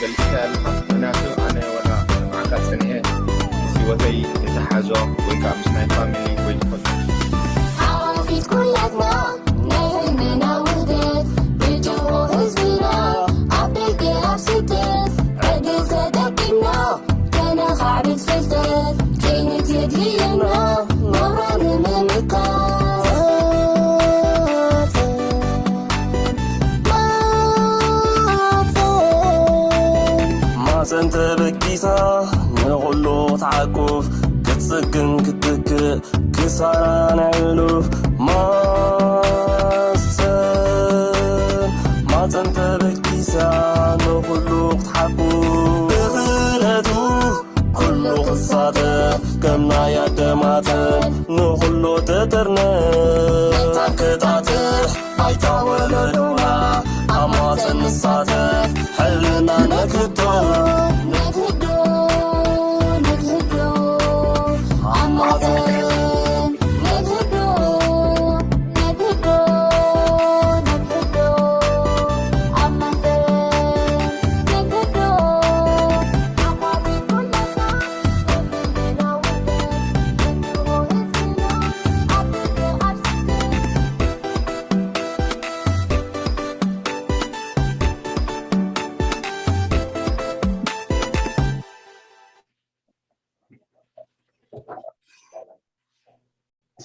ገሊጽካ ኣለኻ። ምኽንያቱ ኣነ ወላ ንዓካ ጸኒሐ ምስ ህይወተይ ዝተሓዞ ወይ ከዓ ምስ ናይ ፋሚሊ ወይ ዝኾነ ሓቆፊት ኩላትና ናይ ህልምና ውህደት ብጅሆ ህዝብና ኣብ ደገ ኣብ ስደት ዕድል ተጠቂምና ከነኻዕብት ፍልጠት ክኢልት የድልየና ናብራ ንምምካት። ማፀን ተበጊሳ ንኹሉ ክትዓቁፍ ክትፅግን ክትትክእ ክሳራ ናይ ሕሉፍ ማፀን ማፀን ተበጊሳ ንኹሉ ክትሓቁፍ ብኽእለቱ ኩሉ ክሳተፍ ከም ናይ ኣደማተ ንኹሉ ተጠርነ ታክታትሕ ኣይታ ወለዶና ኣብ ማፀን ንሳተፍ ሕልና ነክቶ ነክዶ ነክዶ ኣብ ማፀን ነክዶ ነክዶ ነክዶ ኣብ ማፀን ነክዶ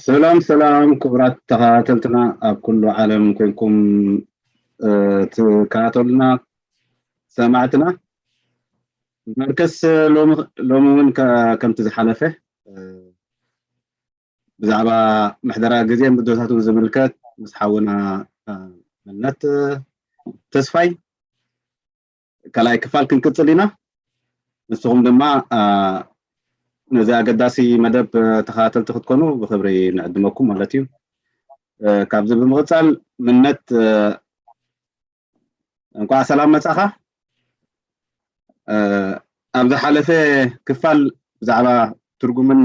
ሰላም ሰላም ክቡራት ተኸታተልትና ኣብ ኩሉ ዓለም ኮይንኩም ትከታተሉና ሰማዕትና መርከስ ሎሚ እውን ከምቲ ዝሓለፈ ብዛዕባ ምሕደራ ግዜን ብድሆታቱን ዝምልከት ምስ ሓውና መነት ተስፋይ ካልኣይ ክፋል ክንቅፅል ኢና። ንስኹም ድማ ነዚ ኣገዳሲ መደብ ተኸታተልቲ ክትኮኑ ብክብሪ ንዕድመኩም ማለት እዩ። ካብዚ ብምቕፃል ምነት እንኳዕ ሰላም መፃኻ። ኣብ ዝሓለፈ ክፋል ብዛዕባ ትርጉምን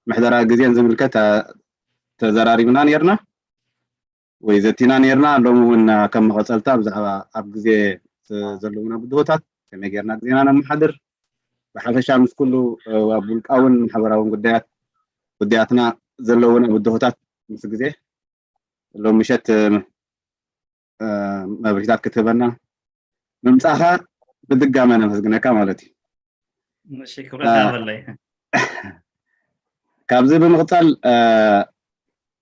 ምሕደራ ግዜን ዝምልከት ተዘራሪብና ነርና ወይ ዘቲና ነርና። ሎሚ እውን ከም መቐፀልታ ብዛዕባ ኣብ ግዜ ዘለውና ብድሆታት ከመይ ጌርና ግዜና ነመሓድር ብሓፈሻ ምስ ኩሉ ኣብ ውልቃውን ማሕበራውን ጉዳያት ጉዳያትና ዘለውና ብድሆታት ምስ ግዜ ሎም ምሸት መብርሂታት ክትህበና ምምፃእኻ ብድጋመ ነመስግነካ ማለት እዩ። እሺ ክብረት ይሃበለይ። ካብዚ ብምቕፃል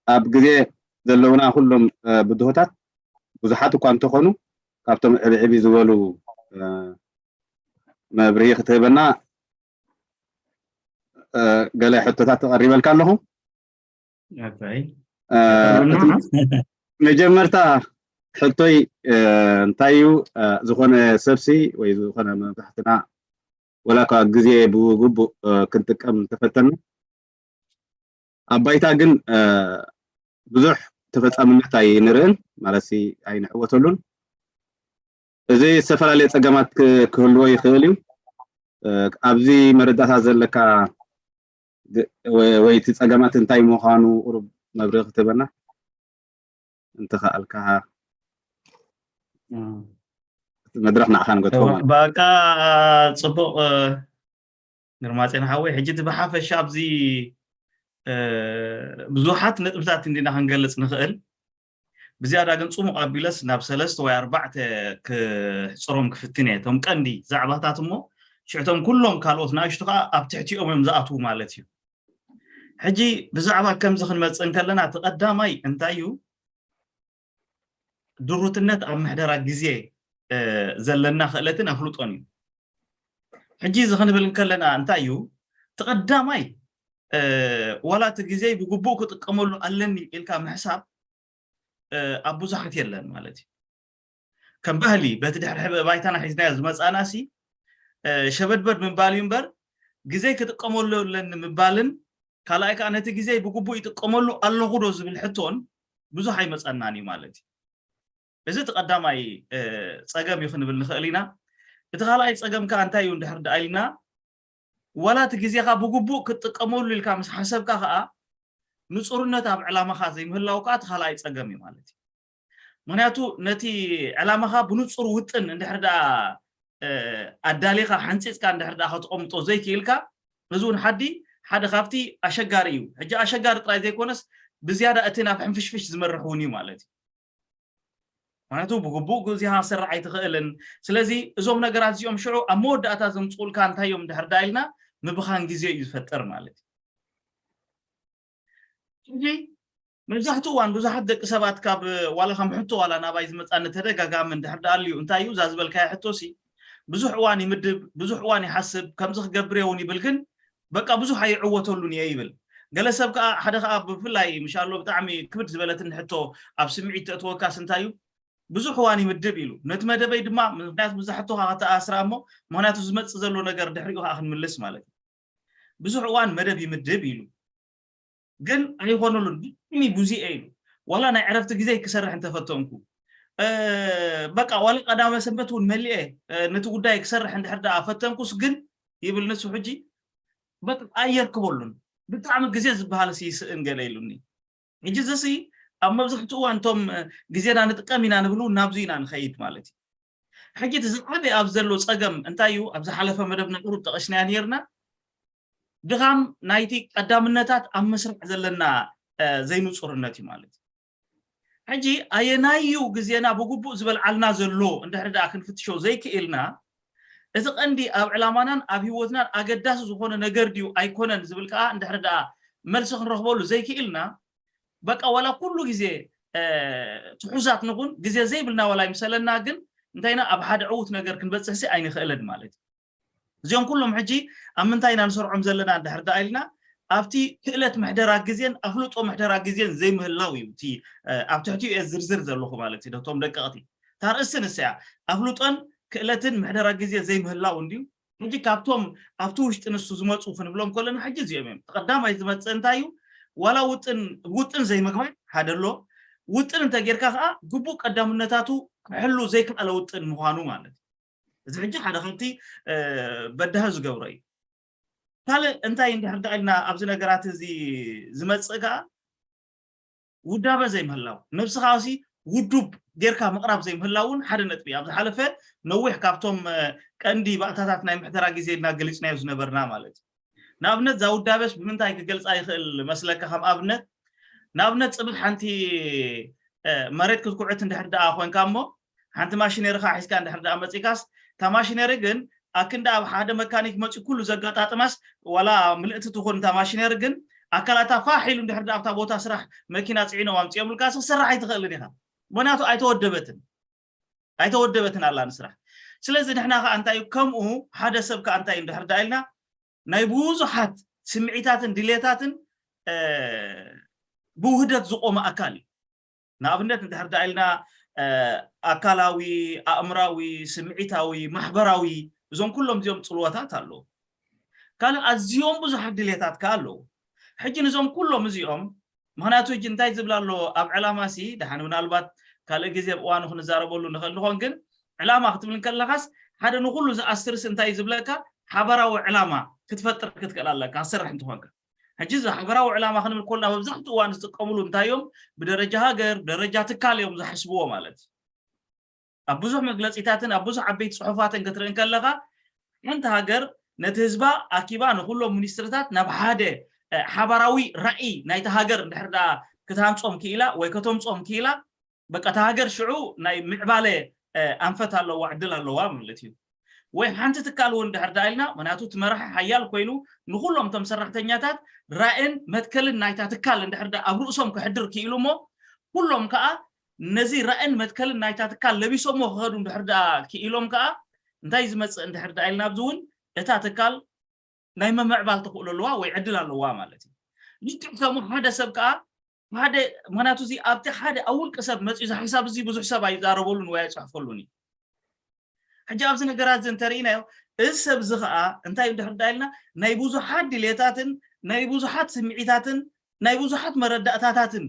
ኣብ ግዜ ዘለውና ኩሎም ብድሆታት ብዙሓት እኳ እንተኾኑ ካብቶም ዕብዕቢ ዝበሉ መብርሂ ክትህበና ገለ ሕቶታት ተቐሪበልካ ኣለኹ። መጀመርታ ሕቶይ እንታይ እዩ ዝኾነ ሰብሲ ወይ ዝኾነ መብዛሕትና ወላ እኳ ግዜ ብግቡእ ክንጥቀም እንተፈተና ኣብ ባይታ ግን ብዙሕ ተፈፃምነት ኣይንርእን ማለት ኣይንዕወተሉን። እዚ ዝተፈላለየ ፀገማት ክህልዎ ይኽእል እዩ። ኣብዚ መረዳእታ ዘለካ ወይ እቲ ፀገማት እንታይ ምዃኑ ቁሩብ መብርሂ ክትህበና እንተኸኣልካ። መድረኽ ንዓኻ ንገድፎ ማለት። በቃ ፅቡቕ ግርማፅዮን ሓወይ፣ ሕጂ እቲ ብሓፈሻ ኣብዚ ብዙሓት ነጥብታት እንዲና ክንገልፅ ንኽእል። ብዝያዳ ግን ፅሙቕ ኣቢለስ ናብ ሰለስተ ወይ ኣርባዕተ ክሕፅሮም ክፍትን እየ። እቶም ቀንዲ ዛዕባታት እሞ ሽዕቶም ኩሎም ካልኦት ንኣሽቱ ከዓ ኣብ ትሕቲኦም እዮም ዝኣትዉ ማለት እዩ። ሕጂ ብዛዕባ ከምዚ ክንመፅእ እንከለና እቲ ቀዳማይ እንታይ እዩ? ድሩትነት ኣብ ምሕደራ ግዜ ዘለና ክእለትን ኣፍልጦን እዩ። ሕጂ እዚ ክንብል እንከለና እንታይ እዩ? እቲ ቀዳማይ ዋላ እቲ ግዜይ ብግቡእ ክጥቀመሉ ኣለኒ ኢልካ ምሕሳብ ኣብ ብዙሓት የለን ማለት እዩ። ከም ባህሊ በቲ ድሕሪ ባይታና ሒዝናዮ ዝመፃና ሲ ሸበድበድ ምባል እዩ እምበር ግዜይ ክጥቀመሉ ኣለኒ ምባልን ካልኣይ ከዓ ነቲ ግዜይ ብግቡእ ይጥቀመሉ ኣለኹ ዶ ዝብል ሕቶን ብዙሕ ኣይመፀናን እዩ ማለት እዩ። እዚ እቲ ቀዳማይ ፀገም እዩ ክንብል ንኽእል ኢና። እቲ ካልኣይ ፀገም ከዓ እንታይ እዩ እንድሕር ደኣ ኢልና ዋላ እቲ ግዜኻ ብግቡእ ክትጥቀመሉ ኢልካ ምስ ሓሰብካ ከዓ ንፁርነት ኣብ ዕላማኻ ዘይምህላው ከዓ እቲ ካልኣይ ፀገም እዩ ማለት እዩ። ምክንያቱ ነቲ ዕላማኻ ብንፁር ውጥን እንድሕር ደኣ ኣዳሊኻ ሓንፂፅካ እንድሕር ደኣ ከተቐምጦ ዘይክኢልካ፣ እዚ እውን ሓዲ ሓደ ካብቲ ኣሸጋሪ እዩ። ሕጂ ኣሸጋሪ ጥራይ ዘይኮነስ ብዝያዳ እቲ ናብ ሕንፍሽፍሽ ዝመርሕ እውን እዩ ማለት እዩ። ምክንያቱ ብግቡእ ግዜኻ ክሰርሕ ኣይትኽእልን። ስለዚ እዞም ነገራት እዚኦም ሽዑ ኣብ መወዳእታ ዘምፅኡልካ እንታይ እዮም እንድሕር ደኣ ኢልና፣ ምብኻን ግዜ እዩ ዝፈጥር ማለት እዩ። ሕጂ መብዛሕትኡ እዋን ብዙሓት ደቂ ሰባት ካብ ዋላ ከም ሕቶ ዋላ ናባይ ዝመፃኒ ተደጋጋሚ እንድሕር ደኣ ኣልዩ እንታይ እዩ እዛ ዝበልካዮ ሕቶ ሲ፣ ብዙሕ እዋን ይምድብ፣ ብዙሕ እዋን ይሓስብ፣ ከምዚ ክገብር እውን ይብል፣ ግን በቃ ብዙሕ ኣይዕወተሉን እየ ይብል። ገለ ሰብ ከዓ ሓደ ከዓ ብፍላይ ምሻሎ ብጣዕሚ ክብድ ዝበለትን ሕቶ ኣብ ስምዒት ተእትወካስ እንታይ እዩ ብዙሕ እዋን ይምድብ ኢሉ ነቲ መደበይ ድማ ምክንያቱ ብዛ ሕቶካ ከተኣስራ እሞ ምክንያቱ ዝመፅእ ዘሎ ነገር ድሕሪኡ ከዓ ክንምልስ ማለት እዩ። ብዙሕ እዋን መደብ ይምድብ ኢሉ ግን ኣይኾነሉን። ብጣዕሚ ብዙ እየ ኢሉ ዋላ ናይ ዕረፍቲ ግዜ ክሰርሕ እንተፈተንኩ በቃ ዋላ ቀዳመ ሰንበት እውን መሊኤ ነቲ ጉዳይ ክሰርሕ እንድሕር ደኣ ፈተንኩስ ግን ይብል ንሱ ሕጂ በቃ ኣየርክበሉን። ብጣዕሚ ግዜ ዝበሃል ይስእን ገለ ኢሉኒ። ሕጂ ዝሲ ኣብ መብዛሕትኡ እዋን እቶም ግዜና ንጥቀም ኢና ንብሉ ናብዚ ኢና ንኸይድ ማለት እዩ። ሕጂ እቲ ዝዓበየ ኣብ ዘሎ ፀገም እንታይ እዩ? ኣብ ዝሓለፈ መደብና ቁሩብ ጠቐስናያ ነይርና። ድኻም ናይቲ ቀዳምነታት ኣብ መስርዕ ዘለና ዘይንፁርነት እዩ ማለት እዩ። ሕጂ ኣየናይ እዩ ግዜና ብግቡእ ዝበልዓልና ዘሎ እንድሕር ደኣ ክንፍትሾ ዘይክኢልና፣ እቲ ቀንዲ ኣብ ዕላማናን ኣብ ህይወትናን ኣገዳሲ ዝኾነ ነገር ድዩ ኣይኮነን ዝብል ከዓ እንድሕር ደኣ መልሲ ክንረኽበሉ ዘይክኢልና፣ በቃ ዋላ ኩሉ ግዜ ትሑዛት ንኹን ግዜ ዘይብልና ዋላ ይምሰለና፣ ግን እንታይና ኣብ ሓደ ዕዉት ነገር ክንበፅሕሲ ኣይንኽእልን ማለት እዩ። እዚኦም ኩሎም ሕጂ ኣብ ምንታይ ኢና ንሰርዖም ዘለና እንድሕር ደኣ ኢልና፣ ኣብቲ ክእለት ምሕደራ ግዜን ኣፍልጦ ምሕደራ ግዜን ዘይምህላው እዩ እቲ ኣብ ትሕቲኡ እየ ዝርዝር ዘለኹ ማለት እዩ። ዶቶም ደቀቕቲ እታ ርእሲ ንሰያ ኣፍልጦን ክእለትን ምሕደራ ግዜ ዘይምህላው እንድዩ። ሕጂ ካብቶም ኣብቲ ውሽጢ ንሱ ዝመፁ ክንብሎም ከለና ሕጂ እዚኦም እዮም። ቀዳማይ ዝመፅእ እንታይ እዩ? ዋላ ውጥን ውጥን ዘይምግባር ሓደ ኣሎ። ውጥን እንተጌርካ ከዓ ግቡእ ቀዳምነታቱ ክሕሉ ዘይከኣለ ውጥን ምዃኑ ማለት እዩ። እዚ ሕጂ ሓደ ካብቲ በዳሂ ዝገብሮ እዩ። ካልእ እንታይ እንድሕር ደኣ ኢልና ኣብዚ ነገራት እዚ ዝመፅእ ከዓ ውዳበ ዘይምህላው፣ ነብስኻ ሲ ውዱብ ጌርካ ምቕራብ ዘይምህላው እውን ሓደ ነጥቢ እዩ። ኣብ ዝሓለፈ ነዊሕ ካብቶም ቀንዲ ባእታታት ናይ ምሕደራ ግዜ ኢልና ገሊፅናዮ ዝነበርና ማለት እዩ። ንኣብነት እዛ ውዳበስ ብምንታይ ክገልፃ ይኽእል መስለካ? ከም ኣብነት ንኣብነት ፅብሕ ሓንቲ መሬት ክትኩዕት እንድሕር ደኣ ኮንካ እሞ ሓንቲ ማሽነሪ ከዓ ሒዝካ እንድሕር ደኣ መፂካስ እታ ማሽነሪ ግን ኣክንዲ ኣብ ሓደ መካኒክ መፂ ኩሉ ዘጋጣጥማስ ዋላ ምልእቲ ትኹን እታ ማሽነሪ ግን ኣካላታ ፋሕ ኢሉ እንድሕር ደኣ ኣብታ ቦታ ስራሕ መኪና ፅዒኖም ኣምፂኦምልካ ክሰርሕ ኣይትኽእልን ኢኻ። ምክንያቱ ኣይተወደበትን ኣይተወደበትን ኣላ ንስራሕ። ስለዚ ንሕና ከዓ እንታይ እዩ ከምኡ ሓደ ሰብ ከዓ እንታይ እንድሕር ደኣ ኢልና ናይ ብዙሓት ስምዒታትን ድሌታትን ብውህደት ዝቆመ ኣካል እዩ። ንኣብነት እንድሕር ደኣ ኢልና ኣካላዊ፣ ኣእምራዊ፣ ስምዒታዊ፣ ማሕበራዊ እዞም ኩሎም እዚኦም ፅልወታት ኣለዉ። ካልእ ኣዝዮም ብዙሓት ድሌታት ከ ኣለዉ። ሕጂ ንዞም ኩሎም እዚኦም ምክንያቱ ሕጂ እንታይ ዝብል ኣሎ ኣብ ዕላማ ሲ ደሓን ምናልባት ካልእ ግዜ ብእዋኑ ክንዛረበሉ ንኽእል ንኾን ግን ዕላማ ክትብል እንከለኻስ ሓደ ንኩሉ ዝኣስርስ እንታይ ዝብለካ ሓበራዊ ዕላማ ክትፈጥር ክትክእል ኣለካ ክሰርሕ እንትኾንካ። ሕጂ እዚ ሓበራዊ ዕላማ ክንብል ኮልና መብዛሕትኡ እዋን ዝጥቀምሉ እንታይ እዮም? ብደረጃ ሃገር ብደረጃ ትካል እዮም ዝሓስብዎ ማለት እዩ። ኣብ ብዙሕ መግለፂታትን ኣብ ብዙሕ ዓበይቲ ፅሑፋትን ክትርኢ እንከለካ ሓንቲ ሃገር ነቲ ህዝባ ኣኪባ ንኩሎም ሚኒስትርታት ናብ ሓደ ሓባራዊ ራእይ ናይቲ ሃገር እንድሕር ደኣ ክትሃንፆም ክኢላ ወይ ከተምፆም ክኢላ በቃ እታ ሃገር ሽዑ ናይ ምዕባለ ኣንፈት ኣለዋ ዕድል ኣለዋ ማለት እዩ። ወይ ሓንቲ ትካል እውን ድሕር ደኣ ኢልና ምክንያቱ እቲ መራሒ ሓያል ኮይኑ ንኩሎም እቶም ሰራሕተኛታት ራእን መትከልን ናይታ ትካል እንድሕር ደኣ ኣብ ርእሶም ክሕድር ክኢሉ እሞ ኩሎም ከዓ ነዚ ራእን መትከልን ናይታ ትካል ለቢሶሞ ክኸዱ እንድሕር ደኣ ክኢሎም ከዓ እንታይ ዝመፅእ እንድሕር ደኣ ኢልና ኣብዚ እውን እታ ትካል ናይ ምምዕባል ተኽእሎ ኣለዋ ወይ ዕድል ኣለዋ ማለት እዩ። ልክዕ ከምኡ ሓደ ሰብ ከዓ ሓደ ምክንያቱ እዚ ኣብቲ ሓደ ኣብ ውልቂ ሰብ መፅኡ እዚ ሓሳብ እዚ ብዙሕ ሰብ ኣይዛረበሉን ወይ ኣይፅሕፈሉን እዩ። ሕጂ ኣብዚ ነገራት እዚ እንተርኢናዮ እዚ ሰብ እዚ ከዓ እንታይ እንድሕር ዳ ኢልና ናይ ብዙሓት ድሌታትን ናይ ብዙሓት ስምዒታትን ናይ ብዙሓት መረዳእታታትን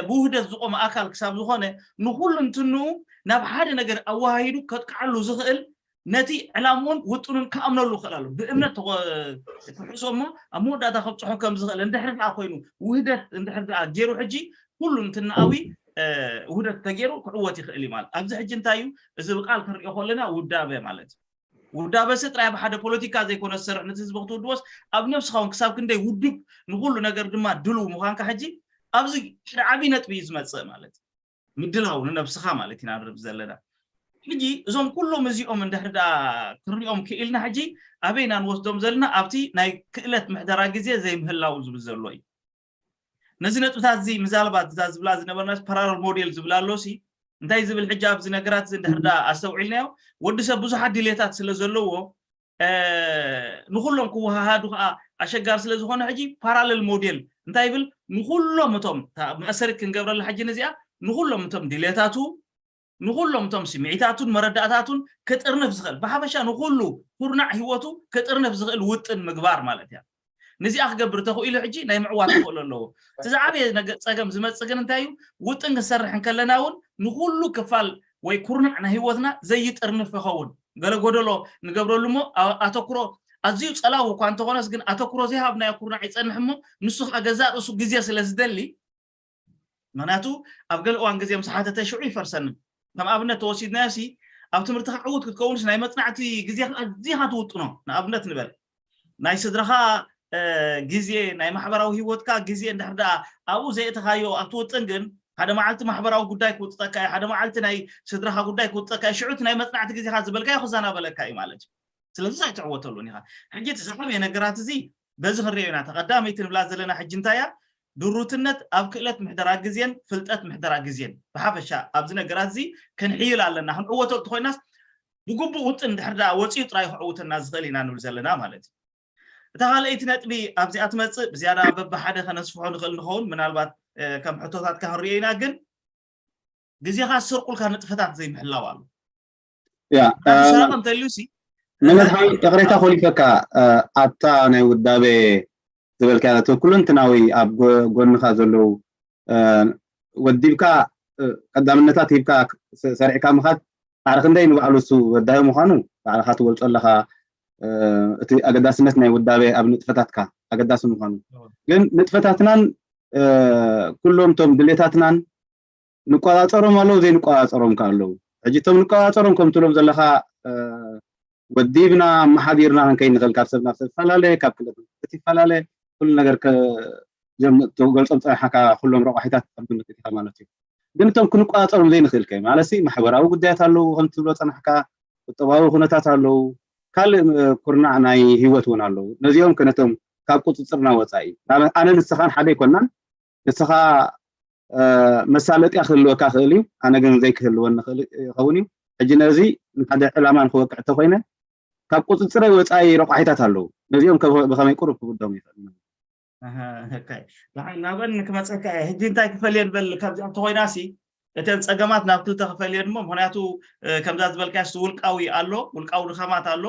ብውህደት ዝቆመ ኣካል ክሳብ ዝኾነ ንኩሉ እንትንኡ ናብ ሓደ ነገር ኣወሃሂዱ ከጥቅዓሉ ዝኽእል ነቲ ዕላምኡን ውጥኑን ክኣምነሉ ይኽእል ኣሎ። ብእምነት ክሕዞ እሞ ኣብ መወዳእታ ከብፅሖ ከም ዝኽእል እንድሕር ደኣ ኮይኑ ውህደት እንድሕር ደኣ ገይሩ ሕጂ ኩሉ እንትንኣዊ ውህደት ተገይሩ ክዕወት ይኽእል እዩ ማለት ኣብዚ ሕጂ እንታይ እዩ እዚ ብቃል ክንሪኦ ከለና ውዳበ ማለት እዩ። ውዳበ ስጥራይ ኣብ ሓደ ፖለቲካ ዘይኮነ ዝሰርሕ ነቲ ህዝቢ ክትውድቦስ ኣብ ነብስኻ እውን ክሳብ ክንደይ ውዱብ ንኩሉ ነገር ድማ ድልው ምዃንካ ሕጂ ኣብዚ ሓደ ዓብዪ ነጥቢ እዩ ዝመፅእ ማለት ምድላው ንነብስኻ ማለት ኢና ንርብ ዘለና ሕጂ እዞም ኩሎም እዚኦም እንድሕር ዳ ክንሪኦም ክኢልና ሕጂ ኣበይና ንወስዶም ዘለና ኣብቲ ናይ ክእለት ምሕደራ ግዜ ዘይምህላው ዝብል ዘሎ እዩ ነዚ ነጥብታት እዚ ምዛልባት እዛ ዝብላ ዝነበርና ፓራለል ሞዴል ዝብላ ኣሎ ሲ እንታይ ዝብል ሕጂ ኣብዚ ነገራት እዚ እንድሕር ዳ ኣስተውዒልናዮ ወዲ ሰብ ብዙሓት ድሌታት ስለ ዘለዎ ንኩሎም ክወሃሃዱ ከዓ ኣሸጋሪ ስለ ዝኾነ ሕጂ ፓራለል ሞዴል እንታይ ይብል ንኩሎም እቶም መእሰሪት ክንገብረላ ሕጂ ነዚኣ ንኩሎም እቶም ድሌታቱ ንኩሎም እቶም ስምዒታቱን መረዳእታቱን ክጥርንፍ ዝኽእል ብሓፈሻ ንኩሉ ኩርናዕ ህይወቱ ክጥርንፍ ዝኽእል ውጥን ምግባር ማለት እያ ነዚኣ ክገብር ተኽኢሉ ሕጂ ናይ ምዕዋት ክኽእሉ ኣለዎ እቲ ዝዓበየ ጸገም ዝመፅእ ግን እንታይ እዩ ውጥን ክንሰርሕ እንከለና እውን ንኩሉ ክፋል ወይ ኩርናዕ ናይ ህይወትና ዘይጥርንፍ ይኸውን ገለ ጎደሎ ንገብረሉ እሞ ኣተኩሮ ኣዝዩ ጸላዊ እኳ እንተኾነስ ግን ኣተኩሮ ዘይሃብናዮ ኩርናዕ ይጸንሕ እሞ ንሱ ከዓ ገዛእ ርእሱ ግዜ ስለ ዝደሊ ምክንያቱ ኣብ ገለ እዋን ግዜ ምስ ሓተተ ሽዑ ይፈርሰኒ ከም ኣብነት ተወሲድናዮ ሲ ኣብ ትምህርትኻ ዕዉት ክትከውንስ ናይ መጽናዕቲ ግዜኻ ኣዚኻ ትውጥኖ ንኣብነት ንበል ናይ ስድራኻ ግዜ ናይ ማሕበራዊ ህይወትካ ግዜ እንድሕር ደኣ ኣብኡ ዘየእተኻዮ ኣብቲ ውጥን ግን ሓደ መዓልቲ ማሕበራዊ ጉዳይ ክውጥጠካ እዩ ሓደ መዓልቲ ናይ ስድራኻ ጉዳይ ክውጥጠካ እዩ ሽዑ እቲ ናይ መጽናዕቲ ግዜኻ ዝበልካዮ ክዘናበለካ እዩ ማለት እዩ ስለዚ ኣይትዕወተሉን ኢኻ ሕጂ እቲ ዝዓበየ ነገራት እዚ በዚ ክንሪኦ ኢና ተቐዳመይቲ ንብላ ዘለና ሕጂ እንታይ እያ ድሩትነት ኣብ ክእለት ምሕደራ ግዜን ፍልጠት ምሕደራ ግዜን ብሓፈሻ ኣብዚ ነገራት እዚ ክንሕይል ኣለና ክንዕወተሉ ተኮይናስ ብግቡእ ውጥን ድሕር ደኣ ወፂኡ ጥራይ ክዕውተና ዝኽእል ኢና ንብል ዘለና ማለት እዩ እታ ካልኣይቲ ነጥቢ ኣብዚኣ ትመፅእ ብዝያዳ በብሓደ ከነስፍሖ ንኽእል ንኸውን ምናልባት ከም ሕቶታትካ ክንሪኦ ኢና ግን ግዜኻ ዝሰርቁልካ ንጥፈታት ዘይምሕላው ኣሎ ያ ሓንቲ ሰረቐ እንተልዩ ሲ መመድሓኒ ይቕሬታ ኮሊፈካ ኣብታ ናይ ውዳቤ ዝበልካያ ነቲ ኩለንትናዊ ኣብ ጎንኻ ዘለዉ ወዲብካ ቀዳምነታት ሂብካ ሰሪዕካ ምኻድ ኣረ ክንደይ ንባዕሉ እሱ ወዳቢ ምዃኑ ባዕልኻ ትገልጾ ኣለኻ እቲ ኣገዳስነት ናይ ውዳቤ ኣብ ንጥፈታትካ ኣገዳሲ ምዃኑ ግን ንጥፈታትናን ኩሎም ቶም ድሌታትናን ንቆፃፀሮም ኣለዉ ዘይንቆፃፀሮም ከ ኣለዉ ሕጂ ቶም ንቆፃፀሮም ከም ትብሎም ዘለካ ወዲብና ኣመሓዲርና ክንከይ ንኽእል ካብ ሰብ ናብ ሰብ ይፈላለ ካብ ክለት ይፈላለ ኩሉ ነገር ገልፆም ፀናሓካ ኩሎም ረቋሒታት ኣብ ግምት ኢኻ ማለት እዩ ግን እቶም ክንቆፃፀሮም ዘይንኽእል ከ ማለት ማሕበራዊ ጉዳያት ኣለዉ ከም ትብሎ ፀናሕካ ቁጠባዊ ኩነታት ኣለዉ ካልእ ኩርናዕ ናይ ህይወት እውን ኣለዉ ነዚኦም ከነቶም ካብ ቁፅፅርና ወፃኢ ኣነ ንስኻን ሓደ ኣይኮናን ንስኻ መሳለጥያ ክህልወካ ክእል እዩ ኣነ ግን ዘይክህልወኒ ክእል ይኸውን እዩ ሕጂ ነዚ ንሓደ ዕላማ ንክወቅዕ ተኮይነ ካብ ቁፅፅረይ ወፃኢ ረቋሒታት ኣለዉ ነዚኦም ብከመይ ቁሩብ ክብዶም ይኽእል ናበን ክመፀካ እየ ሕጂ እንታይ ክፈልየ ንበል ካብዚኣ ተኮይናሲ እተን ፀገማት ናብ ክልተ ክፈልየን እሞ ምክንያቱ ከምዛ ዝበልካያስ ውልቃዊ ኣሎ ውልቃዊ ድኻማት ኣሎ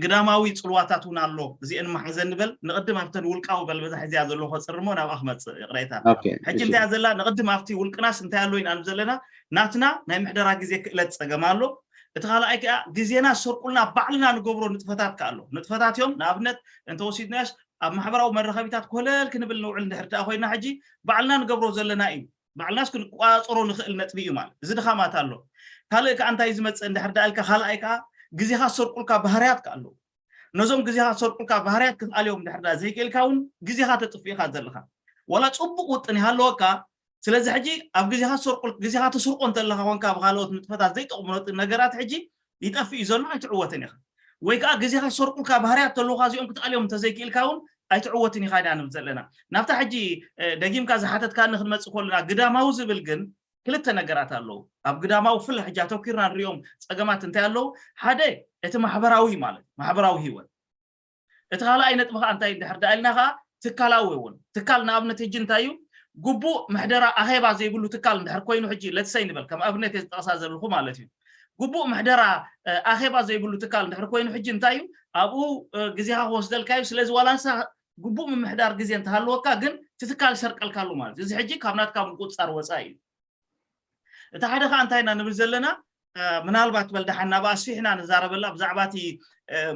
ግዳማዊ ፅልዋታት እውን ኣሎ እዚአን መሓዘ ንበል ንቅድም ኣብተን ውልቃዊ በል በዛሕ እዚኣ ዘሎ ከፅርሞ ናብኣ ክመፅእ ይቅሬታ ሕጂ እንታይ ዘላ ንቅድም ኣብቲ ውልቅናስ እንታይ ኣሎ ኢና ንብ ዘለና ናትና ናይ ምሕደራ ግዜ ክእለት ፀገም ኣሎ እቲ ካልኣይ ከዓ ግዜና ዝሰርቁልና ባዕልና ንገብሮ ንጥፈታት ከ ኣሎ ንጥፈታት እዮም ንኣብነት እንተወሲድናዮስ ኣብ ማሕበራዊ መራኸቢታት ኮለል ክንብል ንውዕል እንድሕር ደኣ ኮይና ሕጂ ባዕልና ንገብሮ ዘለና እዩ ባዕልናስ ክንቆፃፀሮ ንኽእል ነጥቢ እዩ ማለት እዚ ድኻማት ኣሎ ካልእ ከዓ እንታይ ዝመፅእ እንድሕር ደኣ ኢልካ ካልኣይ ከዓ ግዜኻ ዝሰርቁልካ ባህርያት ከ ኣለዉ ነዞም ግዜኻ ዝሰርቁልካ ባህርያት ክትኣልዮም እንድሕር ደኣ ዘይክእልካ እውን ግዜኻ ተጥፍኢኻ ዘለኻ ዋላ ፅቡቅ ውጥን ይሃለወካ ስለዚ ሕጂ ኣብ ግዜኻ ዝሰርቁል ግዜኻ ተስርቆ እንተለካ ኮንካ ብካልኦት ንጥፈታት ዘይጠቕሙ ነገራት ሕጂ ይጠፍእ እዩ ዘሎ ኣይትዕወትን ኢኻ ወይ ከዓ ግዜኻ ዝሰርቁልካ ባህርያት ተለውካ እዚኦም ክትኣልዮም እንተዘይክእልካ እውን ኣይትዕወትን ኢኻ ኢና ንብል ዘለና ናብታ ሕጂ ደጊምካ ዝሓተትካኒ ክንመፅእ ከለና ግዳማዊ ዝብል ግን ክልተ ነገራት ኣለዉ ኣብ ግዳማዊ ፍለ ሕጂ ኣተኪርና ንሪኦም ፀገማት እንታይ ኣለዉ ሓደ እቲ ማሕበራዊ ማለት ማሕበራዊ ህይወት እቲ ካልኣይ ነጥቢ ከዓ እንታይ እንድሕር ደኣ ኢልና ከዓ ትካላዊ እውን ትካል ንኣብነት ሕጂ እንታይ እዩ ግቡእ ምሕደራ ኣኼባ ዘይብሉ ትካል እንድሕር ኮይኑ ሕጂ ለትሰይ ንበል ከም ኣብነት እየ ዝጠቕሳ ዘለኹ ማለት እዩ ግቡእ ምሕደራ ኣኼባ ዘይብሉ ትካል እንድሕር ኮይኑ ሕጂ እንታይ እዩ ኣብኡ ግዜኻ ክወስደልካ እዩ ስለዚ ዋላ ንሳ ግቡእ ምምሕዳር ግዜ እንተሃለወካ ግን እቲ ትካል ይሰርቀልካ ኣሎ ማለት እዩ እዚ ሕጂ ካብ ናትካ ምቁፅፃር ወፃኢ እዩ እቲ ሓደ ከዓ እንታይ ኢና ንብል ዘለና ምናልባት በልደሓን ናብ ኣስፊሕና ንዛረበላ ብዛዕባ እቲ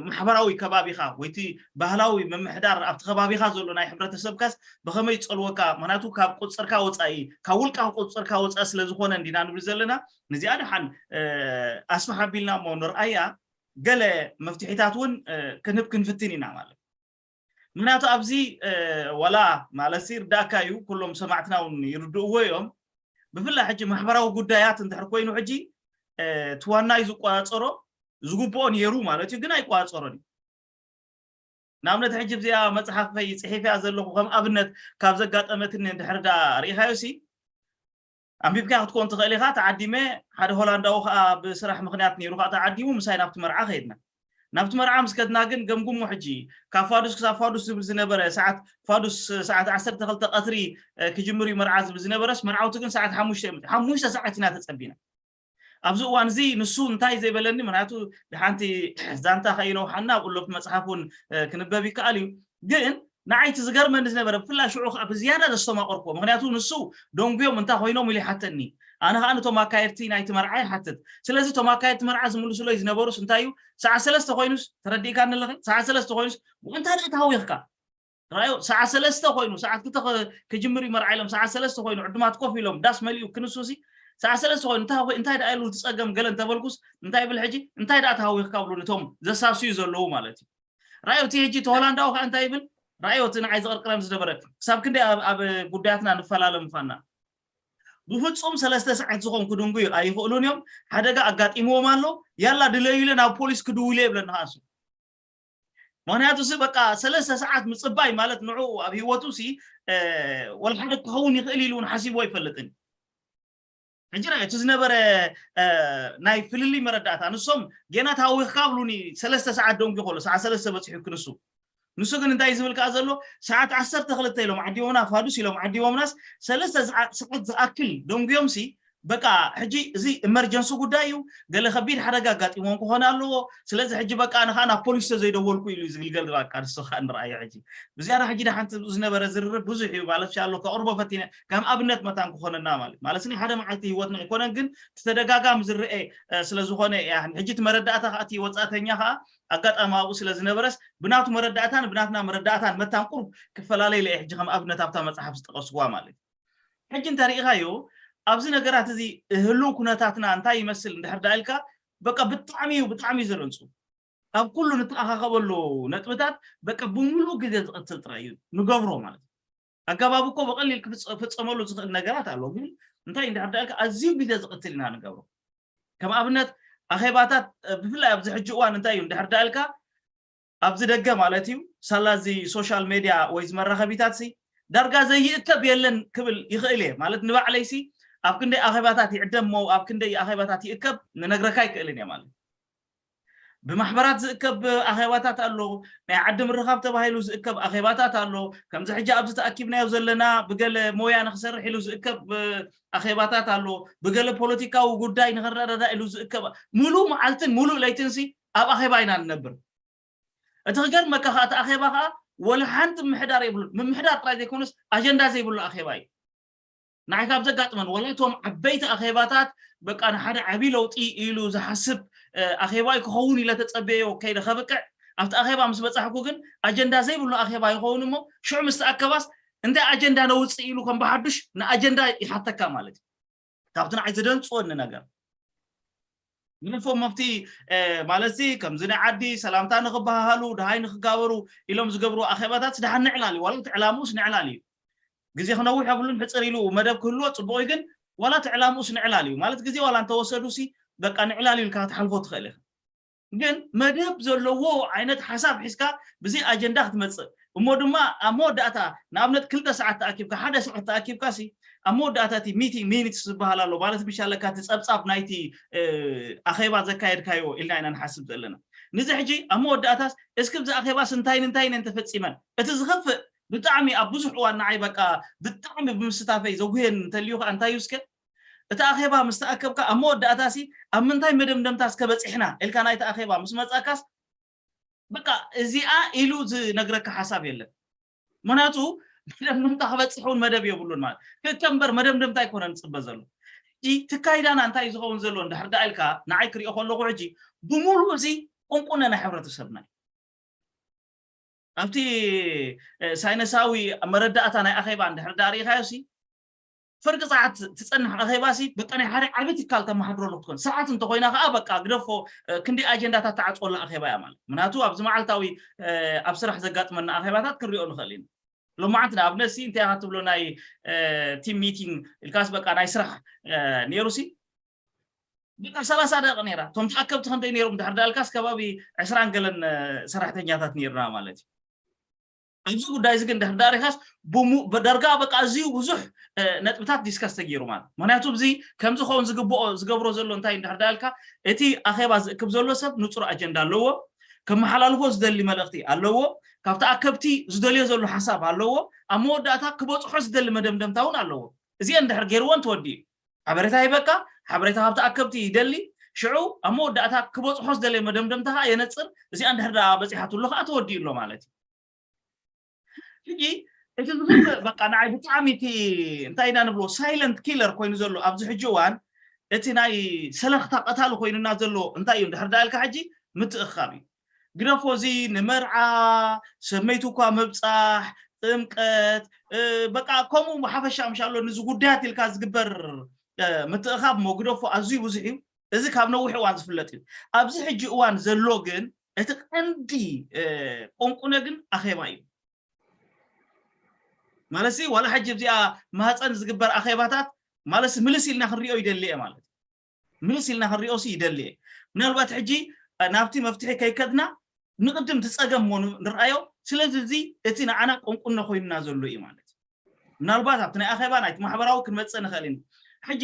ማሕበራዊ ከባቢኻ ወይቲ ባህላዊ ምምሕዳር ኣብቲ ከባቢኻ ዘሎ ናይ ሕብረተሰብካስ ብኸመይ ዝፀልወካ ምክንያቱ ካብ ቁፅፅርካ ወፃኢ ካብ ውልቃ ቁፅፅርካ ወፃኢ ስለዝኾነ እንዲና ንብል ዘለና ነዚኣ ደሓን ኣስፍሕ ኣቢልና እሞ ንርኣያ ገለ መፍትሒታት እውን ክንህብ ክንፍትን ኢና ማለት። ምክንያቱ ኣብዚ ዋላ ማለት ይርዳእካ እዩ፣ ኩሎም ሰማዕትና እውን ይርድእዎ እዮም። ብፍላይ ሕጂ ማሕበራዊ ጉዳያት እንድሕር ኮይኑ ሕጂ እቲ ዋናይ ዝቆፃፀሮ ዝግብኦ ነይሩ ማለት እዩ፣ ግን ኣይቆፃፀሮን እዩ። ንኣብነት ሕጂ እዚኣ መፅሓፈይ ፅሒፈያ ዘለኹ ከም ኣብነት ካብ ዘጋጠመትኒ እንድሕር ዳ ርኢኻዮ ሲ ኣንቢብካ ክትኮን ትኽእል ኢኻ። ተዓዲመ ሓደ ሆላንዳዊ ከዓ ብስራሕ ምክንያት ነይሩ ከዓ ተዓዲሙ ምሳይ ናብቲ መርዓ ከይድና። ናብቲ መርዓ ምስ ከድና ግን ገምጉሞ ሕጂ ካብ ፋዱስ ክሳብ ፋዱስ ዝብል ዝነበረ ሰዓት ፋዱስ ሰዓት ዓሰርተ ክልተ ቀትሪ ክጅምር እዩ መርዓ ዝብል ዝነበረስ መርዓውቲ ግን ሰዓት ሓሙሽተ ሓሙሽተ ሰዓት ኢና ተፀቢና። ኣብዚ እዋን እዚ ንሱ እንታይ ዘይበለኒ ምክንያቱ ሓንቲ ዛንታ ከይነውሓና ኣብ እሎፍ መፅሓፍ እውን ክንበብ ይከኣል እዩ። ግን ንዓይቲ ዝገርመኒ ዝነበረ ብፍላይ ሽዑ ከዓ ብዝያዳ ዘስተማቀርኩዎ ምክንያቱ ንሱ ደንጉዮም እንታይ ኮይኖም ኢሉ ይሓተኒ። ኣነ ከዓ ነቶም ኣካየድቲ ናይቲ መርዓ ይሓትት። ስለዚ እቶም ኣካየድቲ መርዓ ዝምልሱለይ ዝነበሩስ እንታይ እዩ ሰዓት ሰለስተ ኮይኑስ ተረዲእካ ንለኸ ሰዓት ሰለስተ ኮይኑስ እንታይ ደኣ ተሃዊኽካ ራዮ ሰዓት ሰለስተ ኮይኑ ሰዓት ክተ ክጅምር እዩ መርዓ ኢሎም ሰዓት ሰለስተ ኮይኑ ዕዱማት ኮፍ ኢሎም ዳስ መሊኡ ክንሱሲ ሰዓት ሰለስተ ኮይኑ እንታይ ደኣ ኢሉ ትፀገም ገለ እንተበልኩስ እንታይ ይብል ሕጂ እንታይ ደኣ ተሃዊኽካ ብሉ ነቶም ዘሳስዩ ዘለዉ ማለት እዩ። ራዮ እቲ ሕጂ ተሆላንዳዊ ከዓ እንታይ ይብል ራዮ እቲ ንዓይ ዝቕርቅረን ዝነበረ ክሳብ ክንደይ ኣብ ጉዳያትና ንፈላለ ምኳንና ብፍፁም ሰለስተ ሰዓት ዝኾን ክድንጉዩ ኣይኽእሉን እዮም። ሓደጋ ኣጋጢምዎም ኣሎ። ያላ ድለዩ ኢለ ናብ ፖሊስ ክድውል እየ ይብለኒ ከዓ እሱ። ምክንያቱ ሲ በቃ ሰለስተ ሰዓት ምፅባይ ማለት ንዑ ኣብ ህይወቱ ሲ ወላ ሓደ ክኸውን ይኽእል ኢሉ እውን ሓሲቡ ኣይፈልጥን። ሕጂ ራዮ እቲ ዝነበረ ናይ ፍልልይ መረዳእታ ንሶም ጌና ታዊኽካ ብሉኒ ሰለስተ ሰዓት ደንጉ ከሎ ሰዓት ሰለስተ በፂሑ ክንሱ ንሱ ግን እንታይ ዝብል ከዓ ዘሎ ሰዓት ዓሰርተ ክልተ ኢሎም ዓዲቦምና ፋዱስ ኢሎም ዓዲቦምናስ ሰለስተ ሰዓት ዝኣክል ደንጉዮም ሲ በቃ ሕጂ እዚ ኢመርጀንሲ ጉዳይ እዩ። ገለ ከቢድ ሓደጋ ኣጋጢሞም ክኾን ኣለዎ። ስለዚ ሕጂ በቃ ኣነ ከዓ ናብ ፖሊስ ተዘይደወልኩ ኢሉ ዝግልገል በቃ ንሱ ከዓ ንረኣዮ ሕጂ ብዝያዳ ሕጂ ንሓንቲ ዝነበረ ዝርርብ ብዙሕ እዩ ማለት ኣሎ ከቕርቦ ፈቲነ ከም ኣብነት መታን ክኾነና ማለት ማለት ናይ ሓደ መዓልቲ ህይወትና ኣይኮነን ግን ተደጋጋሚ ዝረአ ስለዝኾነ ሕጂ እቲ መረዳእታ ከዓ እቲ ወፃእተኛ ከዓ ኣጋጣሚ ኣብኡ ስለዝነበረስ ብናቱ መረዳእታን ብናትና መረዳእታን መታን ቁሩብ ክፈላለይ ኢለ ሕጂ ከም ኣብነት ኣብታ መፅሓፍ ዝጠቀስዋ ማለት ሕጂ እንተሪኢኻዮ ኣብዚ ነገራት እዚ ህልው ኩነታትና እንታይ ይመስል እንድሕር ዳ ኢልካ በቃ ብጣዕሚ እዩ ብጣዕሚ እዩ ዘረንፁ ኣብ ኩሉ ንተኣኻኸበሉ ነጥብታት በቃ ብምሉእ ግዜ ዝቐትል ጥራይ እዩ ንገብሮ ማለት ኣጋባብ እኮ ብቐሊል ክፍፀመሉ ዝኽእል ነገራት ኣሎ ግን እንታይ እንድሕር ዳ ኢልካ ኣዝዩ ግዜ ዝቐትል ኢና ንገብሮ ከም ኣብነት ኣኼባታት ብፍላይ ኣብዚ ሕጂ እዋን እንታይ እዩ እንድሕር ዳ ኢልካ ኣብዚ ደገ ማለት እዩ ሳላ እዚ ሶሻል ሜድያ ወይ ዝመራኸቢታት ሲ ዳርጋ ዘይእከብ የለን ክብል ይኽእል እየ ማለት ንባዕለይ ሲ ኣብ ክንደይ ኣኼባታት ይዕደም ሞ ኣብ ክንደይ ኣኼባታት ይእከብ ንነግረካ ይክእልን እየ ማለት ብማሕበራት ዝእከብ ኣኼባታት ኣሎ ናይ ዓዲ ምርኻብ ተባሂሉ ዝእከብ ኣኼባታት ኣሎ ከምዚ ሕጂ ኣብዚ ተኣኪብናዮ ዘለና ብገለ ሞያ ንክሰርሕ ኢሉ ዝእከብ ኣኼባታት ኣሎ ብገለ ፖለቲካዊ ጉዳይ ንክረዳዳ ኢሉ ዝእከብ ሙሉእ መዓልትን ሙሉእ ለይትን ሲ ኣብ ኣኼባ ኢና ንነብር እቲ ክገርመካ ከዓ እቲ ኣኼባ ከዓ ወላ ሓንቲ ምምሕዳር የብሉን ምምሕዳር ጥራይ ዘይኮነስ ኣጀንዳ ዘይብሉ ኣኼባ እዩ ንዓይ ካብ ዘጋጥመን ወላ እቶም ዓበይቲ ኣኼባታት በቃ ንሓደ ዓብዪ ለውጢ ኢሉ ዝሓስብ ኣኼባይ ክኸውን ኢለ ተፀበዮ ከይደ ከብቅዕ ኣብቲ ኣኼባ ምስ በፃሕኩ ግን ኣጀንዳ ዘይብሉ ኣኼባ ይኸውን እሞ ሽዑ ምስ ተኣከባስ እንታይ ኣጀንዳ ነውፅእ ኢሉ ከም ብሓዱሽ ንኣጀንዳ ይሓተካ ማለት እዩ ካብቲ ንዓይ ዘደንፅወኒ ነገር ንፎም ኣብቲ ማለት ከምዚ ናይ ዓዲ ሰላምታ ንክበሃሃሉ ድሃይ ንክጋበሩ ኢሎም ዝገብሩ ኣኼባታት ድሓን ንዕላል እዩ ዋላ እቲ ዕላምኡስ ንዕላል እዩ ግዜ ክነውሕ የብሉን ሕፅር ኢሉ መደብ ክህልዎ ፅቡቅ እዩ ግን ዋላ እቲ ዕላምኡስ ንዕላል እዩ ማለት ግዜ ዋላ እንተወሰዱ ሲ በቃ ንዕላል ኢልካ ክትሓልፎ ትኽእል ኢኻ ግን መደብ ዘለዎ ዓይነት ሓሳብ ሒዝካ ብዘይ ኣጀንዳ ክትመፅእ እሞ ድማ ኣብ መወዳእታ ንኣብነት ክልተ ሰዓት ተኣኪብካ ሓደ ሰዓት ተኣኪብካ ሲ ኣብ መወዳእታ እቲ ሚቲንግ ሚኒትስ ዝበሃል ኣሎ ማለት ምሻለካ እቲ ፀብፃብ ናይቲ ኣኼባ ዘካየድካዮ ኢልና ኢና ንሓስብ ዘለና ንዚ ሕጂ ኣብ መወዳእታስ እስኪ ብዚ ኣኼባስ እንታይን እንታይን እየን ተፈፂመን እቲ ዝኸፍእ ብጣዕሚ ኣብ ብዙሕ እዋን ንዓይ በቃ ብጣዕሚ ብምስታፈይ ዘጉህየን እንተልዩ ከዓ እንታይ እዩ እስከ እቲ ኣኼባ ምስ ተኣከብካ ኣብ መወዳእታ ሲ ኣብ ምንታይ መደምደምታ እስከ በፂሕና ኢልካ ናይቲ ኣኼባ ምስ መፃካስ በቃ እዚኣ ኢሉ ዝነግረካ ሓሳብ የለን ምክንያቱ መደምደምታ ክበፅሕ እውን መደብ የብሉን ማለት ክእከ እምበር መደምደምታ ኣይኮነ ንፅበ ዘሎ ሕጂ ትካይዳና እንታይ ዝኸውን ዘሎ እንድሕር ዳ ኢልካ ንዓይ ክሪኦ ከለኹ ሕጂ ብምሉእ እዚ ቁንቁነ ናይ ሕብረተሰብና እዩ ኣብቲ ሳይነሳዊ መረዳእታ ናይ ኣኼባ እንድሕር ዳ ርኢኻዮ ሲ ፍርቂ ሰዓት ትጸንሕ ኣኼባሲ በቃ ናይ ሓደ ዓቢ ትካል ተመሓድረሉ ክትኮን። ሰዓት እንተኾይና ከኣ በቃ ግደፎ፣ ክንዲ ኣጀንዳታት ትዓጽወላ ኣኼባ እያ ማለት። ምክንያቱ ኣብዚ መዓልታዊ ኣብ ስራሕ ዘጋጥመና ኣኼባታት ክንሪኦ ንኽእል ኢና። ሎማዓንቲ ንኣብነት ሲ እንታይ ኢኻ ትብሎ ናይ ቲም ሚቲንግ ኢልካስ በቃ ናይ ስራሕ ነይሩ ሲ በቃ ሰላሳ ደቂቕ ነይራ። እቶም ተኣከብቲ ክንደይ ነይሮም ድሕር ዳልካስ ከባቢ ዕስራን ገለን ሰራሕተኛታት ነይርና ማለት እዩ። ኣብዚ ጉዳይ እዚ ግን ድሕር ዳሪኻስ ብዳርጋ በቃ ኣዝዩ ብዙሕ ነጥብታት ዲስከስ ተገይሩ ማለት። ምክንያቱ እዚ ከምዚ ኸውን ዝግብኦ ዝገብሮ ዘሎ እንታይ ድሕር ዳልካ እቲ ኣኼባ ዝእክብ ዘሎ ሰብ ንጹር ኣጀንዳ ኣለዎ፣ ከመሓላልፎ ዝደሊ መልእኽቲ ኣለዎ፣ ካብ ተኣከብቲ ዝደልዮ ዘሎ ሓሳብ ኣለዎ፣ ኣብ መወዳእታ ክበጽሖ ዝደሊ መደምደምታ እውን ኣለዎ። እዚአን ድሕር ገይርዎን ተወዲኡ ሓበሬታ ይበካ፣ ሓበሬታ ካብ ተኣከብቲ ይደሊ። ሽዑ ኣብ መወዳእታ ክበፅሖ ዝደለየ መደምደምታ ከዓ የነፅር። እዚኣ እንድሕር ደኣ በፂሓትሉ ከዓ ተወዲኡ ኣሎ ማለት እዩ። ሕጂ እቲ ዝኽፍእ በቃ ንዓይ ብጣዕሚ እቲ እንታይ ኢና ንብሎ ሳይለንት ኪለር ኮይኑ ዘሎ ኣብዚ ሕጂ እዋን እቲ ናይ ሰለኽታ ቀታሊ ኮይኑና ዘሎ እንታይ እዩ እንድሕር ደኣ ኢልካ ሕጂ ምትእኽኻብ እዩ። ግደፎ እዚ ንመርዓ ሰመይቲ እኳ ምብፃሕ ጥምቀት በቃ ከምኡ ሓፈሻ ምሻሎ ንዚ ጉዳያት ኢልካ ዝግበር ምትእኻብ ሞ ግደፎ ኣዝዩ ብዙሕ እዩ። እዚ ካብ ነዊሕ እዋን ዝፍለጥ እዩ። ኣብዚ ሕጂ እዋን ዘሎ ግን እቲ ቀንዲ ቁንቁነ ግን ኣኼባ እዩ። ማለት ዋላ ሕጂ እዚኣ ማህፀን ዝግበር ኣኼባታት ማለት ምልስ ኢልና ክንሪኦ ይደሊ እየ ማለት ምልስ ኢልና ክንሪኦ ሲ ይደሊ እየ። ምናልባት ሕጂ ናብቲ መፍትሒ ከይከድና ንቕድም ትፀገም ሞ ንርኣዮ። ስለዚ እዚ እቲ ንዓና ቁንቁነ ኮይኑና ዘሎ እዩ ማለት ምናልባት ኣብቲ ናይ ኣኼባ ናይቲ ማሕበራዊ ክንመፅእ ንኽእል ኢና። ሕጂ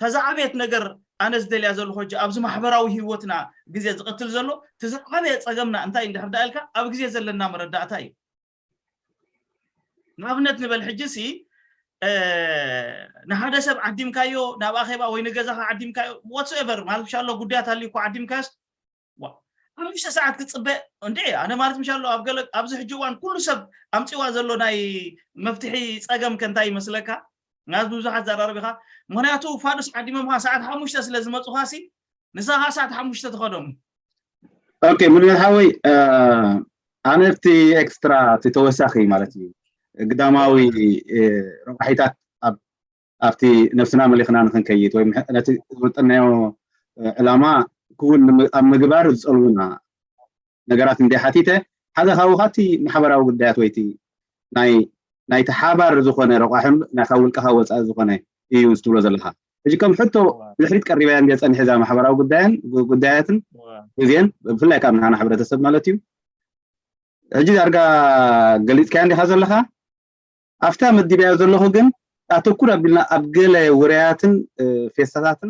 ከዛ ዓብየት ነገር ኣነ ዝደልያ ዘለኹ ሕጂ ኣብዚ ማሕበራዊ ህይወትና ግዜ ዝቐትል ዘሎ እቲ ዝዓበየ ፀገምና እንታይ እንድሕር ዳ ኢልካ ኣብ ግዜ ዘለና መረዳእታ እዩ። ንኣብነት ንበል ሕጂ ሲ ንሓደ ሰብ ዓዲምካዮ ናብ ኣኼባ ወይ ንገዛኻ ዓዲምካዮ whatsoever ማለት ምሻሎ ጉዳያት ሃልዩ እኮ ዓዲምካዮስ ሓሙሽተ ሰዓት ክፅበ እንዴ ኣነ ማለት ምሻሎ ኣብ ገለ ኣብዚ ሕጂ እዋን ኩሉ ሰብ ኣምፂዋ ዘሎ ናይ መፍትሒ ፀገም ከንታይ ይመስለካ? ናዝ ብዙሓት ዘራርብ ኢኻ። ምክንያቱ ፋዱስ ዓዲሞምካ ሰዓት ሓሙሽተ ስለ ዝመፁኻ ሲ ንሳኻ ሰዓት ሓሙሽተ ትኸዶም። ኦኬ ሙሉጌታ ሓወይ ኣነ እቲ ኤክስትራ እቲ ተወሳኺ ማለት እዩ ግዳማዊ ረቋሒታት ኣብቲ ነብስና መሊኽና ንክንከይድ ወይ ነቲ ዝወጠናዮ ዕላማ ክውን ኣብ ምግባር ዝፀልውና ነገራት እንደ ሓቲተ ሓደ ካብኡ ካቲ ማሕበራዊ ጉዳያት ወይቲ ናይ ናይቲ ሓባር ዝኾነ ረቋሕም ናይ ካብ ውልቅኻ ወፃኢ ዝኾነ እዩ ትብሎ ዘለካ ሕጂ ከም ሕቶ ድሕሪት ቀሪባያ እንደ ፀኒሐ እዛ ማሕበራዊ ጉዳያን ጉዳያትን ግዜን ብፍላይ ካብ ንሃና ሕብረተሰብ ማለት እዩ ሕጂ ዳርጋ ገሊፅካያ እንዲካ ዘለካ ኣብታ መዲባዮ ዘለኹ ግን ኣተኩር ኣቢልና ኣብ ገለ ውረያትን ፌስታታትን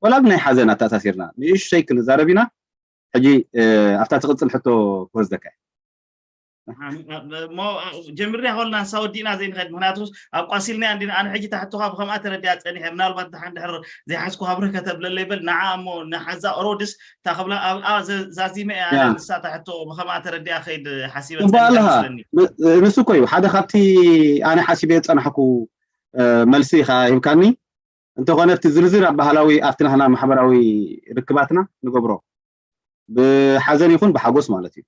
ወላ ብናይ ሓዘን ኣተኣሳሲርና ንእሽተይ ክንዛረብ ኢና ሕጂ ኣብታ ትቕፅል ሕቶ ክወስደካ ጀምርያ ከልና ንሳ ወዲእና ዘይንኸድ ምክንያቱ ኣብ ቋሲልና እንዲና ኣነ ሕጂ ታሕቶኻ ብከምኣ ተረዲኣ ፀኒሐ ምናልባት ድሓን ድሕር ዘይሓዝኩ ሃብርህ ከተብለለ ይበል ንዓ እሞ ንሓዛ ኦሮድስ እታ ክብላ ኣብኣ ዛዚመ እያ ንሳ ታሕቶ ብከምኣ ተረዲኣ ከይድ ሓሲበ ኣለካ ንሱ እኮ እዩ ሓደ ካብቲ ኣነ ሓሲበ ዝፀናሕኩ መልሲ ኢካ ሂብካኒ እንተኾነ እቲ ዝርዝር ኣብ ባህላዊ ኣብቲ ናህና ማሕበራዊ ርክባትና ንገብሮ ብሓዘን ይኹን ብሓጎስ ማለት እዩ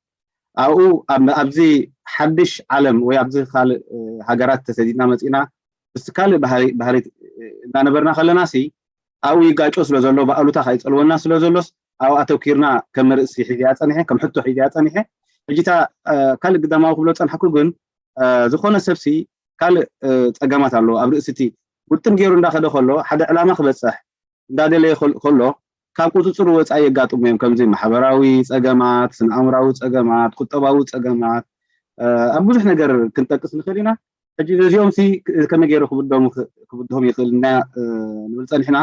ኣብኡ ኣብዚ ሓድሽ ዓለም ወይ ኣብዚ ካልእ ሃገራት ተሰዲድና መፂና ምስ ካልእ ባህሪ እናነበርና ከለና ሲ ኣብኡ ይጋጮ ስለ ዘሎ ብኣሉታ ከይፀልወና ስለ ዘሎስ ኣብኡ ኣተኪርና ከም ርእሲ ሒዝያ ፀኒሐ ከም ሕቶ ሒዝያ ፀኒሐ ሕጂታ ካልእ ግዳማዊ ክብሎ ፀናሕኩ ግን ዝኾነ ሰብሲ ካልእ ፀገማት ኣለዎ ኣብ ርእሲ እቲ ውጥን ገይሩ እንዳኸደ ከሎ ሓደ ዕላማ ክበፅሕ እንዳደለየ ከሎ ካብ ቁፅፅር ወፃኢ የጋጥሙ እዮም ከምዚ ማሕበራዊ ፀገማት ስነኣእምራዊ ፀገማት ቁጠባዊ ፀገማት ኣብ ብዙሕ ነገር ክንጠቅስ ንኽእል ኢና ሕጂ ነዚኦም ሲ ከመይ ገይሩ ክብድሆም ይኽእል እና ንብል ፀኒሕና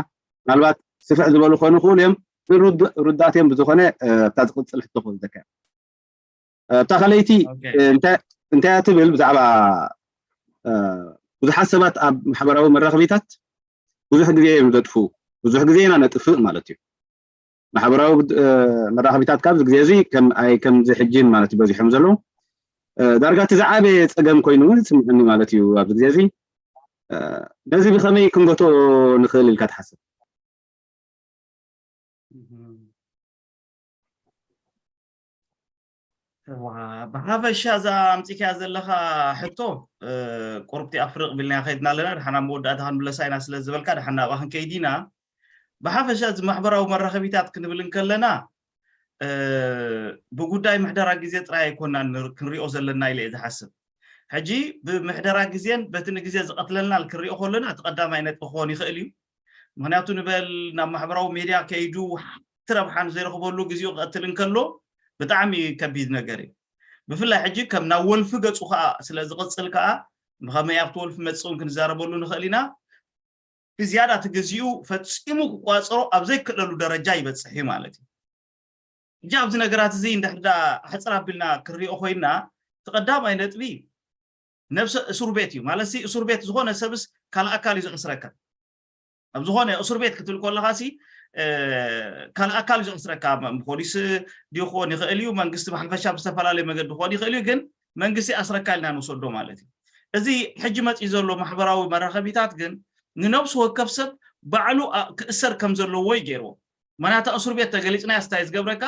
ምናልባት ስፍሕ ዝበሉ ክኾኑ ክእሉ እዮም ርዳእት እዮም ብዝኾነ እታ ዝቕፅል ሕቶ ክወስደካ እታ ካልኣይቲ እንታይ እያ ትብል ብዛዕባ ብዙሓት ሰባት ኣብ ማሕበራዊ መራኸቢታት ብዙሕ ግዜ እዮም ዘጥፍኡ ብዙሕ ግዜ ኢና ነጥፍእ ማለት እዩ ማሕበራዊ መራኸቢታት ካብዚ ግዜ እዚ ከም ኣይ ከምዚ ሕጂን ማለት በዚሖም ዘለዉ ዳርጋ እቲ ዝዓበየ ፀገም ኮይኑ እውን ስምዕኒ ማለት እዩ ኣብዚ ግዜ እዚ ነዚ ብከመይ ክንገቶ ንኽእል ኢልካ ትሓስብ እዋ፣ ብሓፈሻ እዛ ኣምፂእካያ ዘለኻ ሕቶ፣ እ፣ ቁርብቲ ኣፍርቕ ቢልና ከይድና ኣለና። ድሓና መወዳእታ ክንብለሳ ኢና ስለ ዝበልካ፣ ድሓና ናብኣ ክንከይድ ኢና። ብሓፈሻ እዚ ማሕበራዊ መራኸቢታት ክንብል እንከለና፣ እ፣ ብጉዳይ ምሕደራ ግዜ ጥራይ ኣይኮናን ንር-፣ ክንሪኦ ዘለና ኢለ እየ ዝሓስብ። ሕጂ ብምሕደራ ግዜን በቲ ንግዜ ዝቐትለልና ክንሪኦ ከለና፣ እቲ ቀዳማይ ነጥቢ ክኾን ይኽእል እዩ። ምኽንያቱ ንበል ናብ ማሕበራዊ ሜድያ ከይዱ ሓንቲ ረብሓ ንዘይረኽበሉ ግዜኡ ክቐትል እንከሎ፣ ብጣዕሚ ከቢድ ነገር እዩ። ብፍላይ ሕጂ ከም ናብ ወልፊ ገጹ ከኣ ስለ ዝቕጽል ከኣ፣ ብኸመይ ኣብቲ ወልፊ መጽእ እውን ክንዛረበሉ ንኽእል ኢና። ብዝያዳ እቲ ግዜኡ ፈጺሙ ክቋጸሮ ኣብ ዘይክእለሉ ደረጃ ይበጽሕ እዩ ማለት እዩ። ሕጂ ኣብዚ ነገራት እዚ እንድሕር ደኣ ሕጽር ኣቢልና ክንሪኦ ኮይንና፣ እቲ ቀዳማይ ነጥቢ ነብሰ እስር ቤት እዩ። ማለት ሲ እስር ቤት ዝኾነ ሰብስ ካልእ ኣካል እዩ ዘእስረካ። ኣብ ዝኾነ እስር ቤት ክትብል ከለኻ ሲ፣ እ፣ ካልእ ኣካል እዩ ዘእስረካ። መ-፣ ፖሊስ ድዩ ክኾን ይኽእል እዩ፣ መንግስቲ ብሓፈሻ ብዝተፈላለየ መገዲ ክኾን ይኽእል እዩ፣ ግን መንግስቲ ኣስረካ ኢልና ንውሰዶ ማለት እዩ። እዚ ሕጂ መፂኡ ዘሎ ማሕበራዊ መራኸቢታት ግን ንነብሲ ወከፍ ሰብ ባዕሉ ኣ-፣ ክእሰር ከም ዘለዎ እዩ ገይርዎ። ምኽንያቱ እስር ቤት ተገሊፅና ስታይ ዝገብረካ፣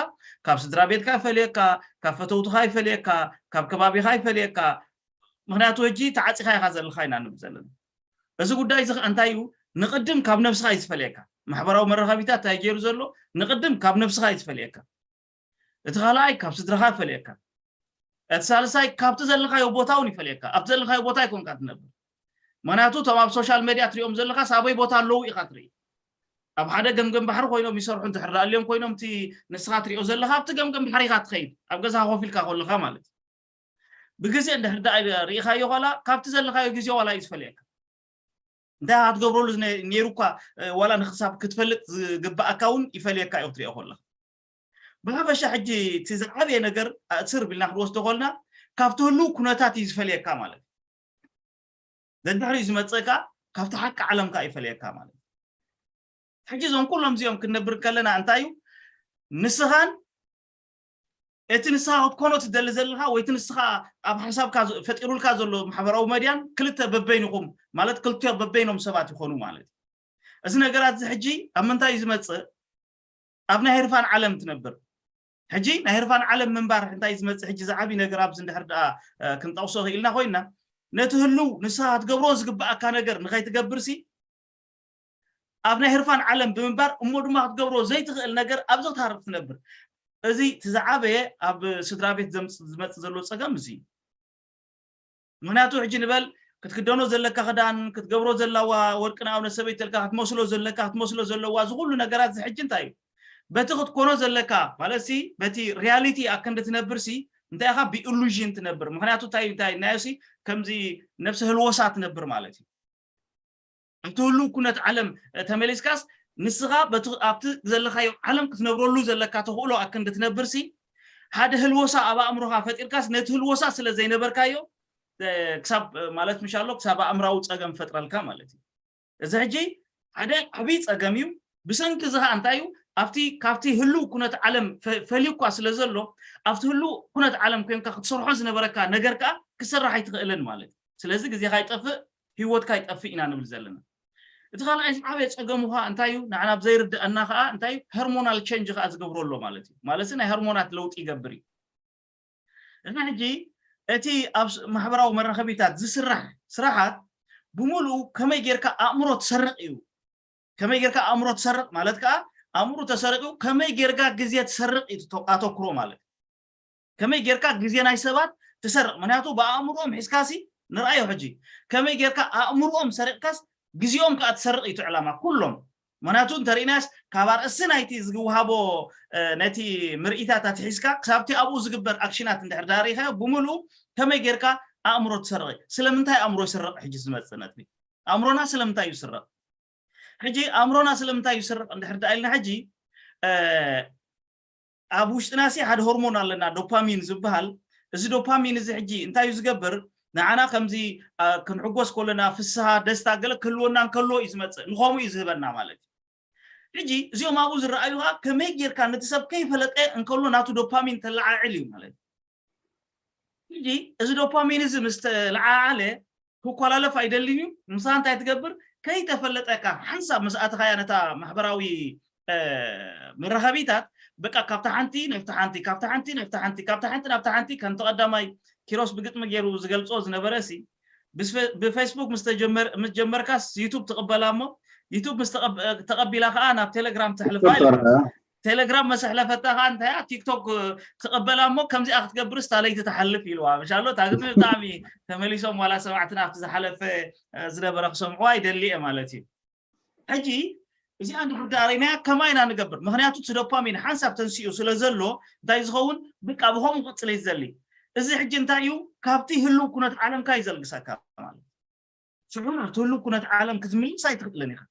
ካብ ስድራ ቤትካ ይፈልየካ፣ ካብ ፈተውትኻ ይፈልየካ፣ ካብ ከባቢኻ ይፈልየካ። ምኽንያቱ ሕጂ ተዓፂኻ ኢኻ ዘለኻ ኢና ንብል ዘለና። እዚ ጉዳይ እዚ ከዓ እንታይ እዩ? ንቕድም ካብ ነብስኻ እዩ ዝፈልየካ። ማሕበራዊ መራኸቢታት እንታይ ገይሩ ዘሎ? ንቕድም ካብ ነብስኻ እዩ ዝፈልየካ። እቲ ካልኣይ ካብ ስድራኻ ይፈልየካ። እቲ ሳልሳይ ካብቲ ዘለኻዮ ቦታ እውን ይፈልየካ። ኣብቲ ዘለኻዮ ቦታ ኣይኮንካ ትነብር። ምኽንያቱ እቶም ኣብ ሶሻል ሜድያ ትሪኦም ዘለኻ ሳበይ ቦታ ኣለዉ ኢኻ ትርኢ። ኣብ ሓደ ገምገም ባሕሪ ኮይኖም ይሰርሑ እንድሕር ደኣ ኣልዮም ኮይኖም፣ እቲ ንስኻ ትሪኦ ዘለኻ ኣብቲ ገምገም ባሕሪ ኢኻ ትኸይድ፣ ኣብ ገዛኻ ኮፍ ኢልካ ከለኻ ማለት እዩ። ብግዜ እንድሕር ደኣ ርኢኻዮ፣ ዋላ ካብቲ ዘለኻዮ ግዜ ዋላ እዩ ዝፈልየካ። እንታይ ክትገብረሉ ዝነ-፣ ነይሩ እኳ፣ እ፣ ዋላ ንክሳብ ክትፈልጥ ዝግብኣካ እውን ይፈልየካ እዩ ክትሪኦ ከለኻ። ብሓፈሻ ሕጂ እቲ ዝዓበየ ነገር ኣእስር ቢልና ክንወስዶ ከልና ካብቲ ህልው ኩነታት እዩ ዝፈልየካ ማለት እዩ። ደድሕሪኡ ዝመጽእ ከኣ ካብቲ ሓቂ ዓለም ከኣ ይፈልየካ ማለት እዩ። ሕጂ እዞም ኩሎም እዚኦም ክንነብር ከለና እንታይ እዩ ንስኻን እቲ ንስኻ ክትኮኖ ትደሊ ዘለኻ ወይ እቲ ንስኻ ኣብ ሓሳብካ ዝ-፣ ፈጢሩልካ ዘሎ ማሕበራዊ መድያን ክልተ በበይንኹም ማለት ክልተ በበይኖም ሰባት ይኾኑ ማለት እዩ። እዚ ነገራት እዚ ሕጂ ኣብ ምንታይ እዩ ዝመጽእ? ኣብ ናይ ህርፋን ዓለም ትነብር። ሕጂ ናይ ህርፋን ዓለም ምንባር እንታይ እዩ ዝመጽእ? ሕጂ ዝዓቢ ነገር ኣብዚ እንድሕር ደኣ፣ እ፣ ክንጠቕሶ ክኢልና ኮይንና፣ ነቲ ህልው ንስኻ ክትገብሮ ዝግብኣካ ነገር ንኸይትገብርሲ፣ ኣብ ናይ ህርፋን ዓለም ብምንባር እሞ ድማ ክትገብሮ ዘይትኽእል ነገር ኣብዚ ክታርፍ ትነብር። እዚ እቲ ዝዓበየ ኣብ ስድራ ቤት ዘምጽ-፣ ዝመጽእ ዘሎ ጸገም እዚ እዩ። ምኽንያቱ ሕጂ ንበል ክትክደኖ ዘለካ ክዳን፣ ክትገብሮ ዘለዋ ወርቂ ንኣብነት ሰበይተልካ ክትመስሎ ዘለካ፣ ክትመስሎ ዘለዋ እዚ ኩሉ ነገራት እዚ ሕጂ እንታይ እዩ? በቲ ክትኮኖ ዘለካ ማለት ሲ በቲ ሪያሊቲ ኣክንዲ ትነብር ሲ እንታይ ኢኻ ብኢሉዥን ትነብር። ምኽንያቱ እንታይ እንታይ ናዮ ሲ ከምዚ ነብሲ ህልወሳ ትነብር ማለት እዩ። ኣብቲ ህልው ኩነት ዓለም ተመሊስካስ ንስኻ በቲ ኣብቲ ዘለኻዮ ዓለም ክትነብረሉ ዘለካ ተኽእሎ ኣክንዲ ትነብር ሲ ሓደ ህልወሳ ኣብ ኣእምሮኻ ፈጢርካስ ነቲ ህልወሳ ስለ ዘይነበርካዮ እ፣ ክሳብ ማለት ምሻሎ ክሳብ ኣእምራዊ ጸገም ፈጥረልካ ማለት እዩ። እዚ ሕጂ ሓደ ዓብዪ ጸገም እዩ። ብሰንኪ እዚ ኸዓ እንታይ እዩ ኣብቲ ካብቲ ህልው ኩነት ዓለም ፈ-፣ ፈልዩ እኳ ስለ ዘሎ ኣብቲ ህልው ኩነት ዓለም ኮንካ ክትሰርሖ ዝነበረካ ነገር ከኣ ክሰራሕ ኣይትኽእልን ማለት እዩ። ስለዚ ግዜኻ ይጠፍእ፣ ህይወትካ ይጠፍእ ኢና ንብል ዘለና። እቲ ካልኣይ ዝዓበየ ጸገሙ ኸዓ እንታይ እዩ ንዓና ብዘይርድኣና ኸዓ እንታይ እዩ ሆርሞናል ቼንጅ ኸዓ ዝገብሮ ኣሎ ማለት እዩ። ማለት ናይ ሆርሞናት ለውጢ ይገብር እዩ። እና ሕጂ እቲ ኣብ ስ-፣ ማሕበራዊ መራኸቢታት ዝስራሕ ስራሓት ብምሉኡ ከመይ ጌርካ ኣእምሮ ትሰርቕ እዩ። ከመይ ጌርካ ኣእምሮ ትሰርቕ ማለት ከኣ ኣእምሮ ተሰሪቑ ከመይ ጌርካ ግዜ ትሰርቕ እዩ ትቶ-፣ ኣተኩሮ ማለት። ከመይ ጌርካ ግዜ ናይ ሰባት ትሰርቕ። ምኽንያቱ ብኣእምሮኦም ሒዝካሲ ንርኣዮ ሕጂ። ከመይ ጌርካ ኣእምሮኦም ሰሪቕካስ ግዜኦም ከኣ ትሰርቕ እዩ እቲ ዕላማ ኩሎም። ምኽንያቱ እንተርኢናስ ካብ ኣርእስቲ ናይቲ ዝወሃቦ፣ እ፣ ነቲ ምርኢታት ኣትሒዝካ ክሳብቲ ኣብኡ ዝግበር ኣክሽናት እንድሕር ደኣ ርኢኻዮ ብምሉኡ ከመይ ጌርካ ኣእምሮ ትሰርቕ? ስለምንታይ ኣእምሮ ይስረቕ? ሕጂ ዝመጽእ ነጥቢ ኣእምሮና ስለምንታይ እዩ ዝስረቕ? ሕጂ ኣእምሮና ስለምንታይ እዩ ዝስረቕ እንድሕር ደኣ ኢልና ሕጂ፣ እ፣ ኣብ ውሽጥና ሲ ሓደ ሆርሞን ኣለና ዶፓሚን ዝበሃል። እዚ ዶፓሚን እዚ ሕጂ እንታይ እዩ ዝገብር? ንዓና ከምዚ፣ አ፣ ክንሕጎስ ከለና ፍስሃ፣ ደስታ ገለ ክህልወና እንከሎ እዩ ዝመጽእ። ንኸምኡ እዩ ዝህበና ማለት እዩ። ሕጂ እዚኦም ኣብኡ ዝረኣዩ ኸዓ ከመይ ጌርካ ነቲ ሰብ ከይፈለጠ እንከሎ ናቱ ዶፓሚን ተለዓዕል እዩ ማለት እዩ። ሕጂ እዚ ዶፓሚን እዚ ምስ ተለዓዓለ ክኮላለፍ ኣይደልን እዩ። ንስኻ እንታይ ትገብር? ከይተፈለጠካ ሓንሳብ ምስ ኣተኻያ ነታ ማሕበራዊ፣ እ፣ መራኸቢታት በቃ ካብታ ሓንቲ ናብታ ሓንቲ ካብታ ሓንቲ ናብታ ሓንቲ ካብታ ሓንቲ ናብታ ሓንቲ ከምቲ ቀዳማይ ኪሮስ ብግጥሚ ገይሩ ዝገልጾ ዝነበረ ሲ ብስፈ- ብፌስቡክ ምስ ተጀመር ምስ ጀመርካስ ዩቱብ ትቕበላ እሞ ዩቱብ ምስ ተቐብ- ተቐቢላ ከዓ ናብ ቴሌግራም ተሕልፋ ኢሉ ቴሌግራም መሰሕለፈታ ከዓ እንታይ እያ ቲክቶክ ትቐበላ እሞ ከምዚኣ ክትገብርስ እታ ለይቲ ትሓልፍ ኢልዋ ምሻሎ እታ ግጥሚ ብጣዕሚ ተመሊሶም ዋላ ሰማዕትና ኣብቲ ዝሓለፈ ዝነበረ ክሰምዕዋ ይደሊ እየ ማለት እዩ ሕጂ እዚኣ እንድሕር ደኣ ርኢናያ ከማይ ኢና ንገብር ምክንያቱ እቲ ዶፓሚን ሓንሳብ ተንሲኡ ስለ ዘሎ እንታይ ዝኸውን በቃ ብከምኡ ክቕፅል እዩ ዝደሊ እዚ ሕጂ እንታይ እዩ ካብቲ ህልው ኩነት ዓለምካ እዩ ዘልግሰካ ማለት ሽዑ ናብቲ ህልው ኩነት ዓለም ክትምልስ ኣይትኽእልን ኢኻ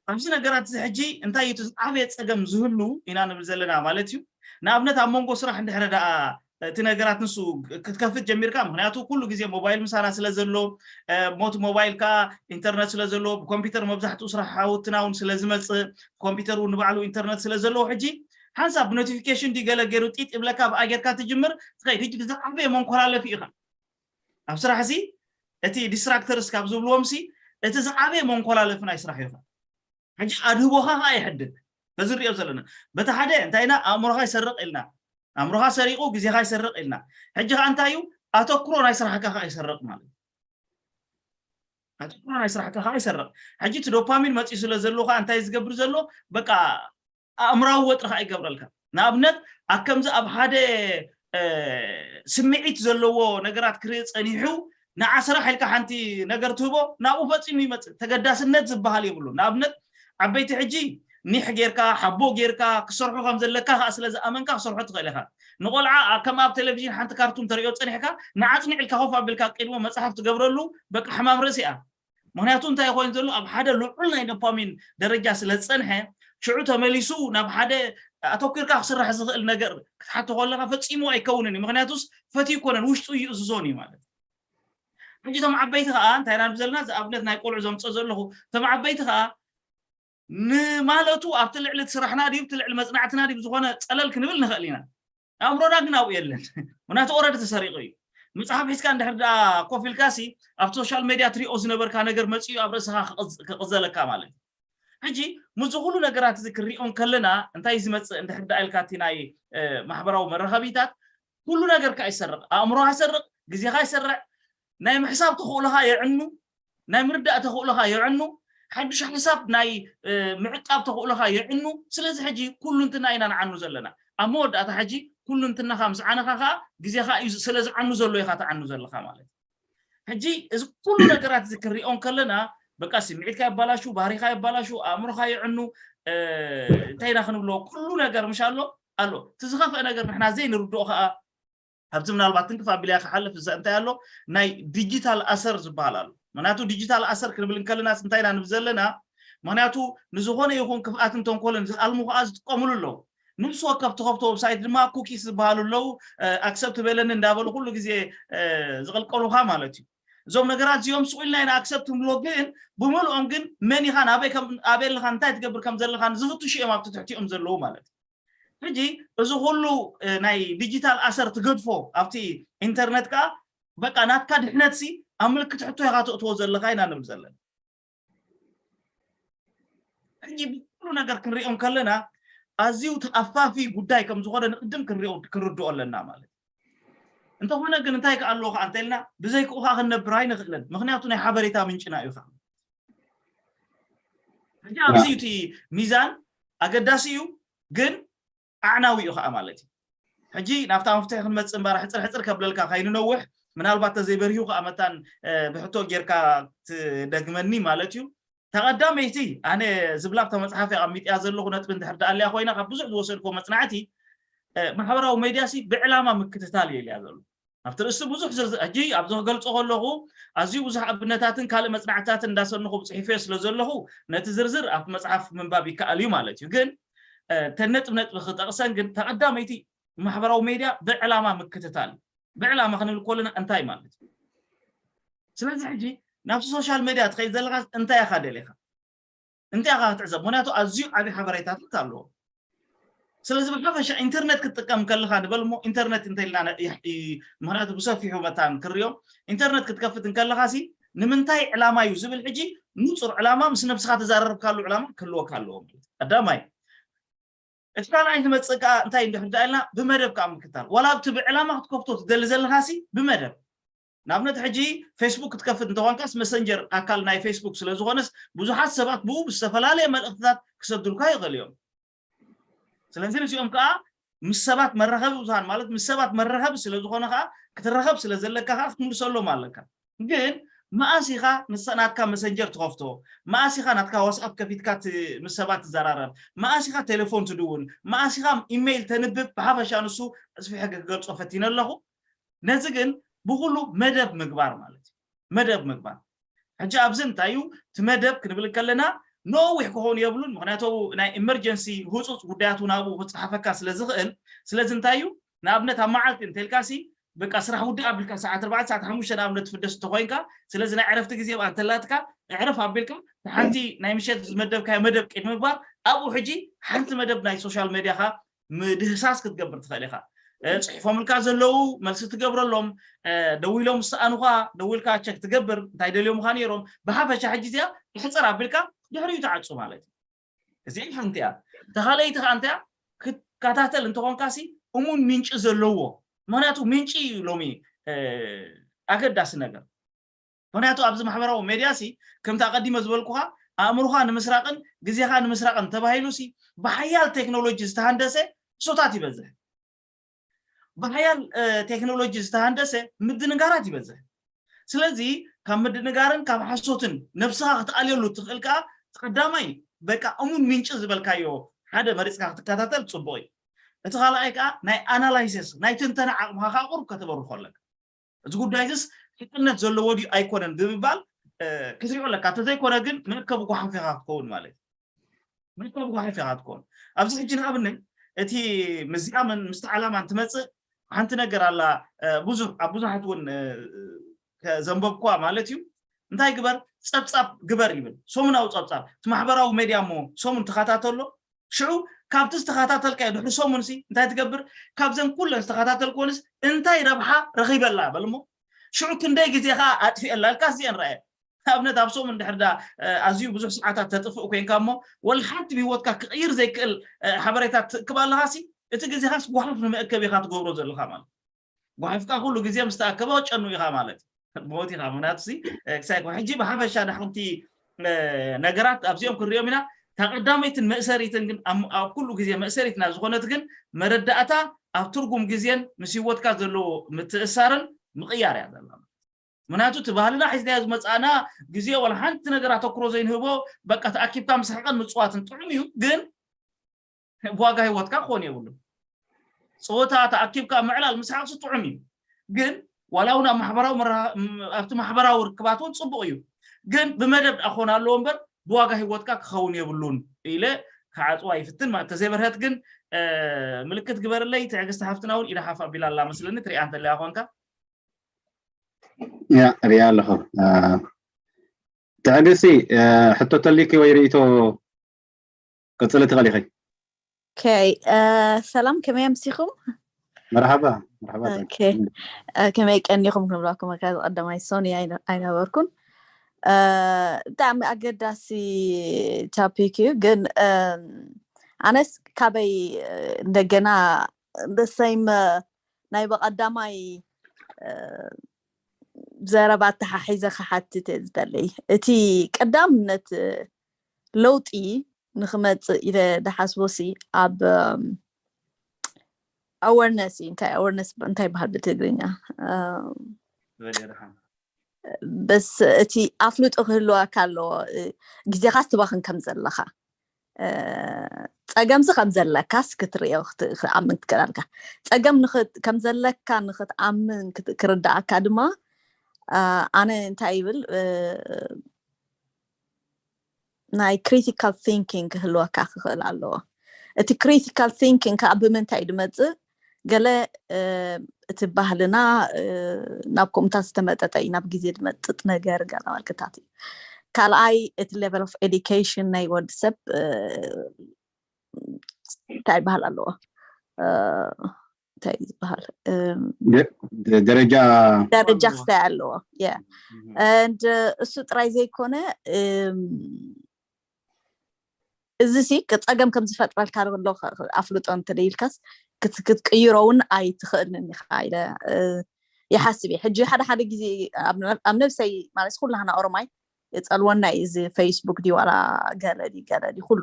ኣብዚ ነገራት እዚ ሕጂ እንታይ እዩ እቲ ዝዓበየ ፀገም ዝህሉ ኢና ንብል ዘለና ማለት እዩ ንኣብነት ኣብ መንጎ ስራሕ እንድሕረ ደኣ እቲ ነገራት ንሱ ክትከፍት ጀሚርካ ምክንያቱ ኩሉ ግዜ ሞባይል ምሳና ስለ ዘሎ ሞት ሞባይል ከዓ ኢንተርነት ስለ ዘለዎ ብኮምፒውተር መብዛሕትኡ ስራሕ ሓወትና እውን ስለ ዝመፅእ ኮምፒውተር እውን ንባዕሉ ኢንተርነት ስለ ዘለዎ ሕጂ ሓንሳብ ብኖቲፊኬሽን ድዩ ገለ ገይሩ ጢጥ ይብለካ ብኣ ጌርካ ትጅምር ትኸይድ ሕጂ ብዝዓበየ መንኮላለፊ ኢኻ ኣብ ስራሕ ሲ እቲ ዲስትራክተርስ ካብ ዝብልዎም ሲ እቲ ዝዓበየ መንኮላለፊ ናይ ስራሕ ኢኻ ሕጂ ኣድህቦኻ ከዓ ይሕድግ በዚ ንሪኦ ዘለና በቲ ሓደ እንታይና ኣእምሮኻ ይሰርቕ ኢልና ኣእምሮኻ ሰሪቑ ግዜኻ ይሰርቕ ኢልና ሕጂ ከዓ እንታይ እዩ ኣተኩሮ ናይ ስራሕካ ከዓ ይሰርቕ ማለት እዩ ኣተኩሮ ናይ ስራሕካ ከዓ ይሰርቕ ሕጂ እቲ ዶፓሚን መፅኡ ስለ ዘሎ ከዓ እንታይ ዝገብር ዘሎ በቃ ኣእምራዊ ወጥሪ ከዓ ይገብረልካ ንኣብነት ኣብ ከምዚ ኣብ ሓደ ስምዒት ዘለዎ ነገራት ክርኢ ፀኒሑ ንዓ ስራሕ ኢልካ ሓንቲ ነገር ትህቦ ናብኡ ፈፂሙ ይመፅእ ተገዳስነት ዝበሃል የብሉ ንኣብነት ዓበይቲ ሕጂ ኒሕ ጌርካ ሓቦ ጌርካ ክሰርሑ ከም ዘለካ ከዓ ስለ ዝኣመንካ ክሰርሖ ትኽእል ኢኻ ንቆልዓ ከም ኣብ ቴሌቪዥን ሓንቲ ካርቱን ተሪኦ ፀኒሕካ ንዓፅኒ ኢልካ ኮፍ ኣቢልካ ቅድሞ መፅሓፍ ትገብረሉ በቃ ሕማም ርእሲ እያ ምክንያቱ እንታይ ኮይኑ ዘሎ ኣብ ሓደ ልዑል ናይ ዶፓሚን ደረጃ ስለ ዝፀንሐ ሽዑ ተመሊሱ ናብ ሓደ ኣተኪርካ ክስራሕ ዝኽእል ነገር ክትሓቶ ከለካ ፈፂሙ ኣይከውንን እዩ ምክንያቱስ ፈትዩ ኮነን ውሽጡ ይእዝዞን እዩ ማለት ሕጂ እቶም ዓበይቲ ከዓ እንታይ ኢና ንብል ዘለና ዝኣብነት ናይ ቆልዑ ዘምፅኦ ዘለኹ እቶም ዓበይቲ ከዓ ንማለቱ ኣብቲ ልዕሊ እቲ ስራሕና ድዩ እቲ ልዕሊ መፅናዕትና ድዩ ዝኾነ ፀለል ክንብል ንኽእል ኢና ኣእምሮና ግን ኣብኡ የለን ምክንያቱ ኦረዲ ተሰሪቑ እዩ መፅሓፍ ሒዝካ እንድሕር ደኣ ኮፍ ኢልካ ሲ ኣብ ሶሻል ሜድያ ትሪኦ ዝነበርካ ነገር መፂኡ ኣብ ርእስኻ ክቕዝ- ክቕዘለካ ማለት እዩ ሕጂ ምስዚ ኩሉ ነገራት እዚ ክንሪኦ እንከለና እንታይ ዝመፅእ እንድሕር ደኣ ኢልካ እቲ ናይ እ፣ ማሕበራዊ መራኸቢታት ኩሉ ነገርካ ይሰርቕ ኣእምሮኻ ይሰርቕ ግዜኻ ይሰርዕ ናይ ምሕሳብ ተኽእሎኻ የዕኑ ናይ ምርዳእ ተኽእሎኻ የዕኑ ሓዱሽ ሓሳብ ናይ ምዕቃብ ተኽእሎኻ የዕኑ ስለዚ ሕጂ ኩሉንትና ኢና ንዓኑ ዘለና ኣብ መወዳእታ ሕጂ ኩሉንትናኻ ምስ ዓነኻ ከዓ ግዜኻ እዩ ስለ ዝዓኑ ዘሎ ኢኻ ትዓኑ ዘለኻ ማለት ሕጂ እዚ ኩሉ ነገራት እዚ ክንሪኦ ከለና በቃ ስምዒትካ የባላሹ ባህሪኻ የባላሹ ኣእምሮኻ የዕኑ እንታይ ኢና ክንብሎ ኩሉ ነገር ምሽ ኣሎ ኣሎ እቲ ዝኸፍአ ነገር ንሕና ዘይንርድኦ ከዓ ኣብዚ ምናልባት ትንክፍ ኣቢልያ ክሓልፍ እዛ እንታይ ኣሎ ናይ ዲጂታል ኣሰር ዝበሃል ኣሎ ምክንያቱ ዲጂታል ኣሰር ክንብል እንከለናስ እንታይ ኢና ንብል ዘለና ምክንያቱ ንዝኾነ ይኹን ክፍኣትን ተንኮልን ዝኣልሙ ከዓ ዝጥቀምሉ ኣለዉ ነብሲ ወከፍ ተኸፍቶ ወብሳይት ድማ ኩኪስ ዝበሃሉ ኣለዉ ኣክሰፕት በለኒ እንዳበሉ ኩሉ ግዜ ዝቕልቀሉኻ ማለት እዩ እዞም ነገራት እዚኦም ስቕ ኢልና ኢና ኣክሰፕት ንብሎ ግን ብምልኦም ግን መን ኢኻ ኣበይ ኣለኻ እንታይ ትገብር ከም ዘለኻ ዝፍትሹ እዮም ኣብቲ ትሕቲኦም ዘለዉ ማለት እዩ ሕጂ እዚ ኩሉ ናይ ዲጂታል ኣሰር ትገድፎ ኣብቲ ኢንተርነት ከዓ በቃ ናትካ ድሕነት ሲ ኣብ ምልክት ሕቶ ኢኻ ተእትዎ ዘለኻ ኢና ንብል ዘለና ሕጂ ብኩሉ ነገር ክንሪኦ ከለና ኣዝዩ ተኣፋፊ ጉዳይ ከም ዝኾነ ንቅድም ክንርድኦ ኣለና ማለት እንተኾነ ግን እንታይ ከኣ ኣለዎ ከኣ እንተልና ብዘይክኡ ከኣ ክንነብር ኣይንኽእልን ምክንያቱ ናይ ሓበሬታ ምንጭና እዩ ከኣ ሕጂ ኣብዚ እቲ ሚዛን ኣገዳሲ እዩ ግን ኣዕናዊ እዩ ከዓ ማለት እዩ ሕጂ ናብታ መፍትሒ ክንመፅእ እምበር ሕፅር ሕፅር ከብለልካ ከይንነውሕ ምናልባት ተዘይበርሂው ከዓ መታን ብሕቶ ጌርካ ትደግመኒ ማለት እዩ ተቐዳመይቲ ኣነ ዝብላ ኣብታ መፅሓፍ ኣቐሚጥያ ዘለኹ ነጥቢ እንድሕር ደኣልያ ኮይና ካብ ብዙሕ ዝወሰድኮ መፅናዕቲ ማሕበራዊ ሜድያ ሲ ብዕላማ ምክትታል እየ ኢልያ ዘሎ ኣብቲ ርእሲ ብዙሕ ዝርዝር ሕጂ ኣብዚ ክገልፆ ከለኹ ኣዝዩ ብዙሕ ኣብነታትን ካልእ መፅናዕትታትን እንዳሰንኹ ብፅሒፈዮ ስለ ዘለኹ ነቲ ዝርዝር ኣብቲ መፅሓፍ ምንባብ ይከኣል እዩ ማለት እዩ ግን ተን ነጥብ ነጥቢ ክጠቕሰን ግን ተቐዳመይቲ ማሕበራዊ ሜድያ ብዕላማ ምክትታል ብዕላማ ክንብል ከለና እንታይ ማለት እዩ ስለዚ ሕጂ ናብቲ ሶሻል ሜድያ ትኸይድ ዘለካ እንታይ ኢኻ ደሊኻ እንታይ ኢኻ ክትዕዘብ ምክንያቱ ኣዝዩ ዓብዪ ሓበሬታታት ኣለዎ ስለዚ ብሓፈሻ ኢንተርነት ክትጥቀም ከለካ ንበል እሞ ኢንተርነት እንተ ኢልና ምክንያቱ ብሰፊሑ መታን ክርዮ ኢንተርነት ክትከፍት እንከለካ ሲ ንምንታይ ዕላማ እዩ ዝብል ሕጂ ንፁር ዕላማ ምስ ነብስካ ተዛረርካሉ ዕላማ ክህልወካ ኣለዎ ማለት ቀዳማይ እቲ ካልኣይ ትመፅእ ከዓ እንታይ እንድሕር ዳ ኢልና ብመደብ ከዓ ምክታል ዋላ ኣብቲ ብዕላማ ክትከፍቶ ትደሊ ዘለካሲ ብመደብ ንኣብነት ሕጂ ፌስቡክ ክትከፍት እንተኾንካስ መሰንጀር ኣካል ናይ ፌስቡክ ስለ ዝኾነስ ብዙሓት ሰባት ብኡ ብዝተፈላለየ መልእኽትታት ክሰዱልካ ይኽእል እዮም ስለዚ እዚኦም ከዓ ምስ ሰባት መራኸቢ ብዙሃን ማለት ምስ ሰባት መራኸቢ ስለ ዝኾነ ከዓ ክትራኸብ ስለ ዘለካ ከዓ ክትምልሰሎም ኣለካ ግን መኣስ ኢኻ ናትካ መሰንጀር ትኸፍቶ መኣስ ኢኻ ናትካ ዋስኣፕ ከፊትካ ምስ ሰባት ትዘራረብ መኣስ ኢኻ ቴሌፎን ትድውል መኣስ ኢኻ ኢሜይል ተንብብ ብሓፈሻ ንሱ ኣስፊሐ ክገልፆ ፈቲነ ኣለኹ ነዚ ግን ብኩሉ መደብ ምግባር ማለት እዩ መደብ ምግባር ሕጂ ኣብዚ እንታይ እዩ እቲ መደብ ክንብል ከለና ነዊሕ ክኸውን የብሉን ምክንያቱ ናይ ኢመርጀንሲ ህፁፅ ጉዳያት እውን ኣብኡ ክፀሓፈካ ስለ ዝኽእል ስለዚ እንታይ እዩ ንኣብነት ኣብ መዓልቲ እንተልካሲ በቃ ስራሕ ውድእ ኣቢልካ ሰዓት ኣርባዕተ ሰዓት ሓሙሽተ ንኣብነት ትፍደስ እንተኮይንካ ስለዚ ናይ ዕረፍቲ ግዜ በኣ እንተላትካ ዕረፍ ኣቢልካ ሓንቲ ናይ ምሸት ዝመደብካዮ መደብ ቅድሚ ምግባር ኣብኡ ሕጂ ሓንቲ መደብ ናይ ሶሻል ሜድያካ ምድህሳስ ክትገብር ትኽእል ኢኻ ጽሒፎምልካ ዘለዉ መልሲ ትገብረሎም ደዊሎም ዝሰኣኑኻ ደዊልካ ቸክ ትገብር እንታይ ደልዮምኻ ነይሮም ብሓፈሻ ሕጂ እዚኣ ይሕፀር ኣቢልካ ድሕሪኡ ትዓፁ ማለት እዩ እዚኣ ሓንቲ እያ ተኻለይቲ ከዓ እንታይ ክትከታተል እንተኾንካሲ እሙን ምንጪ ዘለዎ ምክንያቱ ምንጪ እዩ ሎሚ ኣገዳሲ ነገር ምክንያቱ ኣብዚ ማሕበራዊ ሜድያ ሲ ከምቲ ኣቐዲመ ዝበልኩኻ ኣእምሮኻ ንምስራቕን ግዜኻ ንምስራቕን ተባሂሉ ሲ ብሓያል ቴክኖሎጂ ዝተሃንደሰ እሶታት ይበዝሕ ብሓያል ቴክኖሎጂ ዝተሃንደሰ ምድንጋራት ይበዝሕ ስለዚ ካብ ምድንጋርን ካብ ሓሶትን ነብስኻ ክትኣልየሉ ትኽእል ከዓ ቀዳማይ በቃ እሙን ምንጪ ዝበልካዮ ሓደ መሪፅካ ክትከታተል ፅቡቅ እዩ እቲ ካልኣይ ከዓ ናይ ኣናላይሲስ ናይ ትንተና ዓቕምኻ ከዓ ቁሩብ ከተበርኾ ኣለካ እዚ ጉዳይ ዚስ ሕቅነት ዘለዎ ድዩ ኣይኮነን ብምባል ክትሪኦ ኣለካ እንተዘይኮነ ግን መእከቢ ጓሓፍ ኢኻ ክትከውን ማለት እዩ መእከቢ ጓሓፍ ኢኻ ክትከውን ኣብዚ ሕጂ ንኣብነት እቲ ምስዚኣ ምስቲ ዓላማ እንትመፅእ ሓንቲ ነገር ኣላ ብዙሕ ኣብ ብዙሓት እውን ዘንበብኳ ማለት እዩ እንታይ ግበር ፀብፃብ ግበር ይብል ሰሙናዊ ፀብፃብ እቲ ማሕበራዊ ሜድያ እሞ ሰሙን ተኸታተሎ ሽዑ ካብቲ ዝተኸታተልካዮ ድሕሪ ሰሙንሲ እንታይ ትገብር ካብዘን ኩለን ዝተኸታተልክወንስ እንታይ ረብሓ ረኺበላ በልሞ ሽዑ ክንደይ ግዜ ከዓ ኣጥፊአላ ኢልካ እዚአን ረኣየ ንኣብነት ኣብ ሰሙን ድሕር ዳ ኣዝዩ ብዙሕ ሰዓታት ተጥፍእ ኮይንካ እሞ ወላ ሓንቲ ብህይወትካ ክቕይር ዘይክእል ሓበሬታት ትእክብ ኣለኻሲ እቲ ግዜኻስ ጓሓፍ ንመእከብ ኢኻ ትገብሮ ዘለኻ ማለት ጓሓፍካ ኩሉ ግዜ ምስ ተኣከበ ጨኑ ኢኻ ማለት ሞት ኢኻ ምክንያቱ ሲ ክሳይ ሕጂ ብሓፈሻ ንሓንቲ ነገራት ኣብዚኦም ክንሪኦም ኢና እታ ቀዳመይትን መእሰሪትን ግን ኣብ ኩሉ ግዜ መእሰሪትና ዝኾነት ግን መረዳእታ ኣብ ትርጉም ግዜን ምስ ህይወትካ ዘለዎ ምትእሳርን ምቕያር እያ ዘላ ምክንያቱ እቲ ባህልና ሒዝናዮ ዝመፃእና ግዜ ወላ ሓንቲ ነገር ኣተኩሮ ዘይንህቦ በቃ ተኣኪብካ ምስሓቅን ምፅዋትን ጥዑም እዩ ግን ብዋጋ ህይወትካ ክኾን የብሉ ፀወታ ተኣኪብካ ምዕላል ምስሓቅሲ ጥዑም እዩ ግን ዋላ እውን ኣብ ማሕበራዊ ኣብቲ ማሕበራዊ ርክባት እውን ፅቡቅ እዩ ግን ብመደብ ኣኾን ኣለዎ እምበር ብዋጋ ህይወትካ ክኸውን የብሉን ኢለ ክዓፅዋ ይፍትን ማለት ተዘይበርሀት ግን ምልክት ግበርለይ ትዕግስቲ ሃፍትና እውን ኢዳ ሓፍ ኣቢላ ኣላ መስለኒ ትሪኣ እንተለያ ኮንካ ያ ሪኣ ኣለኹ ትዕግስቲ ሕቶ ተሊኪ ወይ ርእቶ ቀፅሊ ትኽእል ኢኺ ኦኬ ሰላም ከመይ ኣምሲኹም መርሓባ መርሓባ ከመይ ቀኒኹም ክንብላኩም ከ ቀዳማይ ሶኒ ኣይነበርኩን ብጣዕሚ ኣገዳሲ ቶፒክ እዩ ግን ኣነስ ካበይ እንደገና the same ናይ በቐዳማይ ዘረባ ኣተሓሒዘ ክሓትት እየ ዝደሊ እቲ ቀዳምነት ለውጢ ንክመፅእ ኢለ ዝሓስቦ ሲ ኣብ awareness እዩ እንታይ awareness እንታይ ይበሃል ብትግርኛ በስ እቲ ኣፍልጦ ክህልወካ ኣለዎ ግዜኻስ ትባኽን ከም ዘለኻ ፀገምዚ ከም ዘለካስ ክትርእዮ ክትኣምን ክትክእላልካ ፀገም ከም ዘለካ ንክትኣምን ክርዳእካ ድማ ኣነ እንታይ ይብል ናይ critical thinking ክህልወካ ክኽእል ኣለዎ እቲ critical thinking ከዓ ብምንታይ ድመፅእ ገለ እቲ ባህልና ናብ ከምኡታት ዝተመጠጠ እዩ ናብ ግዜ ድመጥጥ ነገር ገለ መልክታት እዩ ካልኣይ እቲ level of education ናይ ወዲ ሰብ እንታይ ይበሃል ኣለዎ እንታይ ዝበሃል ደረጃ ደረጃ ክስታይ ኣለዎ and እሱ ጥራይ ዘይኮነ እዚ ሲ ጸገም ከም ዝፈጥረልካ ኣሎ ኣፍልጦ እንተደይልካስ ክትቅይሮ እውን ኣይትኽእልን ኢኻ ኢለ ይሓስብ እየ። ሕጂ ሓደ ሓደ ግዜ ኣብ ነብሰይ ማለት ኩላህና ኦሮማይ የፀልወና እዩ እዚ ፌስቡክ ድዩ ዋላ ገለ ድዩ ገለ ድዩ ኩሉ።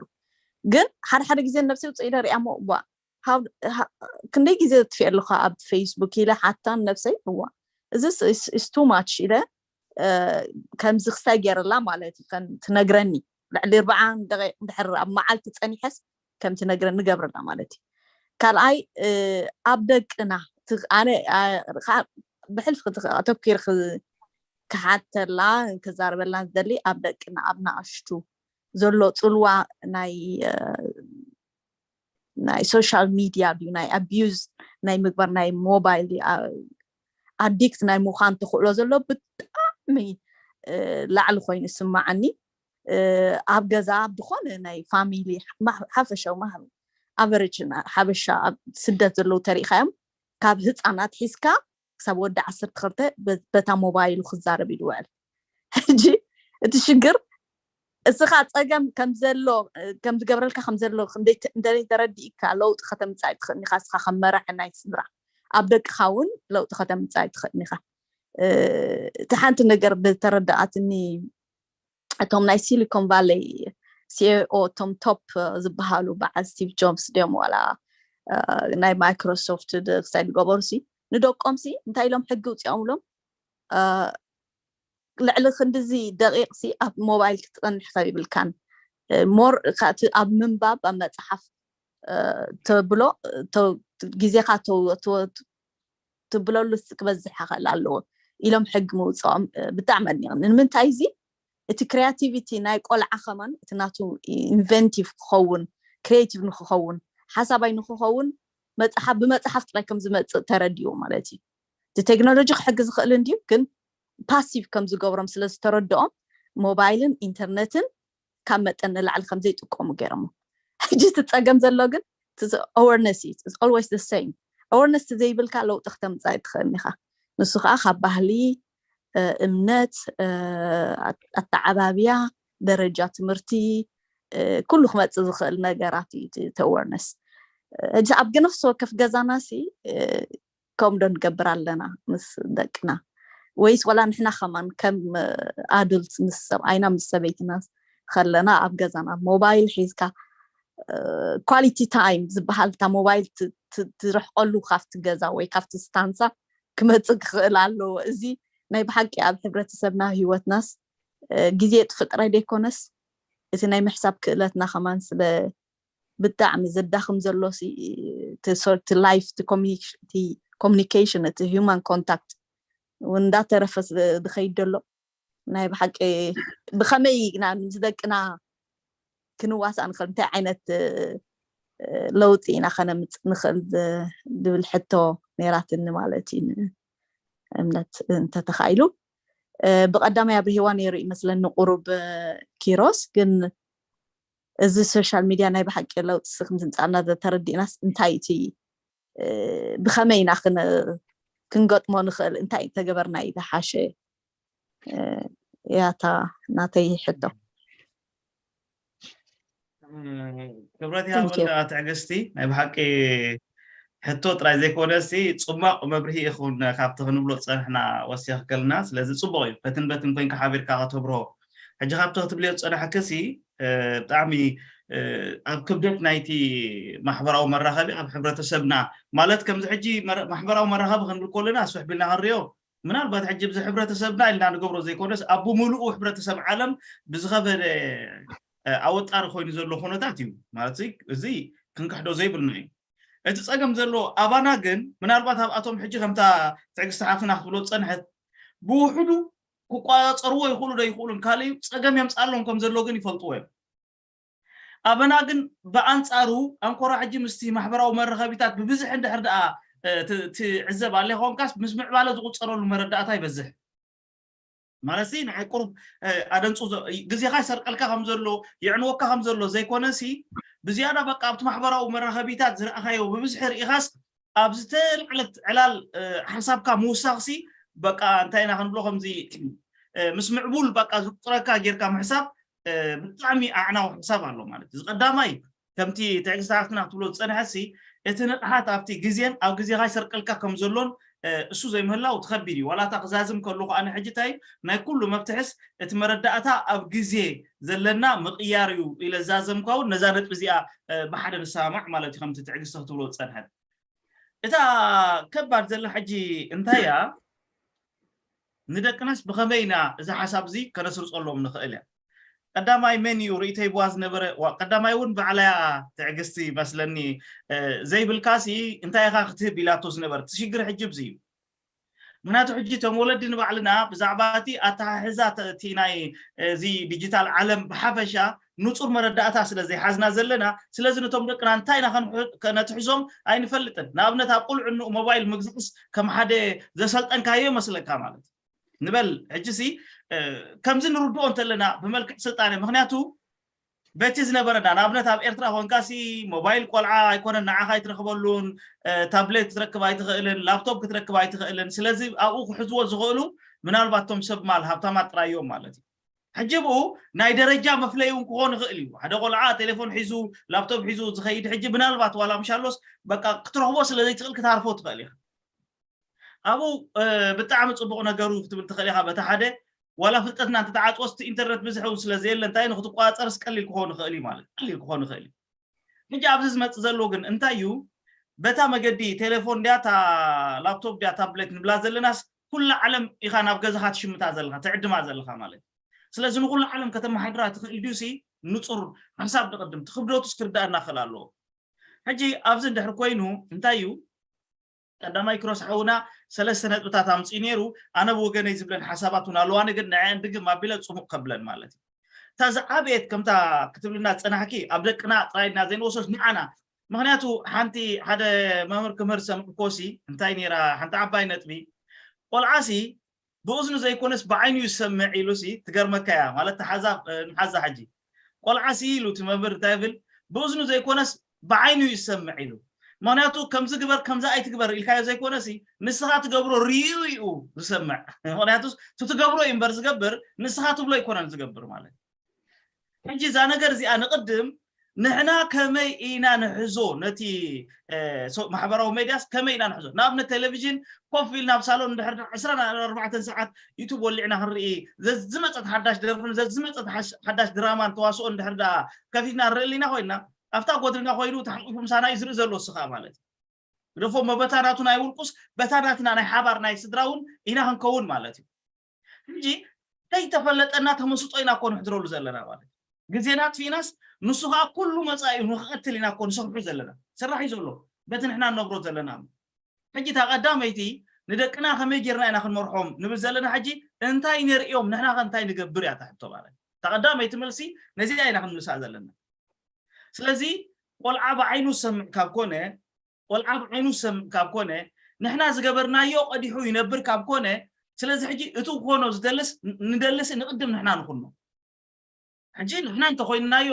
ግን ሓደ ሓደ ግዜ ነብሰይ ውፅእ ኢለ ሪኣ ሞ ቧ ክንደይ ግዜ ትፍየ ኣለካ ኣብ ፌስቡክ ኢለ ሓታን ነብሰይ እዋ እዚ ስ ቱ ማች ኢለ ከምዚ ክስታይ ገይረላ ማለት እዩ ትነግረኒ ልዕሊ ርብዓ ድሕር ኣብ መዓልቲ ፀኒሐስ ከም ትነግረኒ ገብረላ ማለት እዩ። ካልኣይ ኣብ ደቅና ኣነ ብሕልፊ ኣተኪር ክሓተላ ክዛርበላ ዝደሊ ኣብ ደቅና ኣብ ናእሽቱ ዘሎ ፅልዋ ናይ ናይ ሶሻል ሚድያ ድዩ ናይ ኣቢዩዝ ናይ ምግባር ናይ ሞባይል ኣዲክት ናይ ምዃን ተኽእሎ ዘሎ ብጣዕሚ ላዕሊ ኮይኑ ይስማዓኒ። ኣብ ገዛ ብዝኾነ ናይ ፋሚሊ ሓፈሻዊ ማህበ ኣቨሬጅ ሓበሻ ኣብ ስደት ዘለዉ ተሪኢኻዮም ካብ ህፃናት ሒዝካ ክሳብ ወዲ ዓሰርተ ክልተ በታ ሞባይሉ ክዛረብ ይውዕል። ሕጂ እቲ ሽግር እስኻ ፀገም ከምዘሎ ከምዝገብረልካ ከምዘሎ እንደይ ተረዲእካ ለውጢ ከተምፃእ ትኽእል ኢኻ እስኻ ከም መራሒ ናይ ስድራ ኣብ ደቅኻ እውን ለውጢ ከተምፃእ ትኽእል ኢኻ። እቲ ሓንቲ ነገር ብተረዳኣትኒ እቶም ናይ ሲሊኮን ቫለይ ሲኦ እቶም ቶፕ ዝበሃሉ በዓል ስቲቭ ጆብስ ድዮም ዋላ ናይ ማይክሮሶፍት ክሳይ ዝገበሩ ሲ ንደቆም ሲ እንታይ ኢሎም ሕጊ ውፅኦም ኢሎም ልዕሊ ክንድዚ ደቂቕ ሲ ኣብ ሞባይል ክትፀንሕ ከይብልካን ሞር ካብቲ ኣብ ምንባብ ኣብ መፅሓፍ ተብሎ ግዜካ ትብለሉ ክበዝሕ ክእል ኣለዎ ኢሎም ሕጊ ምውፅኦም ብጣዕሚ ኣድኒቕ ንምንታይ እዚ እቲ ክሪያቲቪቲ ናይ ቆልዓ ከማን እቲ ናቱ ኢንቨንቲቭ ክኸውን ክሪኤቲቭ ንክኸውን ሓሳባይ ንክኸውን መፅሓፍ ብመፅሓፍ ጥራይ ከም ዝመፅእ ተረዲኡ ማለት እዩ እቲ ቴክኖሎጂ ክሕግዝ ዝኽእል እንድዩ ግን ፓሲቭ ከም ዝገብሮም ስለ ዝተረድኦም ሞባይልን ኢንተርነትን ካብ መጠን ንላዕሊ ከም ዘይጥቀሙ ገይሮሞ ሕጂ እቲ ፀገም ዘሎ ግን ኣወርነስ እዩ always the same ኣወርነስ ዘይብልካ ለውጢ ክተምፃእ ትኽእል ኢኻ ንሱ ከዓ ካብ ባህሊ እምነት ኣተዓባብያ ደረጃ ትምህርቲ ኩሉ ክመፅእ ዝኽእል ነገራት እዩ እቲ ኣወርነስ ሕጂ ኣብ ግነፍሲ ወከፍ ገዛና ሲ ከምኡ ዶ ንገብር ኣለና ምስ ደቅና ወይስ ዋላ ንሕና ከማን ከም ኣዱልት ምስ ሰብኣይና ምስ ሰበይትና ከለና ኣብ ገዛና ሞባይል ሒዝካ ኳሊቲ ታይም ዝበሃል እታ ሞባይል ትርሕቀሉ ካብቲ ገዛ ወይ ካብቲ ስታንሳ ክመፅእ ክኽእል ኣለዎ እዚ ናይ ብሓቂ ኣብ ሕብረተሰብና ህይወትናስ ግዜ የጥፍእ ጥራይ ዘይኮነስ እቲ ናይ ምሕሳብ ክእለትና ከማን ስለ ብጣዕሚ ዘዳኽም ዘሎ ሲ እቲ ሶርቲ ላይፍ እቲ ኮሚኒኬሽን እቲ ሂማን ኮንታክት እውን እንዳተረፈ ዝኸይድ ዘሎ ናይ ብሓቂ ብኸመይ ኢና ምስ ደቅና ክንዋሳእ ንኽእል እንታይ ዓይነት ለውጢ ኢና ከነምፅእ ንኽእል ዝብል ሕቶ ነይራትኒ ማለት እዩ እምነት እንተተኻኢሉ ብቐዳማይ ኣብርሂዋ ነይሩ ይመስለኒ ቁሩብ ኪሮስ ግን እዚ ሶሻል ሚድያ ናይ ብሓቂ ለውጢ ሲ ከም ዝምፃና ተረዲእናስ እንታይ እቲ ብኸመይ ኢና ክንገጥሞ ንኽእል እንታይ ተገበርና እዩ ዝሓሸ ያታ ናተይ ሕቶ ክብረት ይሃበልና ትዕግስቲ ናይ ብሓቂ ሕቶ ጥራይ ዘይኮነ ሲ ፅማቕ መብርሂ ይኹን ካብቲ ክንብሎ ዝፀንሕና ወሲኽክልና ስለዚ ፅቡቕ እዩ በትን በትን ኮይንካ ሓቢርካ ከተብርሆ ሕጂ ካብቲ ክትብልዮ ዝፀናሕክሲ ብጣዕሚ ኣብ ክብደት ናይቲ ማሕበራዊ መራኸቢ ኣብ ሕብረተሰብና ማለት ከምዚ ሕጂ ማሕበራዊ መራኸቢ ክንብል ከለና ኣስፍሕ ቢልና ክንሪኦ ምናልባት ሕጂ ብዚ ሕብረተሰብና ኢልና ንገብሮ ዘይኮነስ ኣብ ብምሉኡ ሕብረተሰብ ዓለም ብዝኸበደ ኣወጣሪ ኮይኑ ዘሎ ኩነታት እዩ ማለት እዚ ክንክሕዶ ዘይብልና እዩ እቲ ፀገም ዘሎ ኣባና ግን ምናልባት ኣብኣቶም ሕጂ ከምታ ትዕግስቲ ሓፍትና ክትብሎ ዝፀንሐት ብውሕዱ ክቋፀርዎ ይኽእሉ ዶ ይኽእሉን ካልእ ፀገም የምፃሎም ከም ዘሎ ግን ይፈልጥዎ እዮም ኣበና ግን ብኣንፃሩ ኣንኮራ ሕጂ ምስቲ ማሕበራዊ መራኸቢታት ብብዝሒ እንድሕር ደኣ ትዕዘብ ኣለ ኮንካስ ምስ ምዕባለ ዝቁፀረሉ መረዳእታ ይበዝሕ ማለት ንዓይ ቁሩብ ኣደንፁ ግዜኻ ይሰርቀልካ ከም ዘሎ የዕንወካ ከም ዘሎ ዘይኮነሲ ብዝያዳ በቃ ኣብቲ ማሕበራዊ መራኸቢታት ዝረእኻዮ ብብዝሒ ርኢኻስ ኣብ ዝተልዕለት ዕላል ሓሳብካ ምውሳኽሲ በቃ እንታይ ኢና ክንብሎ ከምዚ ምስ ምዕቡል በቃ ዝቁፅረካ ጌርካ ምሕሳብ ብጣዕሚ ኣዕናዊ ሕሳብ ኣሎ ማለት እዩ። ቀዳማይ ከምቲ ትዕግስቲ ሓፍትና ክትብሎ ዝፀንሐሲ እቲ ንቕሓት ኣብቲ ግዜን ኣብ ግዜኻ ይሰርቀልካ ከም ዘሎን እሱ ዘይምህላው ትኸቢድ እዩ። ዋላ እታ ክዛዝም ከለኹ ኣነ ሕጂ እንታይ ናይ ኩሉ መፍትሕስ እቲ መረዳእታ ኣብ ግዜ ዘለና ምቕያር እዩ ኢለ ዝዛዘምካ እውን ነዛ ነጥቢ እዚኣ ብሓደ ንሰማማዕ ማለት እዩ። ከምቲ ትዕግስቲ ክትብሎ ዝፀንሐት እታ ከባድ ዘላ ሕጂ እንታይ እያ? ንደቅናስ ብኸመይ ኢና እዚ ሓሳብ እዚ ከነስርፀሎም ንኽእል እያ? ቀዳማይ መን እዩ ርእይቶ ይብዋ ዝነበረ? ቀዳማይ እውን ባዕላያ ትዕግስቲ መስለኒ ዘይብልካሲ እንታይ ኢኻ ክትህብ ኢላቶ ዝነበረ ትሽግር ሕጂ ብዚ እዩ። ምክንያቱ ሕጂ እቶም ወለዲ ንባዕልና ብዛዕባ እቲ ኣተሓሕዛ እቲ ናይ እዚ ዲጂታል ዓለም ብሓፈሻ ንፁር መረዳእታ ስለ ዘይሓዝና ዘለና ስለዚ ነቶም ደቅና እንታይ ኢና ከነትሕዞም ኣይንፈልጥን። ንኣብነት ኣብ ቁልዕንኡ ሞባይል ምግዛእስ ከም ሓደ ዘሰልጠንካዮ ይመስለካ ማለት ንበል ሕጂ ሲ ከምዚ ንርድኦ እንተለና ብመልክዕ ስልጣነ ምክንያቱ በቲ ዝነበረና ንኣብነት ኣብ ኤርትራ ኮንካሲ ሞባይል ቆልዓ ኣይኮነን ንዓኻ ኣይትረክበሉን ታብሌት ክትረክብ ኣይትኽእልን ላፕቶፕ ክትረክብ ኣይትኽእልን ስለዚ ኣብኡ ክሕዝዎ ዝኽእሉ ምናልባት ቶም ሰብ ማል ሃብታማት ጥራይ እዮም ማለት እዩ ሕጂ ብኡ ናይ ደረጃ መፍለይ እውን ክኾን ይኽእል እዩ ሓደ ቆልዓ ቴሌፎን ሒዙ ላፕቶፕ ሒዙ ዝኸይድ ሕጂ ምናልባት ዋላ ምሻሎስ በቃ ክትረኽቦ ስለ ዘይትኽእል ክትሃርፎ ትኽእል ኢኻ ኣብኡ ብጣዕሚ ፅቡቕ ነገሩ ክትብል ትኽእል ኢኻ በቲ ሓደ ዋላ ፍልጠትና እንተተዓፅወስ እቲ ኢንተርነት ብዝሕ እውን ስለ ዘየለ እንታይ ንክትቆፃፀርስ ቀሊል ክኾን ይኽእል እዩ ማለት ቀሊል ክኾን ይኽእል እዩ ሕጂ ኣብዚ ዝመፅእ ዘሎ ግን እንታይ እዩ በታ መገዲ ቴሌፎን ድያ እታ ላፕቶፕ ድያ ታብሌት ንብላ ዘለናስ ኩላ ዓለም ኢኻ ናብ ገዛኻ ትሽምታ ዘለኻ ትዕድማ ዘለኻ ማለት እዩ ስለዚ ንኩሉ ዓለም ከተመሓድራ ትኽእል ድዩሲ ንፁር ሓሳብ ንቅድም ትክብደቱስ ክርዳእና ክእል ኣለዎ ሕጂ ኣብዚ እንድሕር ኮይኑ እንታይ እዩ ቀዳማይ ክሮስ ሓውና ሰለስተ ነጥብታት ኣምፅኡ ነይሩ ኣነ ብወገነይ ዝብለን ሓሳባት እውን ኣለዋኒ ግን ንዐን ድግም ኣቢለ ፅሙቕ ከብለን ማለት እዩ እታ ዝዓበየት ከምታ ክትብልና ዝፀናሕኪ ኣብ ደቅና ጥራይና ዘይንወሶስ ንዓና ምክንያቱ ሓንቲ ሓደ መምህር ክምህር ዝሰምዕኮሲ እንታይ ነይራ ሓንቲ ዓባይ ነጥቢ ቆልዓሲ ብእዝኑ ዘይኮነስ ብዓይኑ ይሰምዕ ኢሉሲ ትገርመካ እያ ማለት ተሓዛ ንሓዛ ሕጂ ቆልዓሲ ኢሉ እቲ መምህር እንታይ ይብል ብእዝኑ ዘይኮነስ ብዓይኑ ይሰምዕ ኢሉ ምክንያቱ ከምዚ ግበር ከምዚ ኣይትግበር ኢልካዮ ዘይኮነሲ ንስኻ ትገብሮ ርእዩ እዩ ዝሰምዕ ምክንያቱ ትትገብሮ እዩ እምበር ዝገብር ንስኻ ትብሎ ኣይኮነን ዝገብር ማለት ሕጂ እዛ ነገር እዚኣ ንቕድም ንሕና ከመይ ኢና ንሕዞ ነቲ ማሕበራዊ ሜድያስ ከመይ ኢና ንሕዞ ንኣብነት ቴሌቪዥን ኮፍ ኢልና ኣብ ሳሎን እንድሕር ዕስራን ኣርባዕተን ሰዓት ዩቱብ ወሊዕና ክንርኢ ዘዝመፀት ሓዳሽ ደርፍን ዘዝመፀት ሓዳሽ ድራማን ተዋስኦ እንድሕር ዳ ከፊትና ንርኢ ኣለና ኮይና ኣብታ ጎድንና ኮይኑ ተሓቂፉ ምሳና እዩ ዝርኢ ዘሎ ስኻ ማለት እዩ ግደፎ መበታ ናቱ ናይ ውልቁስ በታ ናትና ናይ ሓባር ናይ ስድራ እውን ኢና ክንከውን ማለት እዩ ሕጂ ከይተፈለጠና ተመስጦ ኢና እኮ ንሕድረሉ ዘለና ማለት ግዜና ኣጥፊእናስ ንሱ ከዓ ኩሉ መፃኢ ንክቐትል ኢና እኮ ንሰርሑ ዘለና ስራሕ እዩ ዘሎ በቲ ንሕና ንነብሮ ዘለና ሕጂ እታ ቀዳመይቲ ንደቅና ከመይ ጌርና ኢና ክንመርሖም ንብል ዘለና ሕጂ እንታይ ንርእዮም ንሕና ከ እንታይ ንገብር እያ ታሕቶ ማለት እታ ቀዳመይቲ መልሲ ነዚኣ ኢና ክንምልሳ ዘለና ስለዚ ቆልዓ ብዓይኑ ዝሰምዕ ካብ ኮነ ቆልዓ ብዓይኑ ዝሰምዕ ካብ ኮነ ንሕና ዝገበርናዮ ቀዲሑ ይነብር ካብ ኮነ ስለዚ ሕጂ እቲ ክኾኖ ዝደልስ ንደልስ ንቅድም ንሕና ንኹኖ ሕጂ ንሕና እንተኮይንናዮ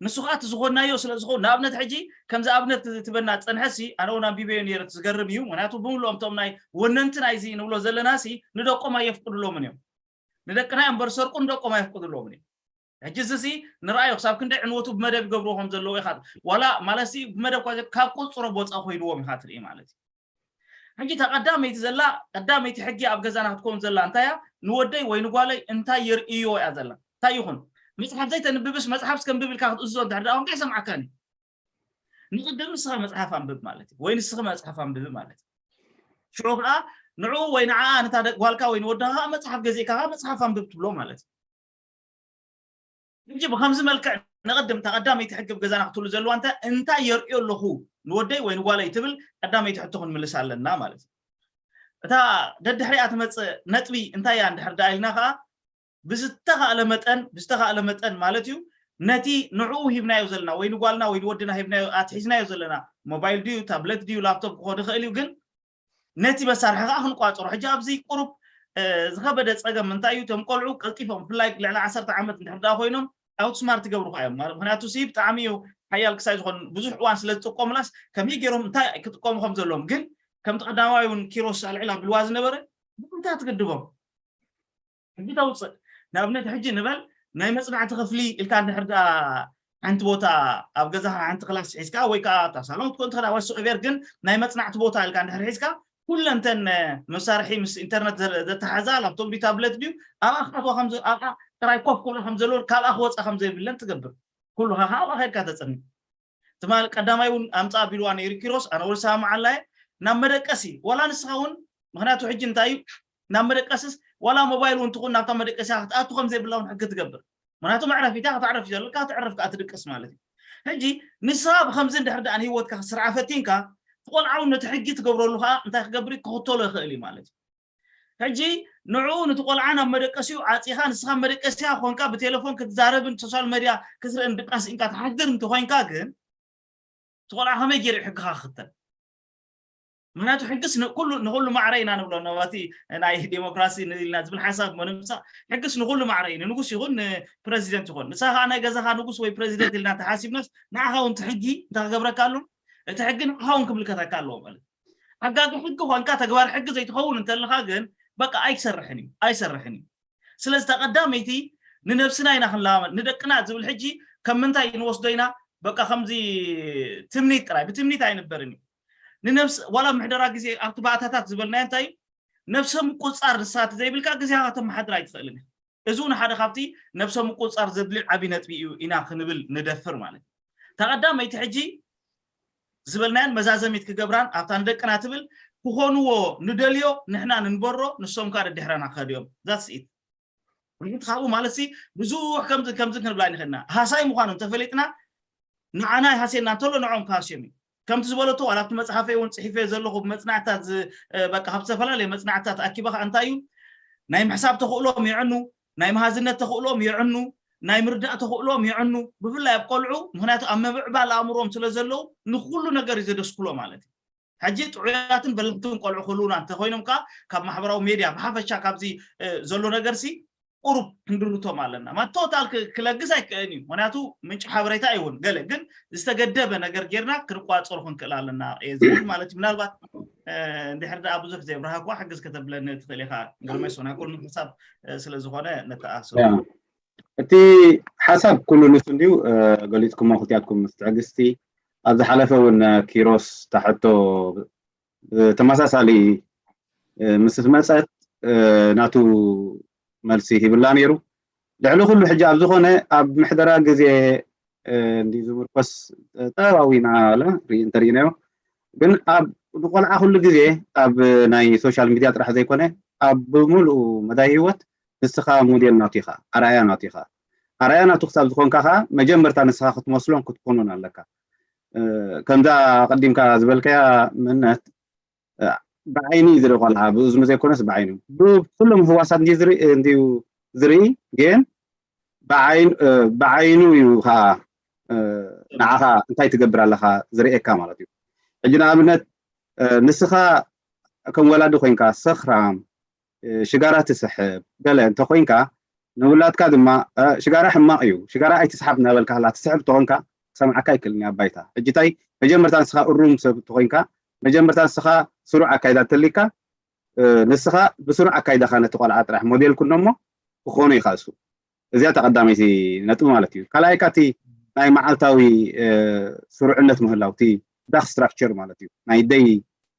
ንሱ ከዓ እቲ ዝኾንናዮ ስለ ዝኸውን ንኣብነት ሕጂ ከምዚ ኣብነት ትበና ዝፀንሐሲ ኣነ እውን ኣንቢበዮ ነይረ ዝገርም እዩ ምክንያቱ ብምልኦም ቶም ናይ ወነንቲ ናይዚ ንብሎ ዘለናሲ ንደቆም ኣየፍቅድሎምን እዮም ንደቅና እዮም እምበር ሰርቁ ንደቆም ኣየፍቅድሎምን እዮም ሕጂ እዚ ንርኣዮ ክሳብ ክንደይ ዕንወቱ ብመደብ ይገብርዎ ከም ዘለዉ ኢኻ ዋላ ማለት ብመደብ ኳ ካብ ቁፅሮ ቦፃ ኮይንዎም ኢኻ ትርኢ ማለት እዩ ሕጂ እታ ቀዳመይቲ ዘላ ቀዳመይቲ ሕጊ ኣብ ገዛና ክትከውን ዘላ እንታይ እያ ንወደይ ወይ ንጓለይ እንታይ የርእዮ እያ ዘላ እንታይ ይኹን መፅሓፍ ዘይተንብብስ መፅሓፍ ስከንብብ ኢልካ ክትእዝዞ እንድሕር ደኣ እንታይ ይሰምዓካኒ ንቅድም ንስኻ መፅሓፍ ኣንብብ ማለት እዩ ወይ ንስኺ መፅሓፍ ኣንብቢ ማለት እዩ ሽዑ ከዓ ንዕኡ ወይ ንዓኣ ነታ ጓልካ ወይ ንወድኻ ከዓ መፅሓፍ ገዚእካ ከዓ መፅሓፍ ኣንብብ ትብሎ ማለት እዩ ሕጂ ብከምዚ መልክዕ ንቅድም ተቀዳመይቲ ሕጊ ብገዛና ክትሉ ዘለዋ እንተ እንታይ የርእዮ ኣለኹ ንወደይ ወይ ንጓለይ ትብል ቀዳመይቲ ሕቶ ክንምልስ ኣለና ማለት እዩ እታ ደድሕሪኣ ትመፅእ ነጥቢ እንታይ እያ እንድሕር ደኣ ኢልና ከዓ ብዝተኻእለ መጠን ብዝተኻእለ መጠን ማለት እዩ ነቲ ንዕኡ ሂብናዮ ዘለና ወይ ንጓልና ወይ ንወድና ሂብናዮ ኣትሒዝናዮ ዘለና ሞባይል ድዩ ታብለት ድዩ ላፕቶፕ ክኾን ይኽእል እዩ ግን ነቲ መሳርሒ ከዓ ክንቋፅሮ ሕጂ ኣብዚ ቁሩብ ዝኸበደ ፀገም እንታይ እዩ እቶም ቆልዑ ቀልጢፎም ብፍላይ ልዕሊ ዓሰርተ ዓመት እንድሕር ደኣ ኮይኖም ኣውትስማርት ይገብሩካ እዮም ምክንያቱ ሲ ብጣዕሚ እዩ ሓያል ክሳይ ዝኾን ብዙሕ እዋን ስለ ዝጥቀሙላስ ከመይ ገይሮም እንታይ ክጥቀሙ ከም ዘለዎም ግን ከምቲ ቀዳማይ እውን ኪሮስ ኣልዕላ ብልዋ ዝነበረ እንታይ ትግድቦም ሕጂ ተውፅእ ንኣብነት ሕጂ ንበል ናይ መፅናዕቲ ክፍሊ ኢልካ እንድሕር ደኣ ሓንቲ ቦታ ኣብ ገዛኻ ሓንቲ ክላስ ሒዝካ ወይ ከዓ ኣብታ ሳሎን ክትኮን ትኽእል whatsoever፣ ግን ናይ መፅናዕቲ ቦታ ኢልካ እንድሕር ሒዝካ ኩለንተን መሳርሒ ምስ ኢንተርነት ዘተሓዛ ላፕቶፕ ድዩ ታብለት ድዩ ኣብኣ ክኣትዋ ኣብኣ ጥራይ ኮፍ ክብላ ከም ዘለዎ ካብኣ ክወፃ ከም ዘይብለን ትገብር። ኩሉ ከዓ ኣብኣ ከድካ ተፅኒ። ትማል ቀዳማይ እውን ኣምፃ ኣቢልዋ ነይሩ ኪሮስ ኣነ ወልሳ መዓላየ ናብ መደቀሲ ዋላ ንስኻ እውን ምክንያቱ ሕጂ እንታይ እዩ ናብ መደቀስስ ዋላ ሞባይል እውን ትኹን ናብታ መደቀሲያ ክትኣቱ ከም ዘይብላ እውን ሕጊ ትገብር። ምክንያቱ መዕረፊታ ከተዕረፍ ዘለካ ትዕረፍ ከዓ ትድቅስ ማለት እዩ። ሕጂ ንስኻ ብከምዚ እንድሕር ደኣ ንህይወትካ ክትስርዓ ፈቲንካ ትቆልዓ እውን ነቲ ሕጊ ትገብረሉ ከዓ እንታይ ክገብር ክኽተሎ ይኽእል እዩ ማለት እዩ። ሕጂ ንዕኡ ነቲ ቆልዓ ናብ መደቀሲኡ ዓፂኻ ንስኻ መደቀሲያ ኮንካ ብቴሌፎን ክትዛረብን ሶሻል መድያ ክትርእን ድቃስ ኢንካ ትሓድር እንተኮይንካ ግን እቲ ቆልዓ ከመይ ገይሩ ሕግኻ ክኽተል? ምክንያቱ ሕግስ ንኩሉ ንኩሉ ማዕረ ኢና ንብሎ ነባቲ ናይ ዴሞክራሲ ንልና ዝብል ሓሳብ መነምፃእ ሕግስ ንኩሉ ማዕረ እዩ ንንጉስ ይኹን ንፕረዚደንት ይኹን ንሳ ከዓ ናይ ገዛኻ ንጉስ ወይ ፕረዚደንት ኢልና እንተሓሲብናስ ንዓኻ እውን እቲ ሕጊ እንታይ ክገብረካ ኣሎ እቲ ሕጊ ንዓኻ እውን ክምልከተካ ኣለዎ ማለት ኣጋጊ ሕጊ ኮንካ ተግባር ሕጊ ዘይትኸውን እንተለካ ግን በቃ ኣይሰርሕን እዩ ኣይሰርሕን እዩ ስለዚ ተቀዳመይቲ ንነብስና ኢና ክንለማመድ ንደቅና ዝብል ሕጂ ከም ምንታይ ንወስዶ ኢና በቃ ከምዚ ትምኒት ጥራይ ብትምኒት ኣይንበርን እዩ ንነብስ ዋላ ምሕደራ ግዜ ኣብቲ ባእታታት ዝበልናዮ እንታይ እዩ ነብሰ ምቁፅፃር ንሳት ዘይብልካ ግዜኻ ከተመሓድር ኣይትኽእልን እዩ እዚ እውን ሓደ ካብቲ ነብሰ ምቁፅፃር ዘድሊ ዓብዪ ነጥቢ እዩ ኢና ክንብል ንደፍር ማለት እዩ ተቐዳመይቲ ሕጂ ዝበልናየን መዛዘሚት ክገብራን ኣብታ ንደቅና ትብል ክኾንዎ ንደልዮ ንሕና ንንበሮ ንሶም ከዓ ደድሕረና ክኸድዮም ዛትስኢት ርግት ካብኡ ማለት ሲ ብዙሕ ከምዚ ከምዚ ክንብላ ንኽእልና ሃሳይ ምዃኑ እንተፈሊጥና ንዓና ይሃስየና እንተሎ ንዖም ክሃስዮም እዩ ከምቲ ዝበለቶ ዋላ ኣብቲ መፅሓፈይ እውን ፅሒፈ ዘለኹ ብመፅናዕትታት በቃ ካብ ዝተፈላለየ መፅናዕትታት ኣኪበ ከዓ እንታይ እዩ ናይ ምሕሳብ ተኽእሎም የዕኑ ናይ መሃዝነት ተኽእሎም የዕኑ ናይ ምርዳእ ተኽእሎም የዕኑ ብፍላይ ኣብ ቆልዑ ምክንያቱ ኣብ ምምዕባል ኣእምሮም ስለ ዘለዉ ንኩሉ ነገር እዩ ዘደስክሎ ማለት እዩ ሕጂ ጥዑያትን በላሕትን ቆልዑ ክህልውና እንተኮይኖም ከዓ ካብ ማሕበራዊ ሜድያ ብሓፈሻ ካብዚ ዘሎ ነገር ሲ ቁሩብ ክንድርቶም ኣለና ማለት ቶታል ክለግስ ኣይክእልን እዩ ምክንያቱ ምንጭ ሓበሬታ ይውን ገለ ግን ዝተገደበ ነገር ጌርና ክንቋፀሩ ክንክእል ኣለና እየ ዝብል ማለት እዩ ምናልባት እንድሕር ደኣ ብዙሕ ዘይብርሃ እኳ ሕግዝ ከተብለኒ ትኽእል ኢኻ ግርመይ ሶና ኩሉ ሓሳብ ስለዝኾነ ነተኣሰሩ እቲ ሓሳብ ኩሉ ንሱ እንድዩ ገሊፅኩሞ ክልቲኣትኩም ምስ ትዕግስቲ ኣብ ዝሓለፈ እውን ኪሮስ ታሕቶ ተመሳሳሊ ምስ መፀት ናቱ መልሲ ሂብላ ነይሩ ልዕሊ ኩሉ ሕጂ ኣብ ዝኾነ ኣብ ምሕደራ ግዜ እንዲ ዝምርኮስ ጥበባዊ ኢና ላ ርኢ እንተሪኢናዮ ግን ኣብ ንቆልዓ ኩሉ ግዜ ኣብ ናይ ሶሻል ሚድያ ጥራሕ ዘይኮነ ኣብ ብምሉኡ መዳይ ህይወት ንስኻ ሞዴል ናቱ ኢኻ ኣርኣያ ናቱ ኢኻ ኣርኣያ ናቱ ክሳብ ዝኾንካ ኸዓ መጀመርታ ንስኻ ክትመስሎን ክትኮኖን ኣለካ ከምዛ ቀዲምካ ዝበልካያ ምነት ብዓይኒ ዝርኢ ቆልዓ ብእዝኑ ዘይኮነስ ብዓይኑ ብኩሎም ህዋሳት እንድዩ ዝርኢ ግን ብዓይኑ እዩ ከዓ ንዓኻ እንታይ ትገብር ኣለኻ ዝርእየካ ማለት እዩ ሕጂ ንኣብነት ንስኻ ከም ወላዲ ኮይንካ ሰኽራም ሽጋራ ትስሕብ ገለ እንተኮይንካ ንውላድካ ድማ ሽጋራ ሕማቕ እዩ ሽጋራ ኣይትስሓብ እናበልካ ላ ትስሕብ እንተኮንካ ክሰምዓካ ኣይክእልን እዩ ኣባይታ ሕጂ እንታይ መጀመርታ ንስኻ እሩም ሰብ እንተኮይንካ መጀመርታ ንስኻ ስሩዕ ኣካይዳ እንተሊካ ንስኻ ብስሩዕ ኣካይዳኻ ነቲ ቆልዓ ጥራሕ ሞዴል ኩኖ እሞ ክኾኑ ኢኻ እሱ እዚኣ ተቐዳመይቲ ነጥቢ ማለት እዩ ካልኣይ ካቲ ናይ መዓልታዊ ስሩዕነት ምህላው እቲ ዳክ ስትራክቸር ማለት እዩ ናይ ደይ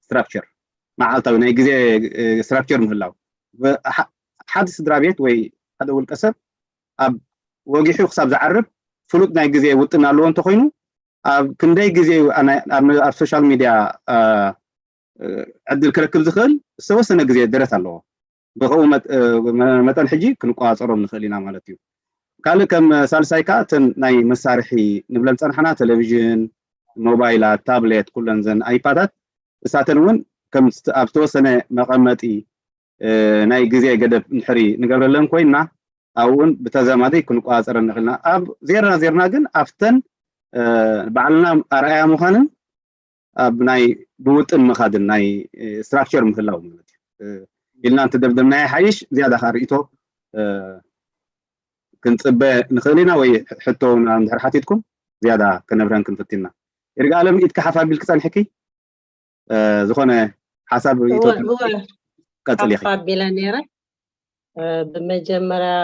ስትራክቸር መዓልታዊ ናይ ግዜ ስትራክቸር ምህላው ሓደ ስድራ ቤት ወይ ሓደ ውልቀ ሰብ ኣብ ወጊሑ ክሳብ ዝዓርብ ፍሉጥ ናይ ግዜ ውጥን ኣለዎ እንተኮይኑ ኣብ ክንደይ ግዜ ኣብ ሶሻል ሚድያ ዕድል ክረክብ ዝኽእል ዝተወሰነ ግዜ ደረት ኣለዎ ብኸኡ መጠን ሕጂ ክንቆፃፀሮም ንኽእል ኢና ማለት እዩ ካልእ ከም ሳልሳይ ከዓ እተን ናይ መሳርሒ ንብለን ፀናሕና ቴሌቪዥን ሞባይላት ታብሌት ኩለን ዘን ኣይፓዳት እሳተን እውን ከም ኣብ ዝተወሰነ መቐመጢ ናይ ግዜ ገደብ እንድሕሪ ንገብረለን ኮይንና ኣብኡ እውን ብተዛማዲ ክንቆፃፀረን ንኽእልና ኣብ ዜርና ዜርና ግን ኣብተን ባዕልና ኣርኣያ ምዃንን ኣብ ናይ ብውጥን ምኻድን ናይ ስትራክቸር ምህላው ማለት እዩ ኢልና እንተደምደምናዮ ሓይሽ ዝያዳ ከዓ ርእቶ ክንፅበ ንኽእል ኢና ወይ ሕቶ እንድሕር ሓቲትኩም ዝያዳ ክነብረን ክንፍትና ይርጋ ኣለም ኢድካ ሓፍ ኣቢልክ ፀንሕኪ ዝኾነ ሓሳብ ርእቶ ቀፅል ኢኺ ሓፍ ኣቢለ ነይረ ብመጀመርያ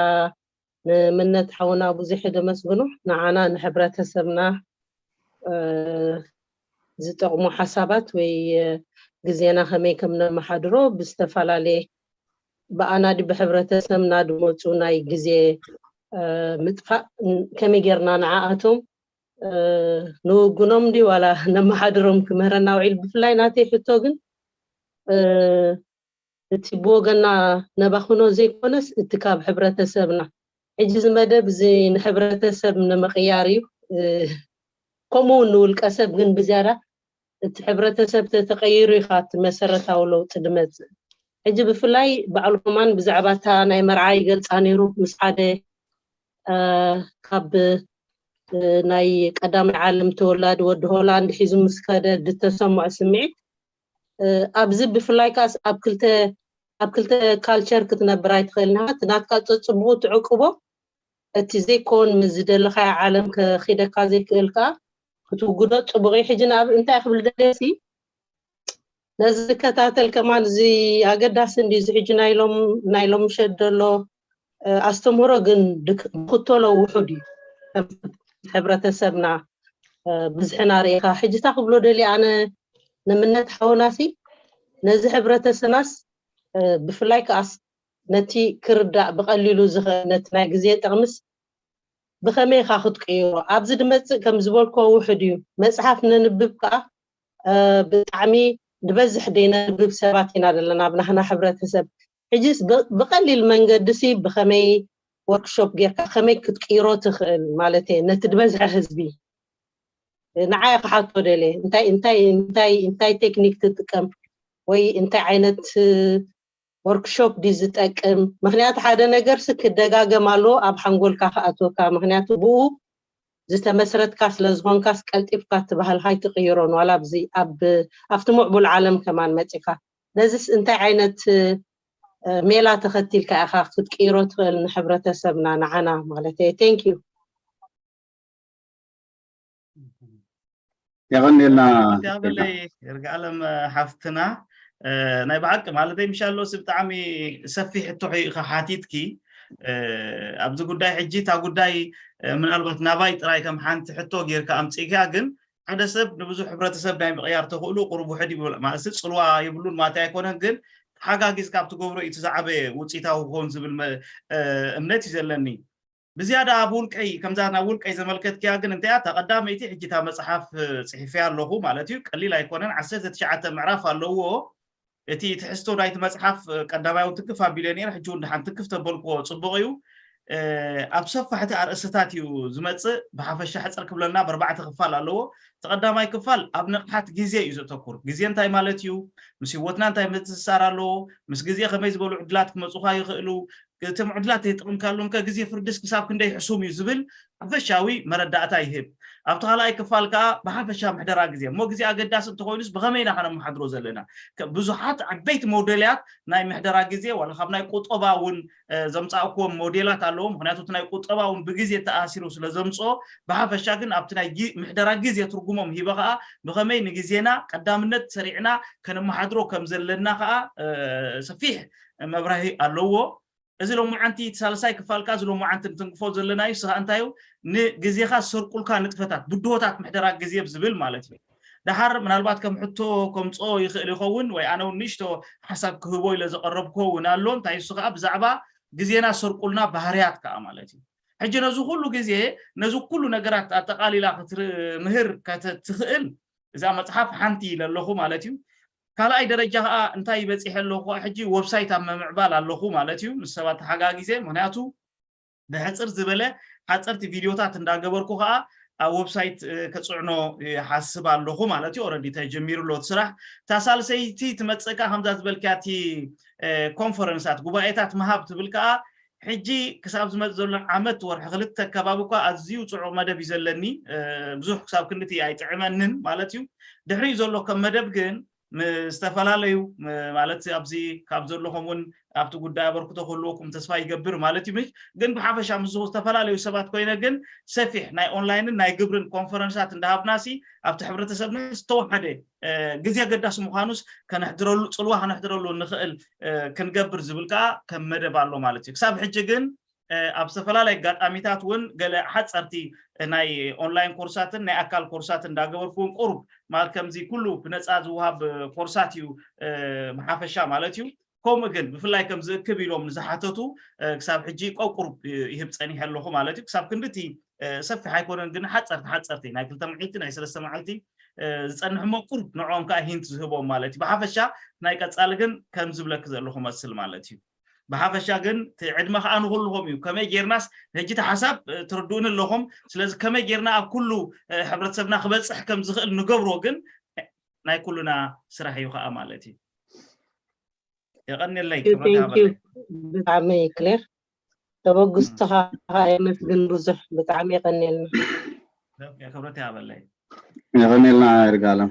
ንምነት ሓውና ብዙሕ ደመስግኖ። ንዓና ንሕብረተሰብና ዝጠቕሙ ሓሳባት ወይ ግዜና ከመይ ከም ነመሓድሮ ብዝተፈላለየ ብኣናዲ ብሕብረተሰብና ድመፁ ናይ ግዜ ምጥፋእ ከመይ ጌርና ንዓኣቶም ንውግኖም ድዩ ዋላ ነመሓድሮም ክምህረና ውዒል። ብፍላይ ናተይ ሕቶ ግን እቲ ብወገና ነባኽኖ ዘይኮነስ እቲ ካብ ሕብረተሰብና ሕጂ እዚ መደብ እዚ ንሕብረተሰብ ንምቕያር እዩ። ከምኡ እውን ንውልቀ ሰብ ግን ብዝያዳ እቲ ሕብረተሰብ ተተቐይሩ ኢኻ እቲ መሰረታዊ ለውጢ ድመፅእ። ሕጂ ብፍላይ በዓል ኮማን ብዛዕባ እታ ናይ መርዓ ይገልፃ ነይሩ ምስ ሓደ ካብ ናይ ቀዳማይ ዓለም ተወላዲ ወዲ ሆላንድ ሒዙ ምስ ከደ ዝተሰምዖ ስምዒት ኣብዚ ብፍላይ ካስ ኣብ ክልተ ኣብ ክልተ ካልቸር ክትነብር ኣይትኽእል ንሃት ናትካ ፀፅብቑ ትዕቅቦ እቲ ዘይኮን ምስ ዝደለኻዮ ዓለም ከኺደካ ዘይክእል ከዓ ክትውግዶ ፅቡቕ እዩ። ሕጂ ንኣብ እንታይ ክብል ደልየ ሲ ነዚ ዝከታተል ከማን እዚ ኣገዳሲ እንዲ እዚ ሕጂ ናይ ሎም ናይ ሎም ምሸት ዘሎ ኣስተምህሮ ግን ብክተሎ ውሑድ እዩ። ሕብረተሰብና ብዝሕና ርኢኻ ሕጂ ታ ክብሎ ደልየ ኣነ ንምነት ሓውናሲ ነዚ ሕብረተሰብናስ ብፍላይ ከኣስ ነቲ ክርዳእ ብቐሊሉ ዝኽእል ነቲ ናይ ግዜ ጥቕምስ ብኸመይ ኢኻ ክትቅይሮ? ኣብዚ ድመጽእ ከም ዝበልክዎ ውሑድ እዩ። መጽሓፍ ነንብብ ከኣ ብጣዕሚ ንበዝሕ ደይነንብብ ሰባት ኢና ዘለና ኣብ ናህና ሕብረተሰብ። ሕጂስ ብቐሊል መንገዲ ሲ ብኸመይ ወርክሾፕ ጌርካ ከመይ ክትቅይሮ ትኽእል ማለት እየ ነቲ ዝበዝሐ ህዝቢ ንዓይ ክሓቶ ደልየ እንታይ እንታይ እንታይ እንታይ ቴክኒክ ትጥቀም ወይ እንታይ ዓይነት ወርክሾፕ ድዩ ዝጠቅም? ምኽንያቱ ሓደ ነገር ሲ ክደጋገም ኣለዎ ኣብ ሓንጎልካ ክኣትወካ። ምኽንያቱ ብኡ ዝተመስረትካ ስለ ዝኾንካስ ቀልጢፍካ እቲ ባህልኻ ኣይትቕይሮን ዋላ ኣብዚ ኣብ ኣብቲ ምዕቡል ዓለም ከማን መጺኻ። ነዚስ እንታይ ዓይነት ሜላ ተኸቲልካ ኢኻ ክትቅይሮ ትኽእል ንሕብረተሰብና ንዓና ማለት እየ። Thank you። የቐንየልና ያበለይ እርግኣለም ሓፍትና ናይ ብሓቂ ማለተይ ምሻሎ ሲ ብጣዕሚ ሰፊሕ ሕቶ ኢኻ ሓቲትኪ ኣብዚ ጉዳይ ሕጂ እታ ጉዳይ ምናልባት ናባይ ጥራይ ከም ሓንቲ ሕቶ ጌርካ ኣምፅእካ ግን ሓደ ሰብ ንብዙሕ ሕብረተሰብ ናይ ምቕያር ተኽእሉ ቁሩብ ውሕድ ይብል ማለት ጽልዋ የብሉን ማለት ኣይኮነን ግን ተሓጋጊዝካ ኣብ ትገብሮ እዩ ዝዓበየ ውፅኢታዊ ክኸውን ዝብል እምነት እዩ ዘለኒ ብዝያዳ ኣብ ውልቀይ ከምዛ ናብ ውልቀይ ዘመልከትክያ ግን እንተያ እታ ቀዳመይቲ ሕጂ እታ መፅሓፍ ፅሒፈያ ኣለኹ ማለት እዩ ቀሊል ኣይኮነን ዓሰርተ ትሽዓተ ምዕራፍ ኣለዎ እቲ ትሕዝቶ ናይቲ መፅሓፍ ቀዳማይ እውን ትንክፍ ኣቢለ ነይረ ሕጂ እውን ድሓን ትንክፍ ተበልክዎ ፅቡቕ እዩ ኣብ ሰፋሕቲ ኣርእስታት እዩ ዝመፅእ ብሓፈሻ ሕፅር ክብለልና ብኣርባዕተ ክፋል ኣለዎ እቲ ቀዳማይ ክፋል ኣብ ንቕሓት ግዜ እዩ ዘተኩር ግዜ እንታይ ማለት እዩ ምስ ህይወትና እንታይ ምትስሳር ኣለዎ ምስ ግዜ ከመይ ዝበሉ ዕድላት ክመፁኻ ይኽእሉ እቶም ዕድላት ተይጥቕምካሎም ከ ግዜ ፍርድስ ክሳብ ክንደይ ሕሱም እዩ ዝብል ሓፈሻዊ መረዳእታ ይህብ ኣብቲ ካልኣይ ክፋል ከዓ ብሓፈሻ ምሕደራ ግዜ እሞ ግዜ ኣገዳሲ እንተኮይኑስ ብኸመይ ኢና ከነመሓድሮ ዘለና ብዙሓት ዓበይቲ ሞዴላት ናይ ምሕደራ ግዜ ዋላ ካብ ናይ ቁጠባ እውን ዘምፃእክዎም ሞዴላት ኣለዎ ምክንያቱ ናይ ቁጠባ እውን ብግዜ ተኣሲሩ ስለ ዘምፅኦ ብሓፈሻ ግን ኣብቲ ናይ ምሕደራ ግዜ ትርጉሞም ሂበ ከዓ ብኸመይ ንግዜና ቀዳምነት ሰሪዕና ከነመሓድሮ ከም ዘለና ከዓ ሰፊሕ መብራሂ ኣለዎ እዚ ሎማዓንቲ እቲ ሳልሳይ ክፋልካ እዚ ሎማዓንቲ ንትንክፎ ዘለና እዩ ስኻ እንታይ እዩ ንግዜኻ ዝሰርቁልካ ንጥፈታት ብድሆታት ምሕደራ ግዜ ዝብል ማለት እዩ ደሓር ምናልባት ከም ሕቶ ከምፅኦ ይኽእል ይኸውን ወይ ኣነ እውን ንእሽቶ ሓሳብ ክህቦ ኢለ ዘቐረብኮ እውን ኣሎ እንታይ እሱ ከዓ ብዛዕባ ግዜና ዝሰርቁልና ባህርያት ከዓ ማለት እዩ ሕጂ ነዚ ኩሉ ግዜ ነዚ ኩሉ ነገራት ኣጠቓሊላ ክትምህር ትኽእል እዛ መፅሓፍ ሓንቲ ኢለ ኣለኹ ማለት እዩ ካልኣይ ደረጃ ከዓ እንታይ ይበፂሐ ኣለኹ ከዓ ሕጂ ወብሳይት ኣብ ምምዕባል ኣለኹ ማለት እዩ ምስ ሰባት ተሓጋጊዘ ምክንያቱ ብሕፅር ዝበለ ሓፀርቲ ቪድዮታት እንዳገበርኩ ከዓ ኣብ ወብሳይት ክፅዕኖ ይሓስብ ኣለኹ ማለት እዩ ኦረዲ ተጀሚሩ ኣሎ እቲ ስራሕ እታ ሳልሰይቲ ትመፅእ ከዓ ከምዛ ዝበልክያ እቲ ኮንፈረንሳት ጉባኤታት ምሃብ ትብል ከዓ ሕጂ ክሳብ ዝመፅ ዘሎ ዓመት ወርሒ ክልተ ከባቢ እኳ ኣዝዩ ፅዑቕ መደብ እዩ ዘለኒ ብዙሕ ክሳብ ክንድቲ ኣይጥዕመንን ማለት እዩ ድሕሪኡ ዘሎ ከም መደብ ግን ምስ ዝተፈላለዩ ማለት ኣብዚ ካብ ዘለኹም እውን ኣብቲ ጉዳይ ኣበርክቶ ክህልወኩም ተስፋ ይገብር ማለት እዩ ግን ብሓፈሻ ምስ ዝተፈላለዩ ሰባት ኮይነ ግን ሰፊሕ ናይ ኦንላይንን ናይ ግብርን ኮንፈረንሳት እንዳሃብናሲ ኣብቲ ሕብረተሰብና ዝተወሓደ ግዜ ኣገዳሲ ምዃኑስ ከነሕድረሉ ፅልዋ ከነሕድረሉ ንኽእል ክንገብር ዝብል ከዓ ከም መደብ ኣሎ ማለት እዩ ክሳብ ሕጂ ግን ኣብ ዝተፈላለየ ኣጋጣሚታት እውን ገለ ሓፀርቲ ናይ ኦንላይን ኮርሳትን ናይ ኣካል ኮርሳትን እንዳገበርኩ እውን ቁሩብ ማለት ከምዚ ኩሉ ብነፃ ዝወሃብ ኮርሳት እዩ ብሓፈሻ ማለት እዩ። ከምኡ ግን ብፍላይ ከም ዝእክብ ኢሎም ንዝሓተቱ ክሳብ ሕጂ ቆቁሩብ ይህብ ፀኒሐ ኣለኹ ማለት እዩ። ክሳብ ክንድቲ ሰፊሕ ኣይኮነን ግን ሓፀርቲ ሓፀርቲ ናይ ክልተ መዓልቲ ናይ ሰለስተ መዓልቲ ዝፀንሕ እሞ ቁሩብ ንዕኦም ከዓ ሂንት ዝህቦም ማለት እዩ። ብሓፈሻ ናይ ቀፃሊ ግን ከም ዝብለክ ዘለኹ መስል ማለት እዩ። ብሓፈሻ ግን እቲ ዕድመ ከዓ ንኩልኹም እዩ። ከመይ ጌርናስ ሕጂ እቲ ሓሳብ ትርድኡኒ ኣለኹም። ስለዚ ከመይ ጌርና ኣብ ኩሉ ሕብረተሰብና ክበፅሕ ከም ዝኽእል ንገብሮ ግን ናይ ኩሉና ስራሕ እዩ ከዓ ማለት እዩ። የቐንየለይ። ብጣዕሚ ክሌር ተበግስቶኻ የመስግን ብዙሕ። ብጣዕሚ የቐንየልና። ክብረት ያበለይ። የቐንየልና ይርጋለም።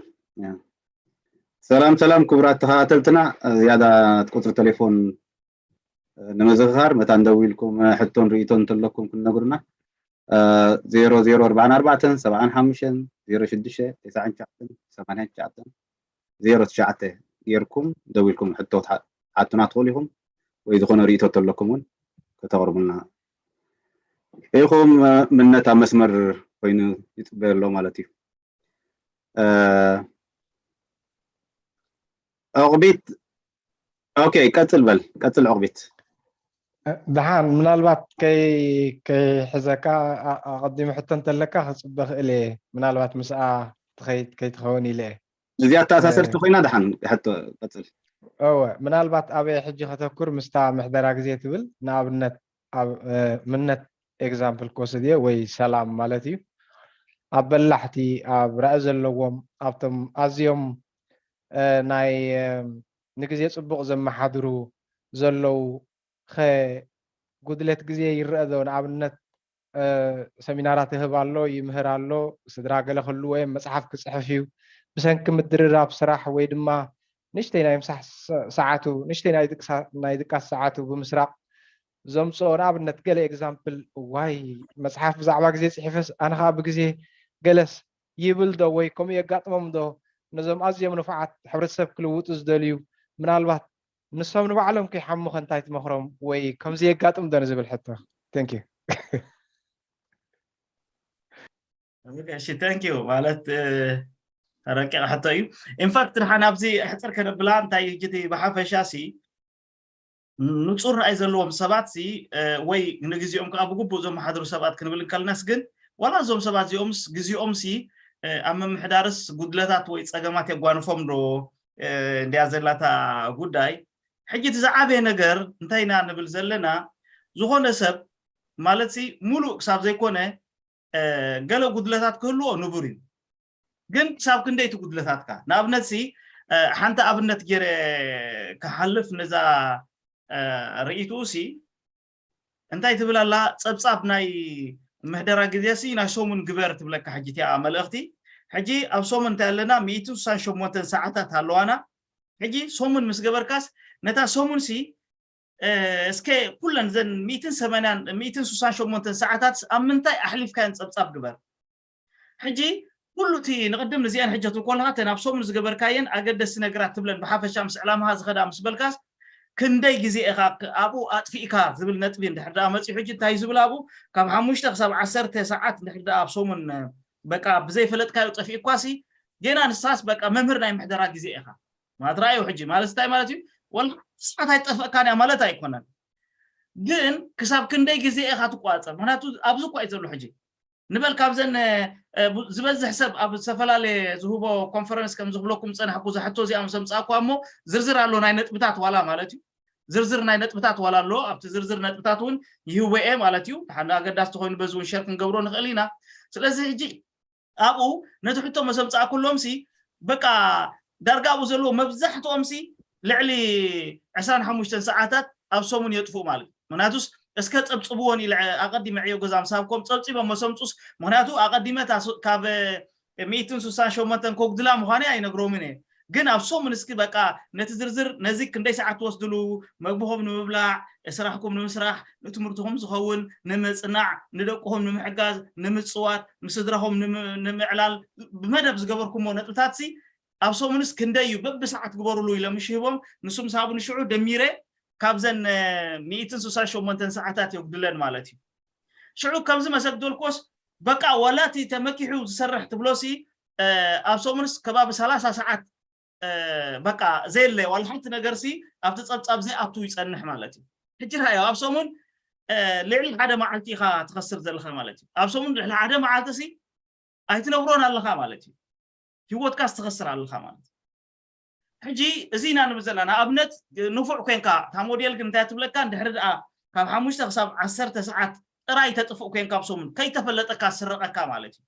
ሰላም ሰላም ክቡራት ተኸታተልትና፣ ዝያዳ ቁፅሪ ቴሌፎን ንምዝኽኻር መታን ደው ኢልኩም ሕቶን ርእይቶን እንተለኩም ክትነግሩና ዜሮ ዜሮ ኣርባዓን ኣርባዕተን ሰብዓን ሓሙሽተን ዜሮ ሽዱሽተ ተስዓን ትሽዓተን ሰማንያን ትሽዓተን ዜሮ ትሽዓተ ጌርኩም ደው ኢልኩም ሕቶ ትሓ- ትሓቱና ትኽእሉ ኢኹም። ወይ ዝኾነ ርእይቶ እንተለኩም እውን ከተቕርቡልና ኢኹም። ምነት ኣብ መስመር ኮይኑ ይፅበዮ ኣሎ ማለት እዩ። ዑቕቢት ኦኬ፣ ቀፅል በል፣ ቀፅል ዑቕቢት። ደሓን፣ ምናልባት ከይሕዘካ ኣቐዲሙ ሕቶ እንተለካ ክፅበ ክእል እየ። ምናልባት ምስኣ ትኸይድ ከይትኸውን ኢለ እየ። እዚኣ ኣተኣሳሰርት ኮይና ደሓን ሕቶ ቀፅል። እወ፣ ምናልባት ኣበይ ሕጂ ከተኩር ምስታ ምሕደራ ግዜ ትብል ንኣብነት ኣብ ምነት ኤግዛምፕል ክወስድ እየ ወይ ሰላም ማለት እዩ። ኣብ በላሕቲ ኣብ ራኢ ዘለዎም ኣብቶም ኣዝዮም ናይ ንግዜ ፅቡቕ ዘመሓድሩ ዘለዉ ኸ ጉድለት ግዜ ይረአ ዶ? ንኣብነት ሰሚናራት ይህብ ኣሎ፣ ይምህር ኣሎ፣ ስድራ ገለ ክህልዎ እዮም፣ መፅሓፍ ክፅሕፍ እዩ። ብሰንኪ ምድርራብ ስራሕ ወይ ድማ ንእሽተይ ናይ ምሳሕ ሰዓቱ፣ ንእሽተይ ናይ ድቃስ ሰዓቱ ብምስራቕ ዘምፅኦ ንኣብነት ገለ ኤግዛምፕል ዋይ መፅሓፍ ብዛዕባ ግዜ ፅሒፈስ ኣነ ከዓ ብግዜ ገለስ ይብል ዶ ወይ ከምኡ የጋጥሞም ዶ? ነዞም ኣዝዮም ንፉዓት ሕብረተሰብ ክልውጡ ዝደልዩ ምናልባት ንሶም ንባዕሎም ከይሓሙኸ እንታይ ትመኽሮም ወይ ከምዚ የጋጥም ዶ ንዝብል ሕቶ። Thank you። እሺ thank you ማለት ረቂቕ ሕቶ እዩ። ኢንፋክት ድሓን ኣብዚ ሕፅር ከነብላ እንታይ ሕጂ እቲ ብሓፈሻ ሲ ንፁር ራእይ ዘለዎም ሰባት ሲ ወይ ንግዜኦም ከዓ ብግቡእ ዘመሓድሩ ሰባት ክንብል እንከልናስ ግን ዋላ እዞም ሰባት እዚኦምስ ግዜኦም ሲ ኣብ ምምሕዳርስ ጉድለታት ወይ ፀገማት የጓንፎም ዶ እንዲያ ዘላታ ጉዳይ። ሕጂ እቲ ዝዓበየ ነገር እንታይ ኢና ንብል ዘለና ዝኾነ ሰብ ማለት ሲ ሙሉእ ክሳብ ዘይኮነ ገለ ጉድለታት ክህልዎ ንቡር እዩ። ግን ክሳብ ክንደይ እቲ ጉድለታትካ ንኣብነት ሲ ሓንቲ ኣብነት ገይረ ክሓልፍ ነዛ ርእይትኡ ሲ እንታይ ትብል ኣላ ፀብፃብ ናይ ምሕደራ ግዜ ሲ ናይ ሰሙን ግበር ትብለካ ሕጂ እቲኣ መልእኽቲ። ሕጂ ኣብ ሰሙን እንታይ ኣለና ሚእትን ስሳን ሸሞንተን ሰዓታት ኣለዋና። ሕጂ ሰሙን ምስ ገበርካስ ነታ ሰሙን ሲ እስከ ኩለን ዘን ሚእትን ሰማንያን ሚእትን ስሳን ሸሞንተን ሰዓታት ኣብ ምንታይ ኣሕሊፍካየን ፀብፃብ ግበር። ሕጂ ኩሉ እቲ ንቕድም ንዚአን ሕጂ ትብል ከለኻ እተን ኣብ ሰሙን ዝገበርካየን ኣገደስቲ ነገራት ትብለን ብሓፈሻ ምስ ዕላማኻ ዝኸዳ ምስ በልካስ ክንደይ ግዜ ኢኻ ኣብኡ ኣጥፊእካ ዝብል ነጥቢ እንድሕር ደኣ መፂኡ ሕጂ እንታይ ዝብል ኣብኡ ካብ ሓሙሽተ ክሳብ ዓሰርተ ሰዓት እንድሕር ደኣ ኣብ ሰሙን በቃ ብዘይፈለጥካዮ ጠፊእኳሲ ጌና ንስኻስ በቃ መምህር ናይ ምሕደራ ግዜ ኢኻ ማለት ረኣዩ ሕጂ ማለት እንታይ ማለት እዩ ወላ ሰዓት ኣይጠፈእካን እያ ማለት ኣይኮነን ግን ክሳብ ክንደይ ግዜ ኢኻ ትቋፀር ምክንያቱ ኣብዚ እኳ እዩ ዘሎ ሕጂ ንበል ካብዘን ዝበዝሕ ሰብ ኣብ ዝተፈላለየ ዝህቦ ኮንፈረንስ ከም ዝብለኩም ዝፀናሕኩ ዝሕቶ እዚኣ ምስ ኣምፃእኳ እሞ ዝርዝር ኣሎ ናይ ነጥብታት ዋላ ማለት እዩ ዝርዝር ናይ ነጥብታት ዋላ ኣሎ ኣብቲ ዝርዝር ነጥብታት እውን ይህወኤ ማለት እዩ ሓደ ኣገዳሲ ተኮይኑ በዚ እውን ሸር ክንገብሮ ንኽእል ኢና ስለዚ ሕጂ ኣብኡ ነቲ ሕቶ መሰምፃእ ኩሎም ሲ በቃ ዳርጋ ኣብኡ ዘለዎ መብዛሕትኦም ሲ ልዕሊ ዕስራን ሓሙሽተን ሰዓታት ኣብ ሰሙን የጥፍኡ ማለት እዩ ምክንያቱስ እስከ ፀብፅብዎን ኢለ ኣቀዲመ ዕዮ ገዛ ምሳብኮም ፀብፂቦም መሰምፁስ ምክንያቱ ኣቀዲመ ካብ ሚእትን ስሳን ሸሞንተን ኮጉድላ ምዃነ ኣይነግሮምን እየ ግን ኣብ ሰሙን እስኪ በቃ ነቲ ዝርዝር ነዚ ክንደይ ሰዓት ትወስድሉ መግብኹም ንምብላዕ ስራሕኩም ንምስራሕ ንትምህርትኹም ዝኸውን ንምፅናዕ ንደቅኹም ንምሕጋዝ ንምፅዋት ምስድራኹም ንምዕላል ብመደብ ዝገበርኩሞ ነጥብታት ሲ ኣብ ሰሙንስ ክንደይ እዩ በብሰዓት ግበሩሉ ኢለ ምሽ ሂቦም ንሱ ምስ ሃቡኒ ሽዑ ደሚረ ካብዘን ሚእትን ስሳን ሸሞንተን ሰዓታት የጉድለን ማለት እዩ። ሽዑ ከምዚ መሰግደልኮስ በቃ ዋላ እቲ ተመኪሑ ዝሰርሕ ትብሎሲ ኣብ ሰሙንስ ከባቢ ሰላሳ ሰዓት በቃ ዘየለ ዋላ ሓንቲ ነገርሲ ኣብቲ ፀብፃብ ዘይኣቱ ይፀንሕ ማለት እዩ። ሕጂ ርኣዮ ኣብ ሰሙን ልዕሊ ሓደ መዓልቲ ኢኻ ትኸስር ዘለኻ ማለት እዩ። ኣብ ሰሙን ልዕሊ ሓደ መዓልቲ ሲ ኣይትነብሮን ኣለኻ ማለት እዩ። ህይወትካ ትኸስር ኣለኻ ማለት እዩ። ሕጂ እዚ ኢና ንብል ዘለና ንኣብነት ንፉዕ ኮንካ እታ ሞዴል ግን እንታይ ትብለካ እንድሕሪ ደኣ ካብ ሓሙሽተ ክሳብ ዓሰርተ ሰዓት ጥራይ ተጥፍእ ኮንካ ኣብ ሰሙን ከይተፈለጠካ ስረቐካ ማለት እዩ።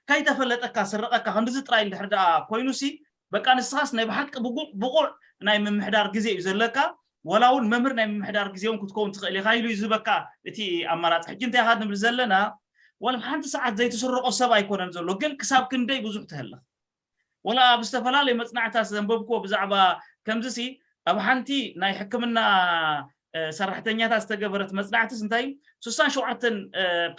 ከይተፈለጠካ ስረቐካ ክንድዚ ጥራይ እንድሕር ደኣ ኮይኑሲ በቃ ንስኻስ ናይ ብሓቂ ብቑዕ ናይ ምምሕዳር ግዜ እዩ ዘለካ። ወላ እውን መምህር ናይ ምምሕዳር ግዜ እውን ክትከውን ትኽእል ኢኻ ኢሉ እዩ ዝህበካ እቲ ኣማራፂ። ሕጂ እንታይ ኢኻ ንብል ዘለና? ወላ ሓንቲ ሰዓት ዘይትስረቆ ሰብ ኣይኮነን ዘሎ፣ ግን ክሳብ ክንደይ ብዙሕ ትህልኽ። ወላ ኣብ ዝተፈላለዩ መፅናዕታት ዘንበብክዎ ብዛዕባ ከምዚ ሲ ኣብ ሓንቲ ናይ ሕክምና ሰራሕተኛታት ዝተገበረት መፅናዕትስ እንታይ እዩ? ስሳን ሸውዓተን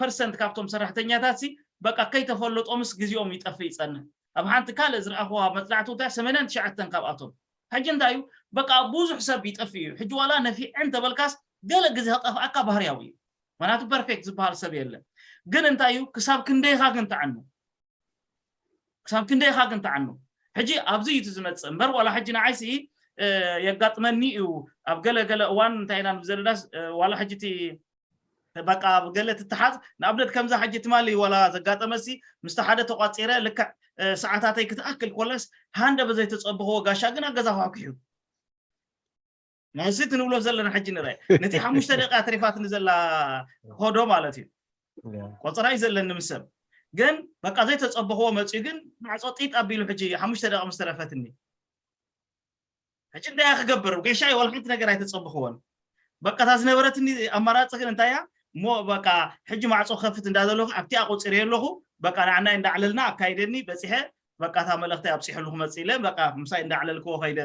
ፐርሰንት ካብቶም ሰራሕተኛታት ሲ በቃ ከይተፈለጦምስ ግዜኦም ይጠፍእ ይፀንሕ። ኣብ ሓንቲ ካልእ ዝረኣኽዋ መፅናዕቲ እንታይ ሰማንያን ትሽዓተን ካብኣቶም። ሕጂ እንታይ እዩ በቃ ብዙሕ ሰብ ይጠፍእ እዩ። ሕጂ ዋላ ነፊዐን ተበልካስ ገለ ግዜ ከጠፍኣካ ባህርያዊ እዩ። ምክንያቱ ፐርፌክት ዝበሃል ሰብ የለን። ግን እንታይ እዩ ክሳብ ክንደይኻ ግን ትዓኑ ክሳብ ክንደይኻ ግን ትዓኑ። ሕጂ ኣብዚ እዩ እቲ ዝመፅእ እምበር ዋላ ሕጂ ንዓይሲ የጋጥመኒ እዩ። ኣብ ገለ ገለ እዋን እንታይ ኢና ንብል ዘለና ዋላ ሕጂ እቲ በቃ ኣብ ገለ ትተሓዝ ንኣብነት ከምዛ ሕጂ ትማሊ ዋላ ዘጋጠመሲ ምስቲ ሓደ ተቋፂረ ልክዕ ሰዓታተይ ክትኣክል ኮለስ ሃንደ በዘይተፀበኽዎ ጋሻ ግን ኣገዛ ኳሕኩሑ። ንዚ እቲ ንብሎ ዘለና ሕጂ ንርአ ነቲ ሓሙሽተ ደቂቃ ተሪፋትኒ ዘላ ሆዶ ማለት እዩ። ቆፀራ እዩ ዘለኒ ምስ ሰብ ግን በቃ ዘይተፀበኽዎ መፅኡ ግን ማዕፆ ጢጥ ኣቢሉ ሕጂ ሓሙሽተ ደቂቃ ምስ ተረፈትኒ ሕጂ እንታይ ክገብር ገሻይ ዋላ ሓንቲ ነገር ኣይተፀበኽዎን። በቃ እታ ዝነበረትኒ ኣማራፂ ግን እንታይ እያ እሞ በቃ ሕጂ ማዕፆ ከፍት እንዳዘለኹ ኣብቲኣ ቆፂረ ኣለኹ በቃ ንዓናይ እንዳዕለልና ኣካይደኒ በፂሐ በቃ እታ መልእኽቲ ኣብፂሐሉ ክመፅእ ኢለ በቃ ምሳይ እንዳዕለልክዎ ከይደ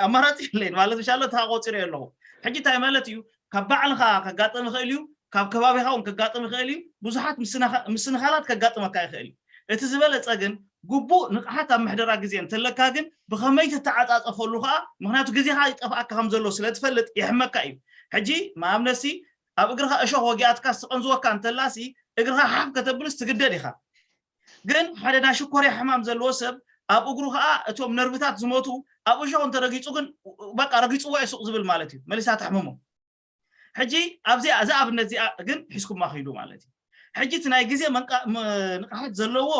ኣማራፂ የለይን ማለት ምሻሎ እታ ቆፂረ ኣለኹ። ሕጂ እንታይ ማለት እዩ ካብ ባዕልኻ ከጋጥም ይኽእል እዩ ካብ ከባቢኻ እውን ከጋጥም ይኽእል እዩ። ብዙሓት ምስንኻላት ከጋጥመካ ይኽእል እዩ። እቲ ዝበለፀ ግን ግቡእ ንቕሓት ኣብ ምሕደራ ግዜ እንተለካ ግን ብኸመይ ትተዓፃፀፈሉ ከዓ ምክንያቱ ግዜኻ ይጠፍኣካ ከም ዘሎ ስለትፈልጥ ይሕመካ እዩ። ሕጂ ንኣብነትሲ ኣብ እግርኻ እሾኽ ወጊኣትካ ዝትቐንዝወካ እንተላሲ እግርኻ ሓፍ ከተብልስ ትግደድ ኢኻ። ግን ሓደ ናይ ሽኮርያ ሕማም ዘለዎ ሰብ ኣብ እግሩ ከዓ እቶም ነርብታት ዝሞቱ ኣብ እሾኽ እንተረጊፁ ግን በቃ ረጊፅዎ እየ ሱቕ ዝብል ማለት እዩ መሊሳ ተሕምሞ። ሕጂ ኣብዚኣ እዛ ኣብነት እዚኣ ግን ሒዝኩማ ኪዱ ማለት እዩ። ሕጂ እቲ ናይ ግዜ ንቕሓት ዘለዎ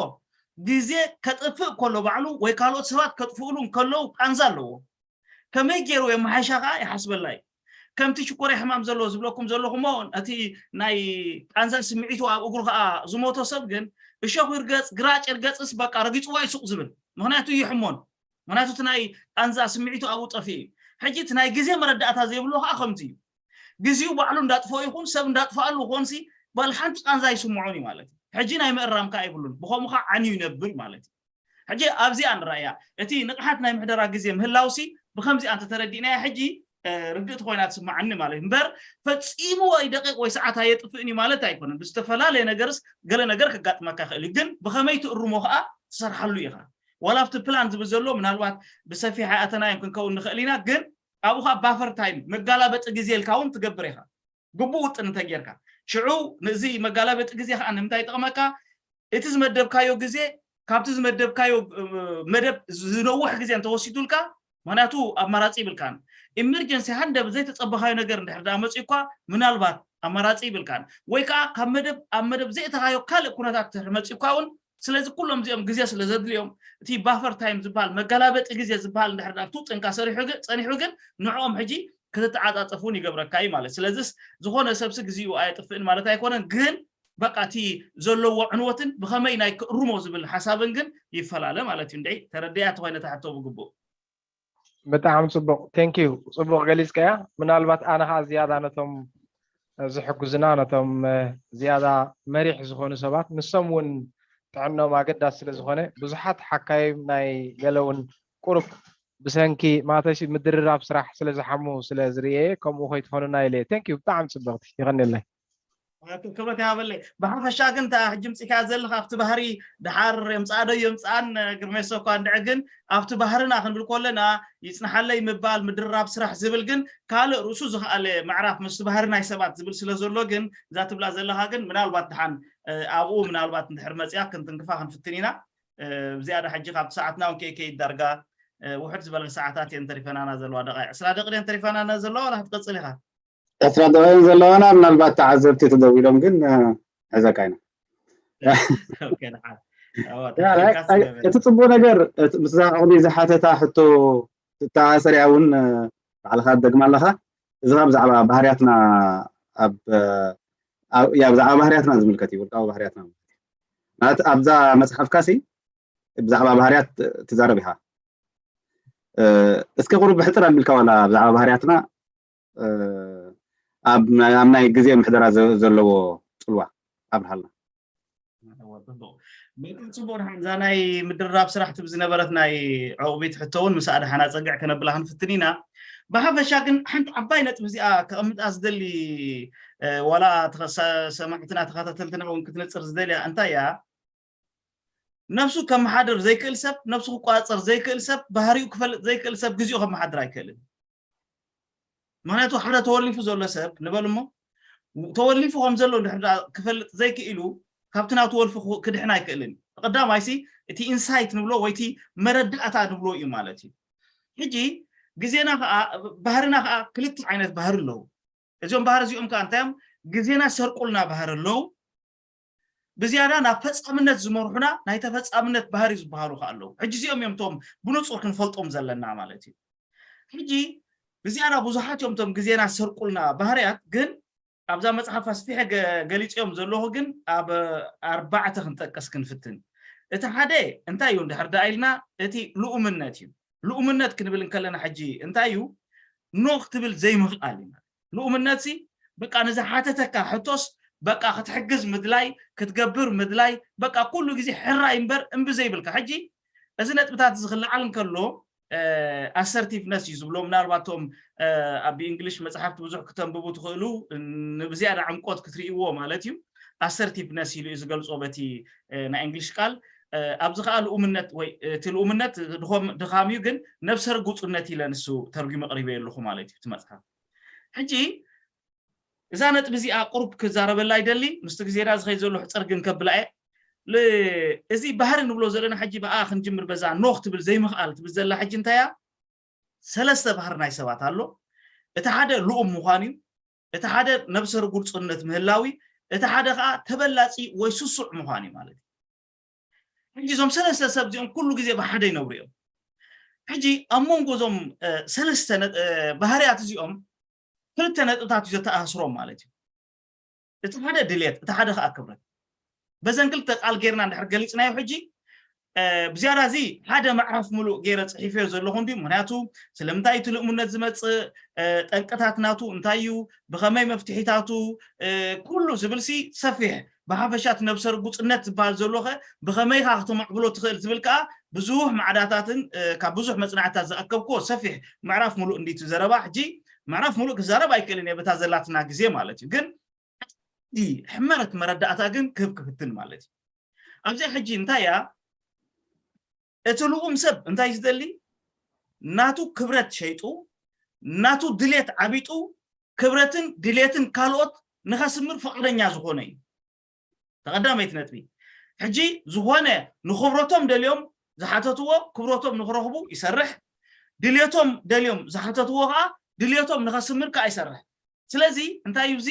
ግዜ ከጥፍእ ከሎ ባዕሉ ወይ ካልኦት ሰባት ከጥፍእሉ እንከለዉ ቃንዛ ኣለዎ። ከመይ ገይሩ የመሓይሻ ከዓ ይሓስበላ እዩ። ከምቲ ሽኮርያ ሕማም ዘለዎ ዝብለኩም ዘለኹሞ እቲ ናይ ቃንዛ ስምዒቱ ኣብ እግሩ ከዓ ዝሞቶ ሰብ ግን እሾኽ ይርገፅ ግራጭ ይርገፅስ በቃ ረጊፅዋ ይሱቕ ዝብል ምክንያቱ ይሕሞን ምክንያቱ እቲ ናይ ቃንዛ ስምዒቱ ኣብኡ ጠፊኡ እዩ። ሕጂ እቲ ናይ ግዜ መረዳእታ ዘይብሉ ከዓ ከምዚ እዩ። ግዜኡ ባዕሉ እንዳጥፈኦ ይኹን ሰብ እንዳጥፈኣሉ ክኾንሲ ባል ሓንቲ ቃንዛ ይስምዖን እዩ ማለት እዩ። ሕጂ ናይ ምእራም ከዓ ይብሉን ብኸምኡ ከዓ ዓንዩ ይነብር ማለት እዩ። ሕጂ ኣብዚኣ ንረኣያ እቲ ንቕሓት ናይ ምሕደራ ግዜ ምህላውሲ ብከምዚኣ እንተተረዲእናያ ሕጂ ርድእቲ ኮይና ትስምዓኒ ማለት እዩ። እምበር ፈጺሙ ወይ ደቂቕ ወይ ሰዓት ኣየጥፍእን እዩ ማለት ኣይኮነን። ብዝተፈላለየ ነገርስ ገለ ነገር ከጋጥመካ ይኽእል እዩ። ግን ብኸመይ ትእርሞ ከዓ ትሰርሓሉ ኢኻ። ዋላ ኣብቲ ፕላን ዝብል ዘሎ ምናልባት ብሰፊሕ ኣይኣተናዮም ክንከውን ንኽእል ኢና። ግን ኣብኡ ከዓ ባፈር ታይም መጋላበጢ ግዜ ኢልካ እውን ትገብር ኢኻ። ግቡእ ውጥን እንተጌርካ ሽዑ ንዚ መጋላበጢ ግዜ ከዓ ንምንታይ ይጠቕመካ? እቲ ዝመደብካዮ ግዜ ካብቲ ዝመደብካዮ መደብ ዝነውሕ ግዜ እንተወሲዱልካ ምክንያቱ ኣማራፂ ይብልካን ኢመርጀንሲ ሃንደ ዘይተፀበኻዮ ነገር እንድሕር ዳ መፅኡ እኳ ምናልባት ኣማራፂ ይብልካን ወይ ከዓ ካብ መደብ ኣብ መደብ ዘይእተኻዮ ካልእ ኩነታት እንድሕር መፅኡ እኳ እውን ስለዚ ኩሎም እዚኦም ግዜ ስለ ዘድልዮም እቲ ባፈር ታይም ዝበሃል መገላበጢ ግዜ ዝበሃል እንድሕር ዳ ትውጥንካ ሰሪሑ ግን ፀኒሑ ግን ንዕኦም ሕጂ ክትተዓፃፀፍ እውን ይገብረካ እዩ ማለት ስለዚስ ዝኾነ ሰብሲ ግዜኡ ኣየጥፍእን ማለት ኣይኮነን ግን በቃ እቲ ዘለዎ ዕንወትን ብኸመይ ናይ ክእርሞ ዝብል ሓሳብን ግን ይፈላለ ማለት እዩ እንደ ተረደያ ተኾይነ ተሓቶ ብግቡእ ብጣዕሚ ፅቡቅ ቴንኪዩ ፅቡቅ ገሊፅካያ ምናልባት ኣነ ከዓ ዝያዳ ነቶም ዝሕግዙና ነቶም ዝያዳ መሪሕ ዝኾኑ ሰባት ንሶም እውን ጥዕኖም ኣገዳሲ ስለ ዝኾነ ብዙሓት ሓካይም ናይ ገለ እውን ቁሩብ ብሰንኪ ማተሽ ምድርራብ ስራሕ ስለ ዝሓሙ ስለ ዝርእየ ከምኡ ከይትኾኑና ኢለ ቴንኪዩ ብጣዕሚ ፅብቅቲ ይቀኒለይ ክብረት ይሃበለይ። ብሓፈሻ ግን እታ ሕጂ ምፅእካ ዘለካ ኣብቲ ባህሪ ድሓር የምፅኣዶ የምፅኣን ግርሜሶ እኳ እንድዒ፣ ግን ኣብቲ ባህርና ክንብል ከለና ይፅናሓለይ ምባል፣ ምድርራብ ስራሕ ዝብል ግን ካልእ ርእሱ ዝኸኣለ ምዕራፍ ምስቲ ባህሪ ናይ ሰባት ዝብል ስለ ዘሎ፣ ግን እዛ ትብላ ዘለካ ግን ምናልባት ድሓን ኣብኡ ምናልባት እንድሕር መፅያ ክንትንክፋ ክንፍትን ኢና። ብዝያዳ ሕጂ ካብቲ ሰዓትና እውን ከይከይድ ዳርጋ ውሕድ ዝበለ ሰዓታት እየን ተሪፈናና ዘለዋ፣ ደቃ ዕስራ ደቂ እየን ተሪፈናና ዘለዋ። ዋላ ክትቀፅል ኢካ? ዕስራ ደቂ ዘለዋና፣ ምናልባት ተዓዘብቲ ተደዊሎም ግን ሕዘካ ኢና። እቲ ፅቡቅ ነገር ምስዛ ዕቕሚ ዝሓተታ ሕቶ ትተኣሰር እያ እውን ባዕልካ ትደግማ ኣለካ። እዚ ብዛዕባ ባህርያትና፣ ኣብ ብዛዕባ ባህርያትና ዝምልከት እዩ፣ ውልቃዊ ባህርያትና ማለት ኣብዛ መፅሓፍካ ሲ ብዛዕባ ባህርያት ትዛረብ ኢኻ። እስኪ ቁሩብ ብሕፅር ኣቢልካ ዋላ ብዛዕባ ባህርያትና ኣብ ናይ ግዜ ምሕደራ ዘለዎ ፅልዋ ኣብርሃልና። በጣም ፅቡቅ። ደሓን እዛ ናይ ምድርራብ ስራሕ ትብል ዝነበረት ናይ ዕቑቢት ሕቶ እውን ምስኣ ደሓን ኣፀግዕ ከነብላ ክንፍትን ኢና። ብሓፈሻ ግን ሓንቲ ዓባይ ነጥቢ እዚኣ ከቐምጣ ዝደሊ ዋላ ሰማዕትና ተኸታተልትና እውን ክትነፅር ዝደልያ እንታይ እያ? ነብሱ ከመሓድር ዘይክእል ሰብ፣ ነብሱ ክቆፃፀር ዘይክእል ሰብ፣ ባህሪኡ ክፈልጥ ዘይክእል ሰብ ግዜኡ ከመሓድር ኣይክእልን። ምክንያቱ ሓደ ተወሊፉ ዘሎ ሰብ ንበል እሞ ተወሊፉ ከም ዘሎ እንድሕር ክፈልጥ ዘይክኢሉ ካብቲ ናቱ ወልፊ ክድሕን ኣይክእልን። ቀዳማይሲ እቲ ኢንሳይት ንብሎ ወይ እቲ መረዳእታ ንብሎ እዩ ማለት እዩ። ሕጂ ግዜና ከዓ ባህርና ከዓ ክልተ ዓይነት ባህሪ ኣለዉ። እዚኦም ባህሪ እዚኦም ከዓ እንታይ እዮም? ግዜና ሰርቁልና ባህሪ ኣለዉ። ብዝያዳ ናብ ፈፃምነት ዝመርሑና ናይ ተፈፃምነት ባህሪ ዝበሃሉ ከዓ ኣለዉ። ሕጂ እዚኦም እዮም እቶም ብንፁር ክንፈልጦም ዘለና ማለት እዩ። ሕጂ ብዝያዳ ብዙሓት እዮም እቶም ግዜና ዝሰርቁልና ባህርያት፣ ግን ኣብዛ መፅሓፍ ኣስፊሐ ገሊፅዮም ዘለኹ፣ ግን ኣብ ኣርባዕተ ክንጠቅስ ክንፍትን። እቲ ሓደ እንታይ እዩ እንድሕር ደኣ ኢልና፣ እቲ ልኡምነት እዩ። ልኡምነት ክንብል እንከለና ሕጂ እንታይ እዩ? ኖ ክትብል ዘይምኽኣል እዩ። ልኡምነት ሲ በቃ ንዝሓተተካ ሕቶስ በቃ ክትሕግዝ ምድላይ፣ ክትገብር ምድላይ፣ በቃ ኩሉ ግዜ ሕራይ እምበር እምቢ ዘይብልካ። ሕጂ እዚ ነጥብታት እዚ ክለዓል እንከሎ ኣሰርቲቭነስ እዩ ዝብሎ። ምናልባት እቶም ኣብ ብእንግሊሽ መፅሓፍቲ ብዙሕ ክተንብቡ ትኽእሉ ንብዝያዳ ዕምቆት ክትርእይዎ ማለት እዩ። ኣሰርቲቭነስ ኢሉ እዩ ዝገልፆ በቲ ናይ እንግሊሽ ቃል። ኣብዚ ከዓ ልኡምነት ወይ እቲ ልኡምነት ድኻም እዩ፣ ግን ነብሰ ርጉፅነት ኢለ ንሱ ተርጉመ ቅሪበ ኣለኹ ማለት እዩ እቲ መፅሓፍ። ሕጂ እዛ ነጥቢ እዚኣ ቁሩብ ክዛረበላ ይደሊ፣ ምስቲ ግዜና ዝኸይድ ዘሎ ሕፅር ግን ከብላ እየ። እዚ ባህሪ ንብሎ ዘለና ሕጂ ብኣ ክንጅምር፣ በዛ ኖ ክትብል ዘይምኽኣል ትብል ዘላ ሕጂ እንታይ እያ? ሰለስተ ባህሪ ናይ ሰባት ኣሎ። እቲ ሓደ ልኡም ምዃን እዩ፣ እቲ ሓደ ነብሰ ርጉፅነት ምህላው እዩ፣ እቲ ሓደ ከዓ ተበላፂ ወይ ስሱዕ ምዃን እዩ ማለት እዩ። ሕጂ እዞም ሰለስተ ሰብ እዚኦም ኩሉ ግዜ ብሓደ ይነብሩ እዮም። ሕጂ ኣብ መንጎ እዞም ሰለስተ ባህርያት እዚኦም ክልተ ነጥብታት እዩ ዘተኣሳስሮም ማለት እዩ። እቲ ሓደ ድልየት፣ እቲ ሓደ ከዓ ክብረት። በዘን ክልተ ቃል ጌርና እንድሕር ገሊፅናዮ ሕጂ ብዝያዳ እዚ ሓደ ምዕራፍ ሙሉእ ገይረ ፅሒፈዮ ዘለኹ እንዲ። ምክንያቱ ስለምንታይ እቲ ልእሙነት ዝመፅእ፣ ጠንቅታት ናቱ እንታይ እዩ፣ ብኸመይ መፍትሒታቱ፣ ኩሉ ዝብልሲ ሰፊሕ፣ ብሓፈሻ እቲ ነብሰ ርጉፅነት ዝበሃል ዘሎኸ ብኸመይኻ ክተማዕብሎ ትኽእል ዝብል ከዓ ብዙሕ ማዕዳታትን ካብ ብዙሕ መፅናዕትታት ዝኣከብክዎ ሰፊሕ ምዕራፍ ሙሉእ እንዲቲ ዘረባ። ሕጂ ምዕራፍ ሙሉእ ክዛረብ ኣይክእልን እየ በታ ዘላትና ግዜ ማለት እዩ። ግን ሕመረት መረዳእታ ግን ክህብ ክፍትን ማለት እዩ። ኣብዚኣ ሕጂ እንታይ እያ? እቲ ልኡም ሰብ እንታይ ዝደሊ? ናቱ ክብረት ሸይጡ፣ ናቱ ድሌት ዓቢጡ፣ ክብረትን ድሌትን ካልኦት ንኸስምር ፍቓደኛ ዝኾነ እዩ። ተቐዳመይቲ ነጥቢ። ሕጂ ዝኾነ ንኽብረቶም ደልዮም ዝሓተትዎ ክብረቶም ንኽረኽቡ ይሰርሕ፣ ድሌቶም ደልዮም ዝሓተትዎ ከዓ ድሌቶም ንኸስምር ከዓ ይሰርሕ። ስለዚ እንታይ እዩ እዚ?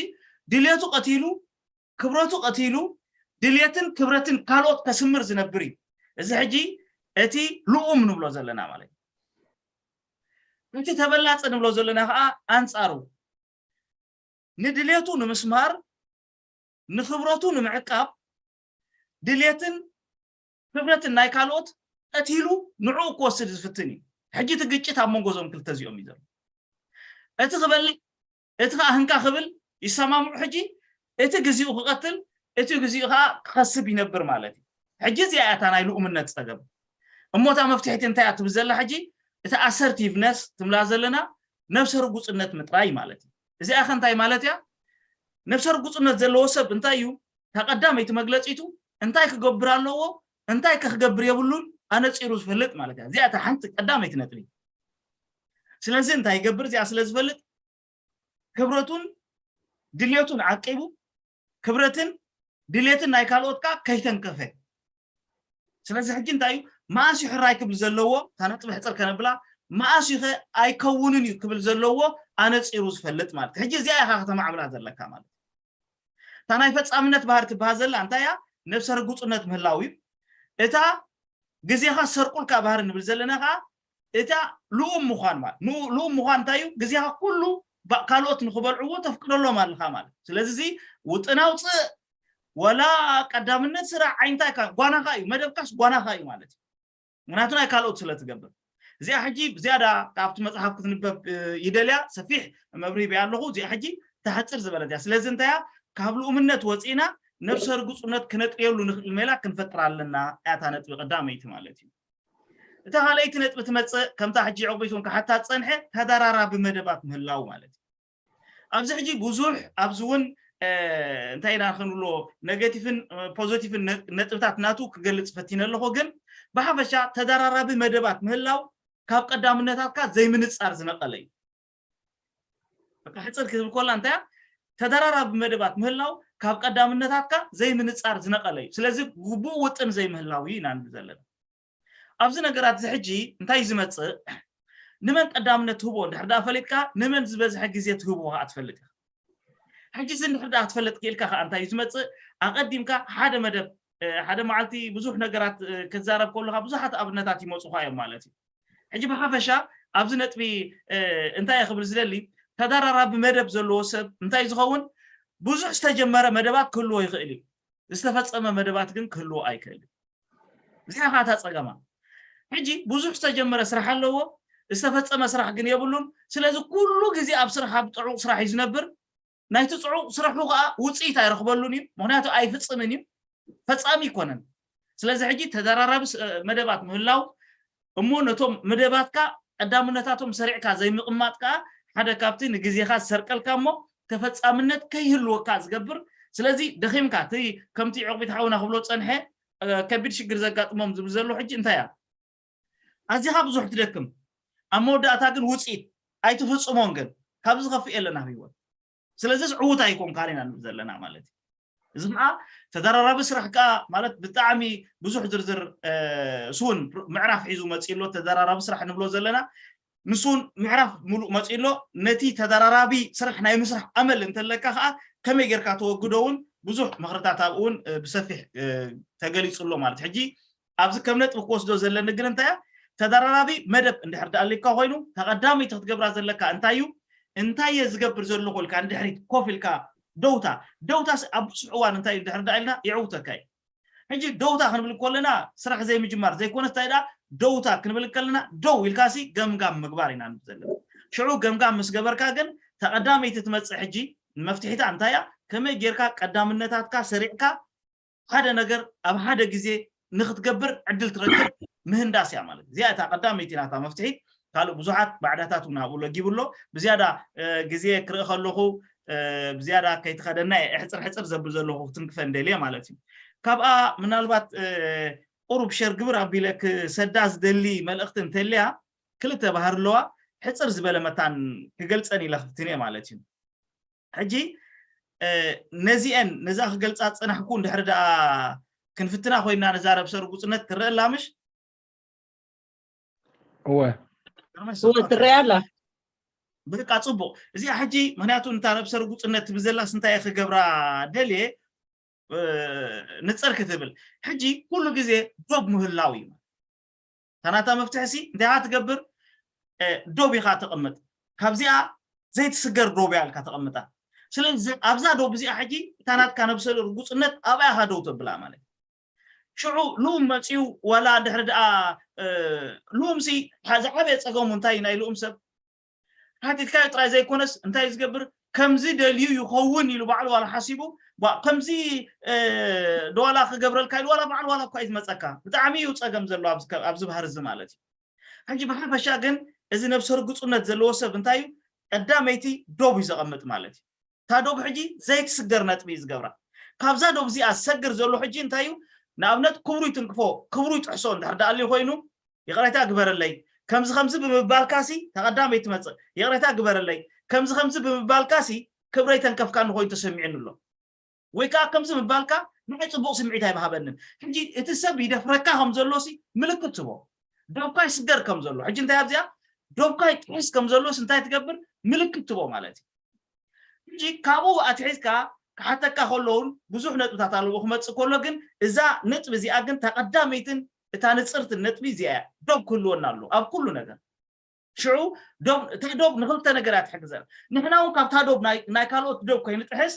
ድሌቱ ቀቲሉ፣ ክብረቱ ቀቲሉ፣ ድሌትን ክብረትን ካልኦት ከስምር ዝነብር እዩ። እዚ ሕጂ እቲ ልኡም ንብሎ ዘለና ማለት እዩ። እቲ ተበላፂ ንብሎ ዘለና ከዓ ኣንፃሩ ንድሌቱ ንምስማር፣ ንኽብረቱ ንምዕቃብ፣ ድሌትን ክብረትን ናይ ካልኦት ቀቲሉ ንዕኡ ክወስድ ዝፍትን እዩ። ሕጂ እቲ ግጭት ኣብ መንጎ እዞም ክልተ እዚኦም እዩ ዘሎ። እቲ ክበልዕ፣ እቲ ከዓ ህንካ ክብል ይሰማምዑ። ሕጂ እቲ ግዚኡ ክቐትል፣ እቲ ግዚኡ ከዓ ክኸስብ ይነብር ማለት እዩ። ሕጂ እዚኣ እያ እታ ናይ ልኡምነት ፀገም። እሞ እታ መፍትሒት እንታይ እያ ትብል ዘላ? ሕጂ እቲ ኣሰርቲቭነስ ትምላ ዘለና ነብሰ ርጉፅነት ምጥራይ ማለት እዩ። እዚኣ ከ እንታይ ማለት እያ? ነብሰ ርጉፅነት ዘለዎ ሰብ እንታይ እዩ? እታ ቀዳመይቲ መግለፂቱ እንታይ ክገብር ኣለዎ፣ እንታይ ከክገብር የብሉን ኣነፂሩ ዝፈልጥ ማለት እያ። እዚኣ እታ ሓንቲ ቀዳመይቲ ነጥቢ። ስለዚ እንታይ ይገብር? እዚኣ ስለ ዝፈልጥ ክብረቱን ድልየቱን ዓቂቡ፣ ክብረትን ድልየትን ናይ ካልኦት ከዓ ከይተንከፈ። ስለዚ ሕጂ እንታይ እዩ? መኣስ እዩ ሕራይ ክብል ዘለዎ? እታ ነጥቢ ሕፅር ከነብላ፣ መኣስ እዩ ከ ኣይከውንን እዩ ክብል ዘለዎ ኣነፂሩ ዝፈልጥ ማለት እዩ። ሕጂ እዚኣ ኢኻ ከተማዕብላ ዘለካ ማለት እዩ። እታ ናይ ፈፃምነት ባህሪ ትበሃል ዘላ እንታይ እያ? ነብሰ ርጉፅነት ምህላው እዩ። እታ ግዜኻ ዝሰርቁልካ ባህሪ ንብል ዘለና ከዓ እታ ልኡም ምዃን ማለት። ንኡ- ልኡም ምዃን እንታይ እዩ? ግዜኻ ኩሉ ባ- ካልኦት ንክበልዕዎ ተፍቅደሎም ኣለኻ ማለት። ስለዚ እዚ ውጥን ኣውፅእ፣ ወላ ቀዳምነት ስራሕ ዓይንታ ኢካ፣ ጓናኻ እዩ፣ መደብካስ ጓናኻ እዩ ማለት እዩ። ምክንያቱ ናይ ካልኦት ስለ ትገብር። እዚኣ ሕጂ ዝያዳ ካብቲ መፅሓፍ ክትንበብ እ፣ ይደልያ፣ ሰፊሕ መብርሂ ብያ ኣለኹ። እዚኣ ሕጂ ተሕፅር ዝበለት እያ። ስለዚ እንታይ እያ? ካብ ልኡምነት ወፂእና ነብሰ ርጉፅነት ክነጥርየሉ ንኽእል ሜላ ክንፈጥር ኣለና። እያታ ነጥቢ ቀዳመይቲ ማለት እዩ። እታ ካልኣይቲ ነጥቢ ትመፅእ፣ ከምታ ሕጂ ዕቑቢት እውን ክሓታ ዝፀንሐ፣ ተደራራቢ መደባት ምህላው ማለት እዩ። ኣብዚ ሕጂ ብዙሕ ኣብዚ እውን እ፣ እንታይ ኢና ክንብሎ፣ ኔጌቲቭን እ፣ ፖዚቲቭን ነ- ነጥብታት ናቱ ክገልፅ ፈቲነ ኣለኹ። ግን ብሓፈሻ ተደራራቢ መደባት ምህላው ካብ ቀዳምነታትካ ዘይምንፃር ዝነቀለ እዩ። በቃ ሕፅር ክብል ኮላ እንታይ እያ? ተደራራቢ መደባት ምህላው ካብ ቀዳምነታትካ ዘይምንፃር ዝነቀለ እዩ። ስለዚ ግቡእ ውጥን ዘይምህላው እዩ ኢና ንብል ዘለና። ኣብዚ ነገራት እዚ ሕጂ እንታይ እዩ ዝመፅእ? ንመን ቀዳምነት ትህቦ እንድሕር ደኣ ፈሊጥካ፣ ንመን ዝበዝሐ ግዜ ትህቦ ከዓ ትፈልጥ ኢኻ። ሕጂ እዚ እንድሕር ደኣ ክትፈልጥ ክኢልካ ከዓ እንታይ እዩ ዝመፅእ? ኣቐዲምካ ሓደ መደብ እ፣ ሓደ መዓልቲ ብዙሕ ነገራት እ፣ ክዛረብ ከለካ ብዙሓት ኣብነታት ይመፁኻ እዮም ማለት እዩ። ሕጂ ብሓፈሻ ኣብዚ ነጥቢ እ፣ እንታይ እየ ክብል ዝደሊ፣ ተደራራቢ መደብ ዘለዎ ሰብ እንታይ ዝኸውን? ብዙሕ ዝተጀመረ መደባት ክህልዎ ይኽእል እዩ፣ ዝተፈፀመ መደባት ግን ክህልዎ ኣይክእል እዩ። እዚኣ ከዓ እታ ፀገማ። ሕጂ ብዙሕ ዝተጀመረ ስራሕ ኣለዎ፣ ዝተፈፀመ ስራሕ ግን የብሉን። ስለዚ ኩሉ ግዜ ኣብ ስራሕ ኣብ ጥዑቕ ስራሕ እዩ ዝነብር። ናይቲ ፅዑቕ ስርሑ ከዓ ውፅኢት ኣይረኽበሉን እዩ፣ ምክንያቱ ኣይፍፅምን እዩ፣ ፈፃሚ ይኮነን። ስለዚ ሕጂ ተደራራቢ ስ- መደባት ምህላው እሞ ነቶም መደባትካ ቀዳምነታቶም ሰሪዕካ ዘይምቕማጥ ከዓ ሓደ ካብቲ ንግዜኻ ዝሰርቀልካ እሞ ተፈፃምነት ከይህልወካ ዝገብር። ስለዚ ደኺምካ እቲ ከምቲ ዕቑቢት ሓውና ክብሎ ዝፀንሐ እ፣ ከቢድ ሽግር ዘጋጥሞም ዝብል ዘሎ ሕጂ እንታይ እያ? ኣዚኻ ብዙሕ ትደክም፣ ኣብ መወዳእታ ግን ውፅኢት ኣይትፍፅሞን። ግን ካብዚ ከፍእ የለን ኣብ ህይወት። ስለዚስ ዕዉት ኣይኮንካን ኢና ንብል ዘለና ማለት እዩ። እዚ ከዓ ተደራራቢ ስራሕ ከዓ ማለት ብጣዕሚ ብዙሕ ዝርዝር እ፣ ስውን ምዕራፍ ሒዙ መፂእ ኣሎ። ተደራራቢ ስራሕ ንብሎ ዘለና ንሱን ምዕራፍ ሙሉእ መፂእ ኣሎ። ነቲ ተደራራቢ ስራሕ ናይ ምስራሕ ኣመል እንተለካ ከዓ ከመይ ጌርካ ተወግዶ እውን ብዙሕ ምኽርታት ኣብኡ እውን እ፣ ብሰፊሕ እ፣ ተገሊፁ ኣሎ ማለት። ሕጂ ኣብዚ ከም ነጥቢ ክወስዶ ዘለኒ ግን እንታይ እያ? ተደራራቢ መደብ እንድሕር ደኣ ኣልካ ኮይኑ ተቐዳመይቲ ክትገብራ ዘለካ እንታይ እዩ? እንታይ እየ ዝገብር ዘለኹ ኢልካ እንድሕሪት ኮፍ ኢልካ ደውታ። ደውታ ኣብ ብዙሕ እዋን እንታይ እዩ እንድሕር ደኣ ኢልና የዕውተካ እዩ። ሕጂ ደውታ ክንብል ከለና ስራሕ ዘይምጅማር ዘይኮነስ እንታይ ደኣ ደውታ ክንብል ከለና ደው ኢልካሲ ገምጋም ምግባር ኢና ንብል ዘለና። ሽዑ ገምጋም ምስ ገበርካ ግን ተቐዳመይቲ ትመፅእ ሕጂ መፍትሒታ እንታይ እያ? ከመይ ጌርካ ቀዳምነታትካ ሰሪዕካ ሓደ ነገር ኣብ ሓደ ግዜ ንክትገብር ዕድል ትረክብ ምህንዳስ እያ ማለት። እዚኣ እታ ቀዳመይቲ ናታ መፍትሒ። ካልእ ብዙሓት ባዕዳታት እውን ኣብኡ ለጊቡ ኣሎ። ብዝያዳ እ፣ ግዜ ክርኢ ከለኹ እ፣ ብዝያዳ ከይትኸደና እየ ሕፅር ሕፅር ዘብል ዘለኹ ክትንክፈ እንደልየ ማለት እዩ። ካብኣ ምናልባት እ፣ ቁሩብ ሸር ግብር ኣቢለ ክሰዳ ዝደሊ መልእኽቲ እንተልያ ክልተ ባህር ኣለዋ። ሕፅር ዝበለ መታን ክገልፀን ኢለ ክፍትን እየ ማለት እዩ። ሕጂ እ፣ ነዚአን ነዛ ክገልፃ ዝፀናሕኩ እንድሕር ደኣ ክንፍትና ኮይና ነዛ ረብሰ ርጉፅነት ትረአ ኣላ ምሽ? እወ ግርመሽ እወ ሰምዓካ? ትረአ ኣላ። በቃ ፅቡቅ። እዚኣ ሕጂ ምክንያቱ እንታ ነብሰ ርጉፅነት ትብል ዘላስ እንታይ እየ ክገብራ ደልየ እ፣ ንፅር ክትብል። ሕጂ ኩሉ ግዜ ዶብ ምህላው እዩ። ታናታ መፍትሒ ሲ እንታይ ኢኻ ትገብር? እ፣ ዶብ ኢኻ ተቐምጥ። ካብዚኣ ዘይትስገር ዶብ እያ ኢልካ ተቐምጣ። ስለዚ ኣብዛ ዶብ እዚኣ ሕጂ እታ ናትካ ነብሰ ርጉፅነት ኣብኣ ኢኻ ደው ተብላ ማለት እዩ። ሽዑ ልኡም መፅዩ ዋላ ድሕሪ ደኣ እ፣ ልኡም ሲ ዝዓበየ ፀገሙ እንታይ እዩ? ናይ ልኡም ሰብ ሓቲትካዮ ጥራይ ዘይኮነስ እንታይ እዩ ዝገብር? ከምዚ ደልዩ ይኸውን ኢሉ ባዕሉ ዋላ ሓሲቡ ባ- ከምዚ እ፣ ደዋላ ክገብረልካ ኢሉ ዋላ ባዕሉ ዋላ እኳ እዩ ዝመፀካ። ብጣዕሚ እዩ ፀገም ዘሎ ኣብዚ ከ- ኣብዚ ባህር እዚ ማለት እዩ። ሕጂ ብሓፈሻ ግን እዚ ነብሰ ርጉፁነት ዘለዎ ሰብ እንታይ እዩ? ቀዳመይቲ ዶብ እዩ ዘቐምጥ ማለት እዩ። እታ ዶብ ሕጂ ዘይትስገር ነጥቢ እዩ ዝገብራ። ካብዛ ዶብ እዚኣ ዝሰግር ዘሎ ሕጂ እንታይ እዩ? ንኣብነት ክብሩ ይትንክፎ፣ ክብሩ ይጥሕሶ እንድሕር ደኣ ኣልዩ ኮይኑ፣ ይቕሬታ ግበረለይ፣ ከምዚ ከምዚ ብምባልካሲ ተቐዳመይ ትመጽእ፣ ይቕሬታ ግበረለይ፣ ከምዚ ከምዚ ብምባልካሲ ክብረይ ተንከፍካኒ ኮይኑ ተሰሚዑኒ ኣሎ። ወይ ከዓ ከምዚ ምባልካ ንዓይ ጽቡቕ ስምዒት ኣይምሃበንን። ሕጂ እቲ ሰብ ይደፍረካ ከም ዘሎሲ ምልክት ትቦ፣ ዶብካ ይስገር ከም ዘሎ። ሕጂ እንታይ ኣብዚኣ ዶብካ ይጥሕስ ከም ዘሎስ እንታይ ትገብር? ምልክት ትቦ ማለት እዩ። ሕጂ ካብኡ ኣትሒዝካ ክሓተካ ከለውን ብዙሕ ነጥብታት ኣለዎ ክመጽእ ከሎ፣ ግን እዛ ነጥቢ እዚኣ ግን ተቐዳመይትን እታ ንጽርትን ነጥቢ እዚኣ እያ። ዶብ ክህልወና ኣለዎ ኣብ ኩሉ ነገር። ሽዑ ዶብ፣ እታ ዶብ ንክልተ ነገር እያ ትሕግዘና። ንሕና እውን ካብታ ዶብ ናይ፣ ናይ ካልኦት ዶብ ከይንጥሕስ፣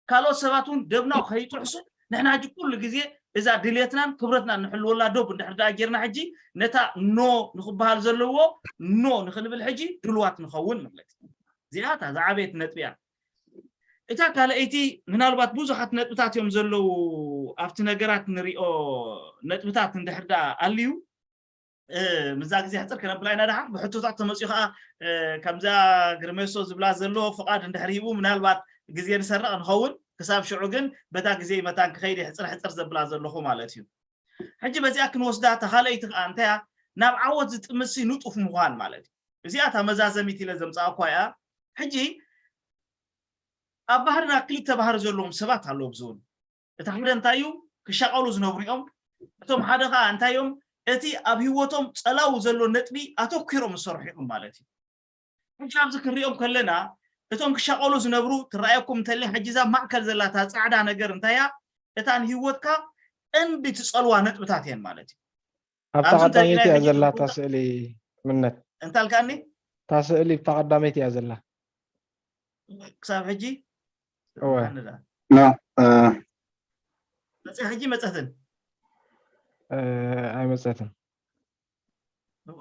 ካልኦት ሰባት እውን ደብና ከይጥሕሱ፣ ንሕና ሕጂ ኩሉ ግዜ እዛ ድልየትናን ክብረትናን ንሕልወላ ዶብ እንድሕር ደኣ ጌርና፣ ሕጂ ነታ ኖ ንክበሃል ዘለዎ ኖ ንክንብል ሕጂ ድልዋት ንኸውን ማለት እዩ። እዚኣ እታ ዝዓበየት ነጥቢ እያ። እታ ካልኣይቲ፣ ምናልባት ብዙሓት ነጥብታት እዮም ዘለዉ ኣብቲ ነገራት ንሪኦ ነጥብታት እንድሕር ደኣ ኣልዩ፣ እ፣ ምዛ ግዜ ሕፅር ክነብላ ኢና። ደሓር ብሕቶታት ተመፅኡ ከዓ፣ እ፣ ከምዛ ግርሜሶ ዝብላ ዘሎ ፍቓድ እንድሕር ሂቡ ምናልባት ግዜ ንሰርቕ ንኸውን። ክሳብ ሽዑ ግን በታ ግዜ መታን ክኸይድ ሕፅር ሕፅር ዘብላ ዘለኹ ማለት እዩ። ሕጂ በዚኣ ክንወስዳ እታ ካልኣይቲ ከዓ እንታይ እያ? ናብ ዓወት ዝጥምትሲ ንጡፍ ምዃን ማለት እዩ። እዚኣ እታ መዛዘሚት ኢለ ዘምፃእኳ እያ። ሕጂ ኣብ ባህርና ክልተ ባህሪ ዘለዎም ሰባት ኣለዉ ኣብዚ እውን። እቲ ሓደ እንታይ እዩ? ክሻቐሉ ዝነብሩ እዮም። እቶም ሓደ ከዓ እንታይ እዮም? እቲ ኣብ ህይወቶም ጸላዊ ዘሎ ነጥቢ ኣተኲሮም ዝሰርሑ እዮም ማለት እዩ። ሕጂ ኣብዚ ክንሪኦም ከለና እቶም ክሻቐሉ ዝነብሩ ትረኣየኩም እንተልያ፣ ሕጂ እዛ ማእከል ዘላ እታ ጻዕዳ ነገር እንታይ እያ? እታ ንህይወትካ ቀንዲ ትጸልዋ ነጥብታት እየን ማለት እዩ። ኣብታ ኣብዚ ቀዳመይቲ እንተሪእናዮ እያ ሕጂ ዘላ እታ ትርጉም ስእሊ። ምነት እንታይ ኣልካኒ? እታ ስእሊ ኣብታ ቀዳመይቲ እያ ዘላ። ክሳብ ሕጂ እወ። ኣነ ደኣ። ኖ፣ እ፣ መጽያ ሕጂ መጸትን። እ፣ ኣይመጸትን። እዋ።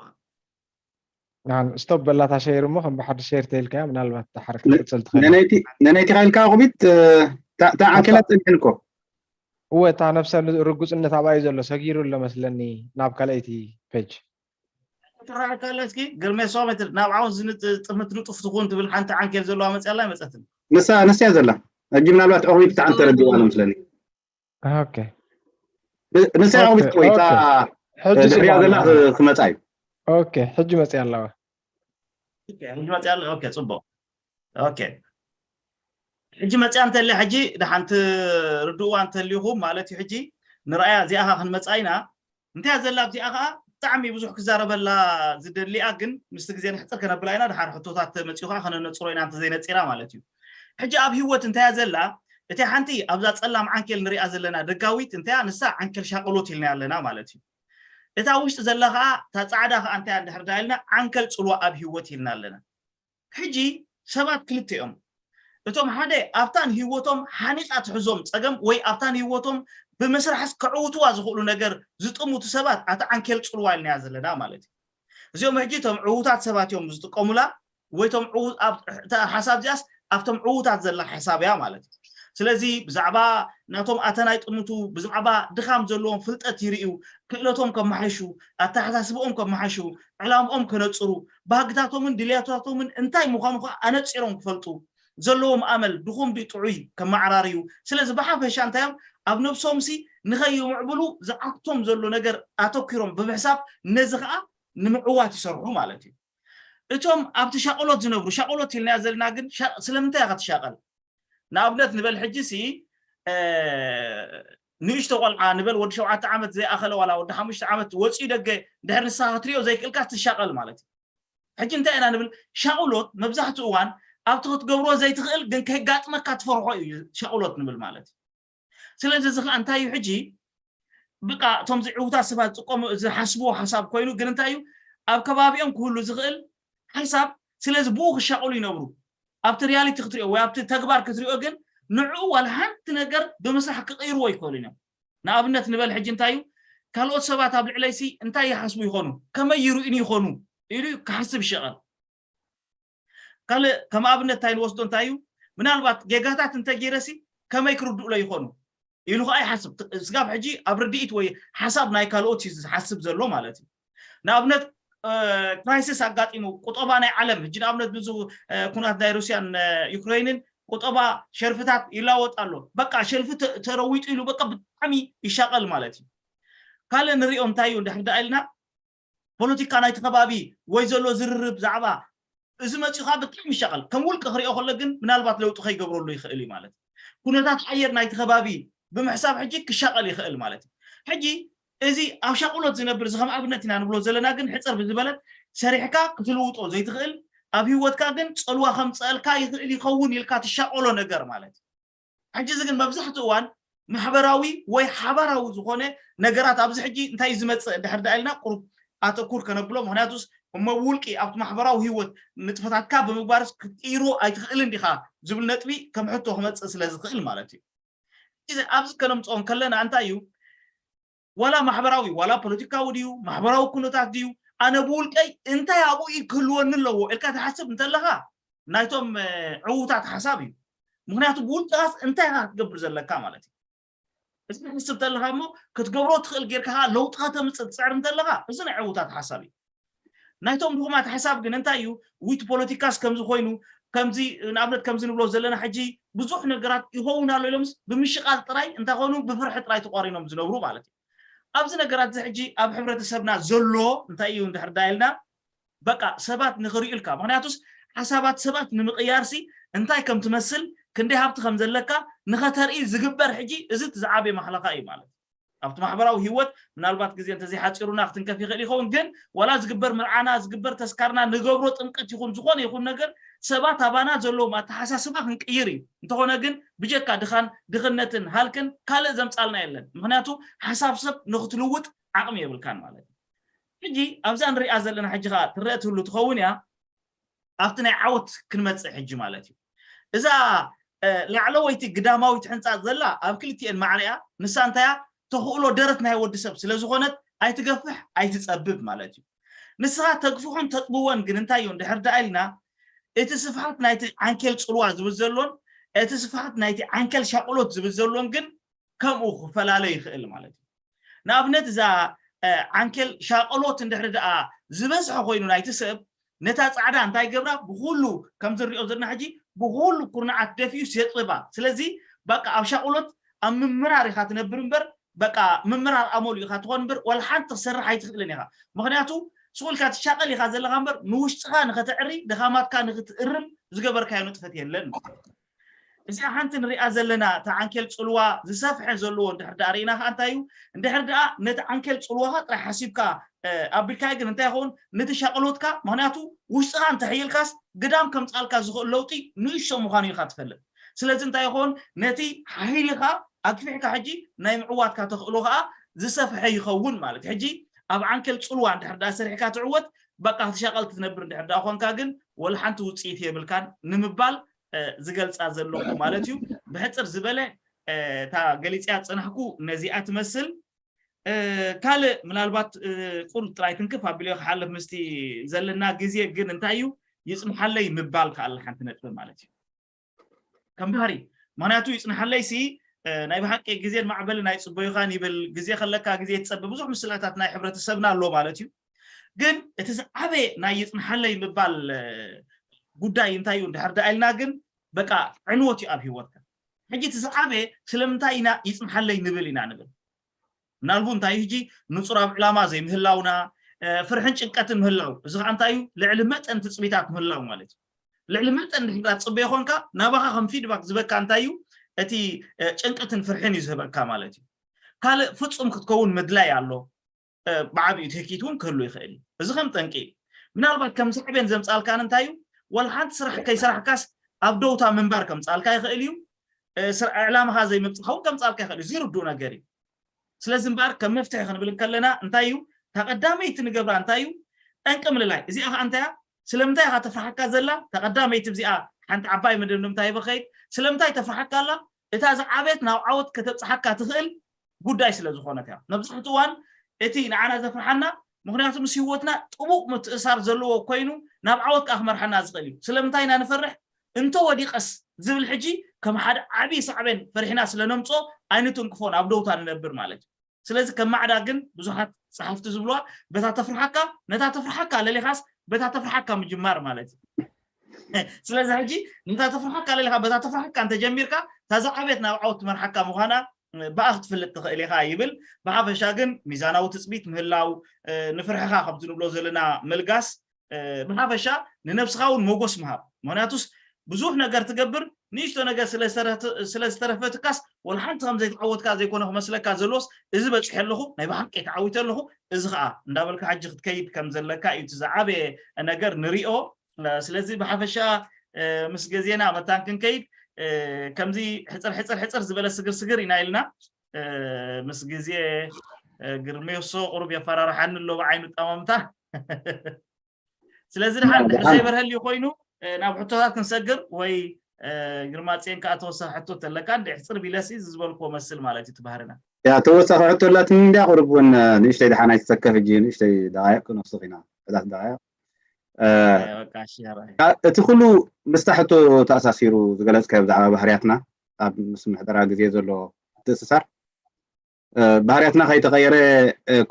ንዓን ስቶፕ በላታ ሸይር እሞ ከም ብሓድሽ ሸይር ተይልካያ ምናልባት ድሓር ነ-፣ ክትቅጽል ትኽእል። ነነይቲ፣ ነነይቲ ካ ኢልካ ቁቢት፣ እ፣ ታ፣ ታ ዓንኬላት ኣታ ጸኒሐን እኮ። እወ፣ እታ ነብሰ ርጉጽነት ኣብኣ እዩ ዘሎ፣ ሰጊሩ ኣሎ መስለኒ ናብ ካልኣይቲ ፔጅ። ትረኣየካ ኣላ እስኪ፣ ግርሜ ሶሜት ናብ ዓውን ዝንጥ-፣ ጥምት ንጡፍ ትኹን ትብል ሓንቲ ዓንኬል ዘለዋ መጽያ ኣላ ኣይመጸትን። ንሳ፣ ንሳ እያ ዘላ። ሕጂ ምናልባት ኦሪት ተዓን ተረዲዋ ነው መስለኒ። ኦኬ። ን-፣ ንሳ እያ ኦኬ፣ ኦሪት ወይ እታ ኦኬ። ሕጂ ድሕሪያ ስማዕ ዘላ ኣለና። ክ-፣ ክመጻ እዩ። ኦኬ፣ ሕጂ መጽያ ኣለዋ። ኦኬ፣ ሕጂ መጽያ ኣላ። ኦኬ፣ ጽቡቕ። ኦኬ። ሕጂ መጽያ እንተልያ፣ ሕጂ ደሓንቲ ርድእዋ እንተልይኹም ማለት እዩ። ሕጂ ንረኣያ እዚኣ ኸዓ ክንመጽኣ ኢና። እንታይ እያ ዘላ ኣብዚኣ ኸዓ ብጣዕሚ ብዙሕ ክዛረበላ ዝደሊያ፣ ግን ምስቲ ግዜ ንሕጽር ከነብላ ኢና። ደሓር ሕቶታት መጺኡ ኸዓ ከነነጽሮ ኢና እንተዘይነጺራ ማለት እዩ። ሕጂ ኣብ ህይወት እንታይ እያ ዘላ? እታ ሓንቲ ኣብዛ ጸላም ዓንኬል ንሪኣ ዘለና ደጋዊት እንታይ እያ? ንሳ ዓንኬል ሻቕሎት ኢልናያ ኣለና ማለት እዩ። እታ ውሽጢ ዘላ ኸዓ፣ እታ ጻዕዳ ኸዓ እንታይ እያ እንድሕር ደኣ ኢልና ዓንኬል ጽልዋ ኣብ ህይወት ኢልና ኣለና። ሕጂ ሰባት ክልተ እዮም። እቶም ሓደ ኣብታ ንህይወቶም ሓኒቓ ትሕዞም ጸገም ወይ ኣብታ ንህይወቶም ብምስራሕስ ከዕውትዋ ዝኽእሉ ነገር ዝጥምቱ ሰባት፣ ኣቲ ዓንኬል ጽልዋ ኢልናያ ዘለና ማለት እዩ። እዚኦም ሕጂ እቶም ዕዉታት ሰባት እዮም ዝጥቀሙላ፣ ወይ እቶም ዕዉ-፣ ኣብ-፣ እታ ሓሳብ እዚኣስ ኣብቶም ዕዉታት ዘላ ሓሳብ እያ ማለት እዩ። ስለዚ ብዛዕባ ናቶም ኣተና ይጥምቱ፣ ብዛዕባ ድኻም ዘለዎም ፍልጠት ይርእዩ፣ ክእለቶም ከመሓይሹ፣ ኣተሓሳስብኦም ከመሓይሹ፣ ዕላምኦም ከነጽሩ፣ ባህግታቶምን ድልየታቶምን እንታይ ምዃኑ ኸዓ ኣነጺሮም ክፈልጡ፣ ዘለዎም ኣመል ድኹም ድዩ ጥዑይ ከመዓራርዩ። ስለዚ ብሓፈሻ እንታይ እዮም ኣብ ነብሶምሲ ንኸይምዕብሉ ዝዓግቶም ዘሎ ነገር ኣተኲሮም ብምሕሳብ ነዚ ኸዓ ንምዕዋት ይሰርሑ ማለት እዩ። እቶም ኣብቲ ሻቕሎት ዝነብሩ፣ ሻቕሎት ኢልናያ ዘለና ግን ሻ-፣ ስለምንታይ እያ ክትሻቐል? ንኣብነት ንበል ሕጂ ሲ፣ እ፣ ንእሽቶ ቆልዓ ንበል ወዲ ሸውዓተ ዓመት ዘይኣኸለ ዋላ ወዲ ሓሙሽተ ዓመት ወፂኡ ደገ ድሕር ንስኻ ክትሪኦ ዘይክእልካ ትሻቐል ማለት እዩ። ሕጂ እንታይ ኢና ንብል? ሻቕሎት መብዛሕትኡ እዋን ኣብቲ ክትገብሮ ዘይትኽእል ግን ከይጋጥመካ ትፈርሖ እዩ ሻቕሎት ንብል ማለት እዩ። ስለዚ እዚ ኸዓ እንታይ እዩ ሕጂ ብቃ እቶም ዝዕውታት ሰባት ዝጥቀሙ ዝሓስብዎ ሓሳብ ኮይኑ ግን እንታይ እዩ ኣብ ከባቢኦም ክህሉ ዝኽእል ሓሳብ። ስለዚ ብኡ ክሻቕሉ ይነብሩ። ኣብቲ ሪያሊቲ ክትሪኦ ወይ ኣብቲ ተግባር ክትሪኦ ግን ንዕኡ ዋላ ሓንቲ ነገር ብምስራሕ ክቕይርዎ ይኽእሉ እዮም። ንኣብነት ንበል ሕጂ እንታይ እዩ ካልኦት ሰባት ኣብ ልዕለይሲ እንታይ ይሓስቡ ይኾኑ ከመይ ይርእዩኒ ይኾኑ ኢሉ ክሓስብ ይሸቐል። ካልእ ከም ኣብነት እንታይ ንወስዶ እንታይ እዩ ምናልባት ጌጋታት እንተገይረሲ ከመይ ክርድኡሎ ይኾኑ ኢሉ ከዓ ይሓስብ። ስጋብ ሕጂ ኣብ ርድኢት ወይ ሓሳብ ናይ ካልኦት እዩ ዝሓስብ ዘሎ ማለት እዩ። ንኣብነት ክራይሲስ ኣጋጢሙ ቁጠባ ናይ ዓለም ሕጂ ንኣብነት ብዙ ኩናት ናይ ሩስያን ዩክሬንን ቁጠባ ሸርፍታት ይላወጥ ኣሎ። በቃ ሸልፊ ተረዊጡ ኢሉ በቃ ብጣዕሚ ይሻቀል ማለት እዩ። ካልእ ንሪኦ እንታይ እዩ እንድሕር ደኣ ኢልና ፖለቲካ ናይቲ ከባቢ ወይ ዘሎ ዝርርብ ዛዕባ እዚ መፂኡ ከዓ ብጣዕሚ ይሻቀል። ከም ውልቂ ክሪኦ ከሎ ግን ምናልባት ለውጢ ከይገብረሉ ይኽእል እዩ ማለት እዩ። ኩነታት ኣየር ናይቲ ከባቢ ብምሕሳብ ሕጂ ክሻቀል ይኽእል ማለት እዩ። ሕጂ እዚ ኣብ ሻቁሎት ዝነብር እዚ ከም ኣብነት ኢና ንብሎ ዘለና ግን ሕፅር ብዝበለት ሰሪሕካ ክትልውጦ ዘይትኽእል ኣብ ህይወትካ ግን ፀልዋ ከምፀአልካ ይኽእል ይኸውን ኢልካ ትሻቀሎ ነገር ማለት እዩ። ሕጂ እዚ ግን መብዛሕትኡ እዋን ማሕበራዊ ወይ ሓባራዊ ዝኾነ ነገራት ኣብዚ ሕጂ እንታይ ዝመፅእ እንድሕር ዳ ኢልና ቁሩብ ኣተኩር ከነብሎ ምክንያቱስ እሞ ብውልቂ ኣብቲ ማሕበራዊ ህይወት ንጥፈታትካ ብምግባርስ ክትቅይሮ ኣይትኽእልን ዲኻ ዝብል ነጥቢ ከም ሕቶ ክመፅእ ስለ ዝኽእል ማለት እዩ። እዚ ኣብዚ ከነምፅኦ ከለና እንታይ እዩ ዋላ ማሕበራዊ ዋላ ፖለቲካዊ ድዩ ማሕበራዊ ኩነታት ድዩ ኣነ ብውልቀይ እንታይ ኣብኡ ክህልወኒ ኣለዎ ኢልካ ትሓስብ እንተለኻ ናይቶም ዕዉታት ሓሳብ እዩ። ምክንያቱ ብውልቅኻስ እንታይ ኢኻ ክትገብር ዘለካ ማለት እዩ። እዚ ክትሕስብ ተለካ እሞ ክትገብሮ ትኽእል ጌርካ ለውጢ ከተምፅእ ትፅዕር እንተለካ እዚ ናይ ዕዉታት ሓሳብ እዩ። ናይቶም ድኹማት ሓሳብ ግን እንታይ እዩ ውይቲ ፖለቲካስ ከምዚ ኮይኑ ከምዚ ንኣብነት ከምዚ ንብሎ ዘለና ሕጂ ብዙሕ ነገራት ይኸውን ኣሎ ኢሎምስ ብምሽቃል ጥራይ እንታይ ኮኑ ብፍርሒ ጥራይ ተቋሪኖም ዝነብሩ ማለት እዩ። ኣብዚ ነገራት እዚ ሕጂ ኣብ ሕብረተሰብና ዘሎ እንታይ እዩ እንድሕር ዳ ኢልና በቃ ሰባት ንኽርእዩልካ ምክንያቱስ ሓሳባት ሰባት ንምቕያርሲ እንታይ ከም ትመስል ክንደይ ሃብቲ ከም ዘለካ ንኸተርኢ ዝግበር ሕጂ እዚ እቲ ዝዓበየ ማሕለኻ እዩ ማለት ኣብቲ ማሕበራዊ ህይወት ምናልባት ግዜ እንተዘይሓፂሩና ክትንከፍ ይኽእል ይኸውን ግን ዋላ ዝግበር ምርዓና ዝግበር ተስካርና ንገብሮ ጥምቀት ይኹን ዝኾነ ይኹን ነገር ሰባት ኣባና ዘለዎም ኣተሓሳስባ ክንቅይር እዩ እንተኾነ ግን ብጀካ ድኻን ድኽነትን ሃልክን ካልእ ዘምፃልና የለን ምክንያቱ ሓሳብ ሰብ ንክትልውጥ ዓቕሚ የብልካን ማለት እዩ። ሕጂ ኣብዛ ንሪኣ ዘለና ሕጂ ከዓ ትረአ ትህሉ ትኸውን እያ ኣብቲ ናይ ዓወት ክንመፅእ ሕጂ ማለት እዩ። እዛ ላዕለወይቲ ግዳማዊት ሕንፃ ዘላ ኣብ ክልቲኤን ማዕሪያ ንሳ እንታያ ተኽእሎ ደረት ናይ ወዲ ሰብ ስለ ዝኾነት ኣይትገፍሕ ኣይትፀብብ ማለት እዩ። ንስኻ ተግፍሖን ተጥብወን ግን እንታይ እዩ እንድሕር ደኣ ኢልና እቲ ስፍሓት ናይቲ ዓንኬል ፅልዋ ዝብል ዘሎን እቲ ስፍሓት ናይቲ ዓንኬል ሻቕሎት ዝብል ዘሎን ግን ከምኡ ክፈላለ ይኽእል ማለት እዩ። ንኣብነት እዛ ዓንኬል ሻቐሎት እንድሕሪ ደኣ ዝበዝሐ ኮይኑ ናይቲ ሰብ ነታ ፃዕዳ እንታይ ገብራ ብኩሉ ከም ዝሪኦ ዘለና ሕጂ ብኩሉ ኩርናዓት ደፊኡ የጥብባ ስለዚ በቃ ኣብ ሻቕሎት ኣብ ምምራር ኢኻ ትነብር እምበር በቃ ምምራር ኣመሉ ኢኻ ትኾን እምበር ዋላ ሓንቲ ክሰርሕ ኣይትኽእልን ኢኻ ምክንያቱ ስቁልካ ትሻቀል ኢኻ ዘለኻ እምበር ንውሽጥኻ ንኸተዕሪ ድኻማትካ ንክትእርም ዝገበርካዮ ንጥፈት የለን እዚኣ ሓንቲ ንሪኣ ዘለና እታ ዓንኬል ፅልዋ ዝሰፍሐ ዘለዎ እንድሕር ዳ ርኢና ከዓ እንታይ እዩ እንድሕር ደኣ ነቲ ዓንኬል ፅልዋኻ ጥራይ ሓሲብካ ኣቢልካዮ ግን እንታይ ይኸውን ነቲ ሻቅሎትካ ምክንያቱ ውሽጥኻ እንተሕይልካስ ግዳም ከምፃልካ ዝኽእል ለውጢ ንእሽቶ ምዃኑ ኢኻ ትፈልጥ ስለዚ እንታይ ይኸውን ነቲ ሓይልኻ ኣግፊሕካ ሕጂ ናይ ምዕዋትካ ተኽእሎ ከዓ ዝሰፍሐ ይኸውን ማለት ሕጂ ኣብ ዓንኬል ፅልዋ እንድሕር ዳ ሰሪሕካ ትዕወት በቃ ክትሻቀል ክትነብር እንድሕር ዳ ኮንካ ግን ወላ ሓንቲ ውፅኢት የብልካን ንምባል ዝገልፃ ዘለኹ ማለት እዩ። ብሕፅር ዝበለ እታ ገሊፅያ ዝፀናሕኩ ነዚኣ ትመስል። ካልእ ምናልባት ቁሩብ ጥራይ ትንክፍ ኣቢለዮ ክሓልፍ ምስቲ ዘለና ግዜ ግን እንታይ እዩ ይፅንሓለይ ምባል ከኣለ ሓንቲ ነጥቢ ማለት እዩ። ከም ባህሪ ምክንያቱ ይፅንሓለይ ሲ ናይ ብሓቂ ግዜን ማዕበልን ኣይፅበዩኻን ይብል ግዜ ከለካ ግዜ ትፀበ ብዙሕ ምስላታት ናይ ሕብረተሰብና ኣሎ ማለት እዩ። ግን እቲ ዝዓበየ ናይ ይፅንሓለይ ምባል ጉዳይ እንታይ እዩ እንድሕር ደኣ ኢልና ግን በቃ ዕንወት እዩ ኣብ ህይወትካ ሕጂ እቲ ዝዓበየ ስለምንታይ ኢና ይፅንሓለይ ንብል ኢና ንብል ምናልቡ እንታይ እዩ ሕጂ ንፁር ኣብ ዕላማ ዘይምህላውና ፍርሕን ጭንቀትን ምህላው እዚ ከዓ እንታይ እዩ ልዕሊ መጠን ትፅቢታት ምህላው ማለት እዩ ልዕሊ መጠን ድሕር ትፅበዮ ኮንካ ናባኻ ከም ፊድባክ ዝበካ እንታይ እዩ እቲ ጭንቀትን ፍርሕን እዩ ዝህበካ ማለት እዩ ካልእ ፍፁም ክትከውን ምድላይ ኣሎ ብዓብኡ ትህኪት እውን ክህሉ ይኽእል እዩ እዚ ከም ጠንቂ እዩ ምናልባት ከም ሳዕቤን ዘምፃልካን እንታይ እዩ ወላ ሓንቲ ስራሕ ከይሰራሕካስ ኣብ ደውታ ምንባር ከምፃልካ ይኽእል እዩ ዕላማኻ ዘይምብፅኻ እውን ከምፃልካ ይኽእል እዩ ዝርድኡ ነገር እዩ ስለዚ እምበኣር ከም መፍትሒ ክንብል ከለና እንታይ እዩ እታ ቀዳመይቲ ንገብራ እንታይ እዩ ጠንቂ ምልላይ እዚኣ ከዓ እንታይ እያ ስለምንታይ ኢኻ ተፍርሓካ ዘላ እታ ቀዳመይቲ እዚኣ ሓንቲ ዓባይ መደምደምታ ይበኸይድ ስለምንታይ ተፍርሓካ ኣላ እታ ዝዓበት ናብ ዓወት ከተብፅሓካ ትኽእል ጉዳይ ስለ ዝኾነት እያ መብዛሕትኡ እዋን እቲ ንዓና ዘፍርሓና ምክንያቱ ምስ ህይወትና ጥቡቕ ምትእሳር ዘለዎ ኮይኑ ናብ ዓወት ከዓ ክመርሓና ዝኽእል እዩ ስለምንታይ ኢና ንፈርሕ እንተ ወዲቐስ ዝብል ሕጂ ከም ሓደ ዓብዪ ሳዕቤን ፈሪሕና ስለ ነምፅኦ ኣይንትንክፎን ኣብ ደውታ ንነብር ማለት እዩ ስለዚ ከም ማዕዳ ግን ብዙሓት ፀሓፍቲ ዝብልዋ በታ ተፍርሓካ ነታ ተፍርሓካ ለሊኻስ በታ ተፍርሓካ ምጅማር ማለት እዩ ስለዚ ሕጂ ነታ ተፍርሓካ ለለካ በታ ተፍርሓካ እንተጀሚርካ እታ ዝዓበየት ናብ ዓወት ትመርሓካ ምዃና ብኣ ክትፍልጥ ትኽእል ኢኻ ይብል። ብሓፈሻ ግን ሚዛናዊ ትፅቢት ምህላው፣ ንፍርሕኻ ከምቲ ንብሎ ዘለና ምልጋስ፣ ብሓፈሻ ንነብስኻ እውን ሞጎስ ምሃብ። ምክንያቱስ ብዙሕ ነገር ትገብር፣ ንእሽቶ ነገር ስለ ዝተረፈ- ስለ ዝተረፈትካስ ወላ ሓንቲ ከም ዘይተዓወትካ ዘይኮነ ክመስለካ ዘለዎስ፣ እዚ በፂሐ ኣለኹ፣ ናይ ብሓቂ ተዓዊተ ኣለኹ፣ እዚ ከዓ እንዳበልካ ሕጂ ክትከይድ ከም ዘለካ እዩ እቲ ዝዓበየ ነገር ንሪኦ። ስለዚ ብሓፈሻ ምስ ግዜና መታን ክንከይድ ከምዚ ሕፅር ሕፅር ሕፅር ዝበለ ስግር ስግር ኢና ኢልና፣ ምስ ግዜ ግርሜሶ ቁሩብ የፈራርሓኒ ኣሎ ብዓይኑ ጠማምታ። ስለዚ ድሓን ድሕር ዘይበርሀልዩ ኮይኑ ናብ ሕቶታት ክንሰግር ወይ ግርማፅዮን ከዓ ተወሳኺ ሕቶ ተለካ እንደ ሕፅር ቢለሲ ዝበልክዎ መስል ማለት እዩ ትባህርና። ያ ተወሳኺ ሕቶ ኣላትኒ እንድያ ቁሩብ እውን ንእሽተይ ድሓን ኣይትሰከፍ እጂ ንእሽተይ ደቃይቅ ክንወስኽ ኢና ሕዳት ደቃይቅ። እቲ ኩሉ ምስታ ሕቶ ተኣሳሲሩ ዝገለፅካዮ ብዛዕባ ባህርያትና ኣብ ምስ ምሕደራ ግዜ ዘሎ ምትእስሳር ባህርያትና ከይተቐየረ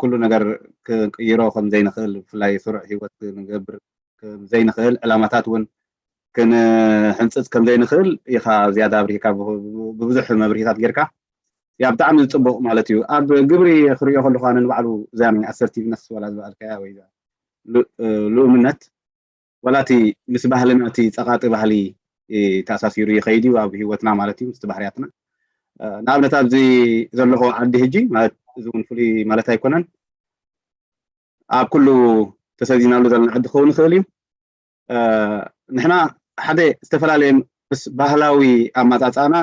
ኩሉ ነገር ክንቅይሮ ከም ዘይንኽእል ብፍላይ ስሩዕ ህይወት ክንገብር ከም ዘይንኽእል ዕላማታት እውን ክንሕንፅፅ ከም ዘይንኽእል ኢኻ ዝያዳ ኣብሪህካ ብብዙሕ መብርሂታት ጌርካ ያ ብጣዕሚ ዝፅቡቕ ማለት እዩ ኣብ ግብሪ ክሪኦ ከለኹ ኣነ ንባዕሉ እዛ ናይ ኣሰርቲቭነስ ወላ ዝበልካያ ወይ ልኡምነት ዋላ እቲ ምስ ባህልና እቲ ፀቃጢ ባህሊ ተኣሳሲሩ ይኸይድ እዩ ኣብ ህይወትና ማለት እዩ ምስቲ ባህርያትና ንኣብነት ኣብዚ ዘለኹ ዓዲ ሕጂ ማለት እዚ እውን ፍሉይ ማለት ኣይኮነን ኣብ ኩሉ ተሰዚናሉ ዘለና ዓዲ ክኸውን ይኽእል እዩ ንሕና ሓደ ዝተፈላለየ ምስ ባህላዊ ኣመፃፅኣና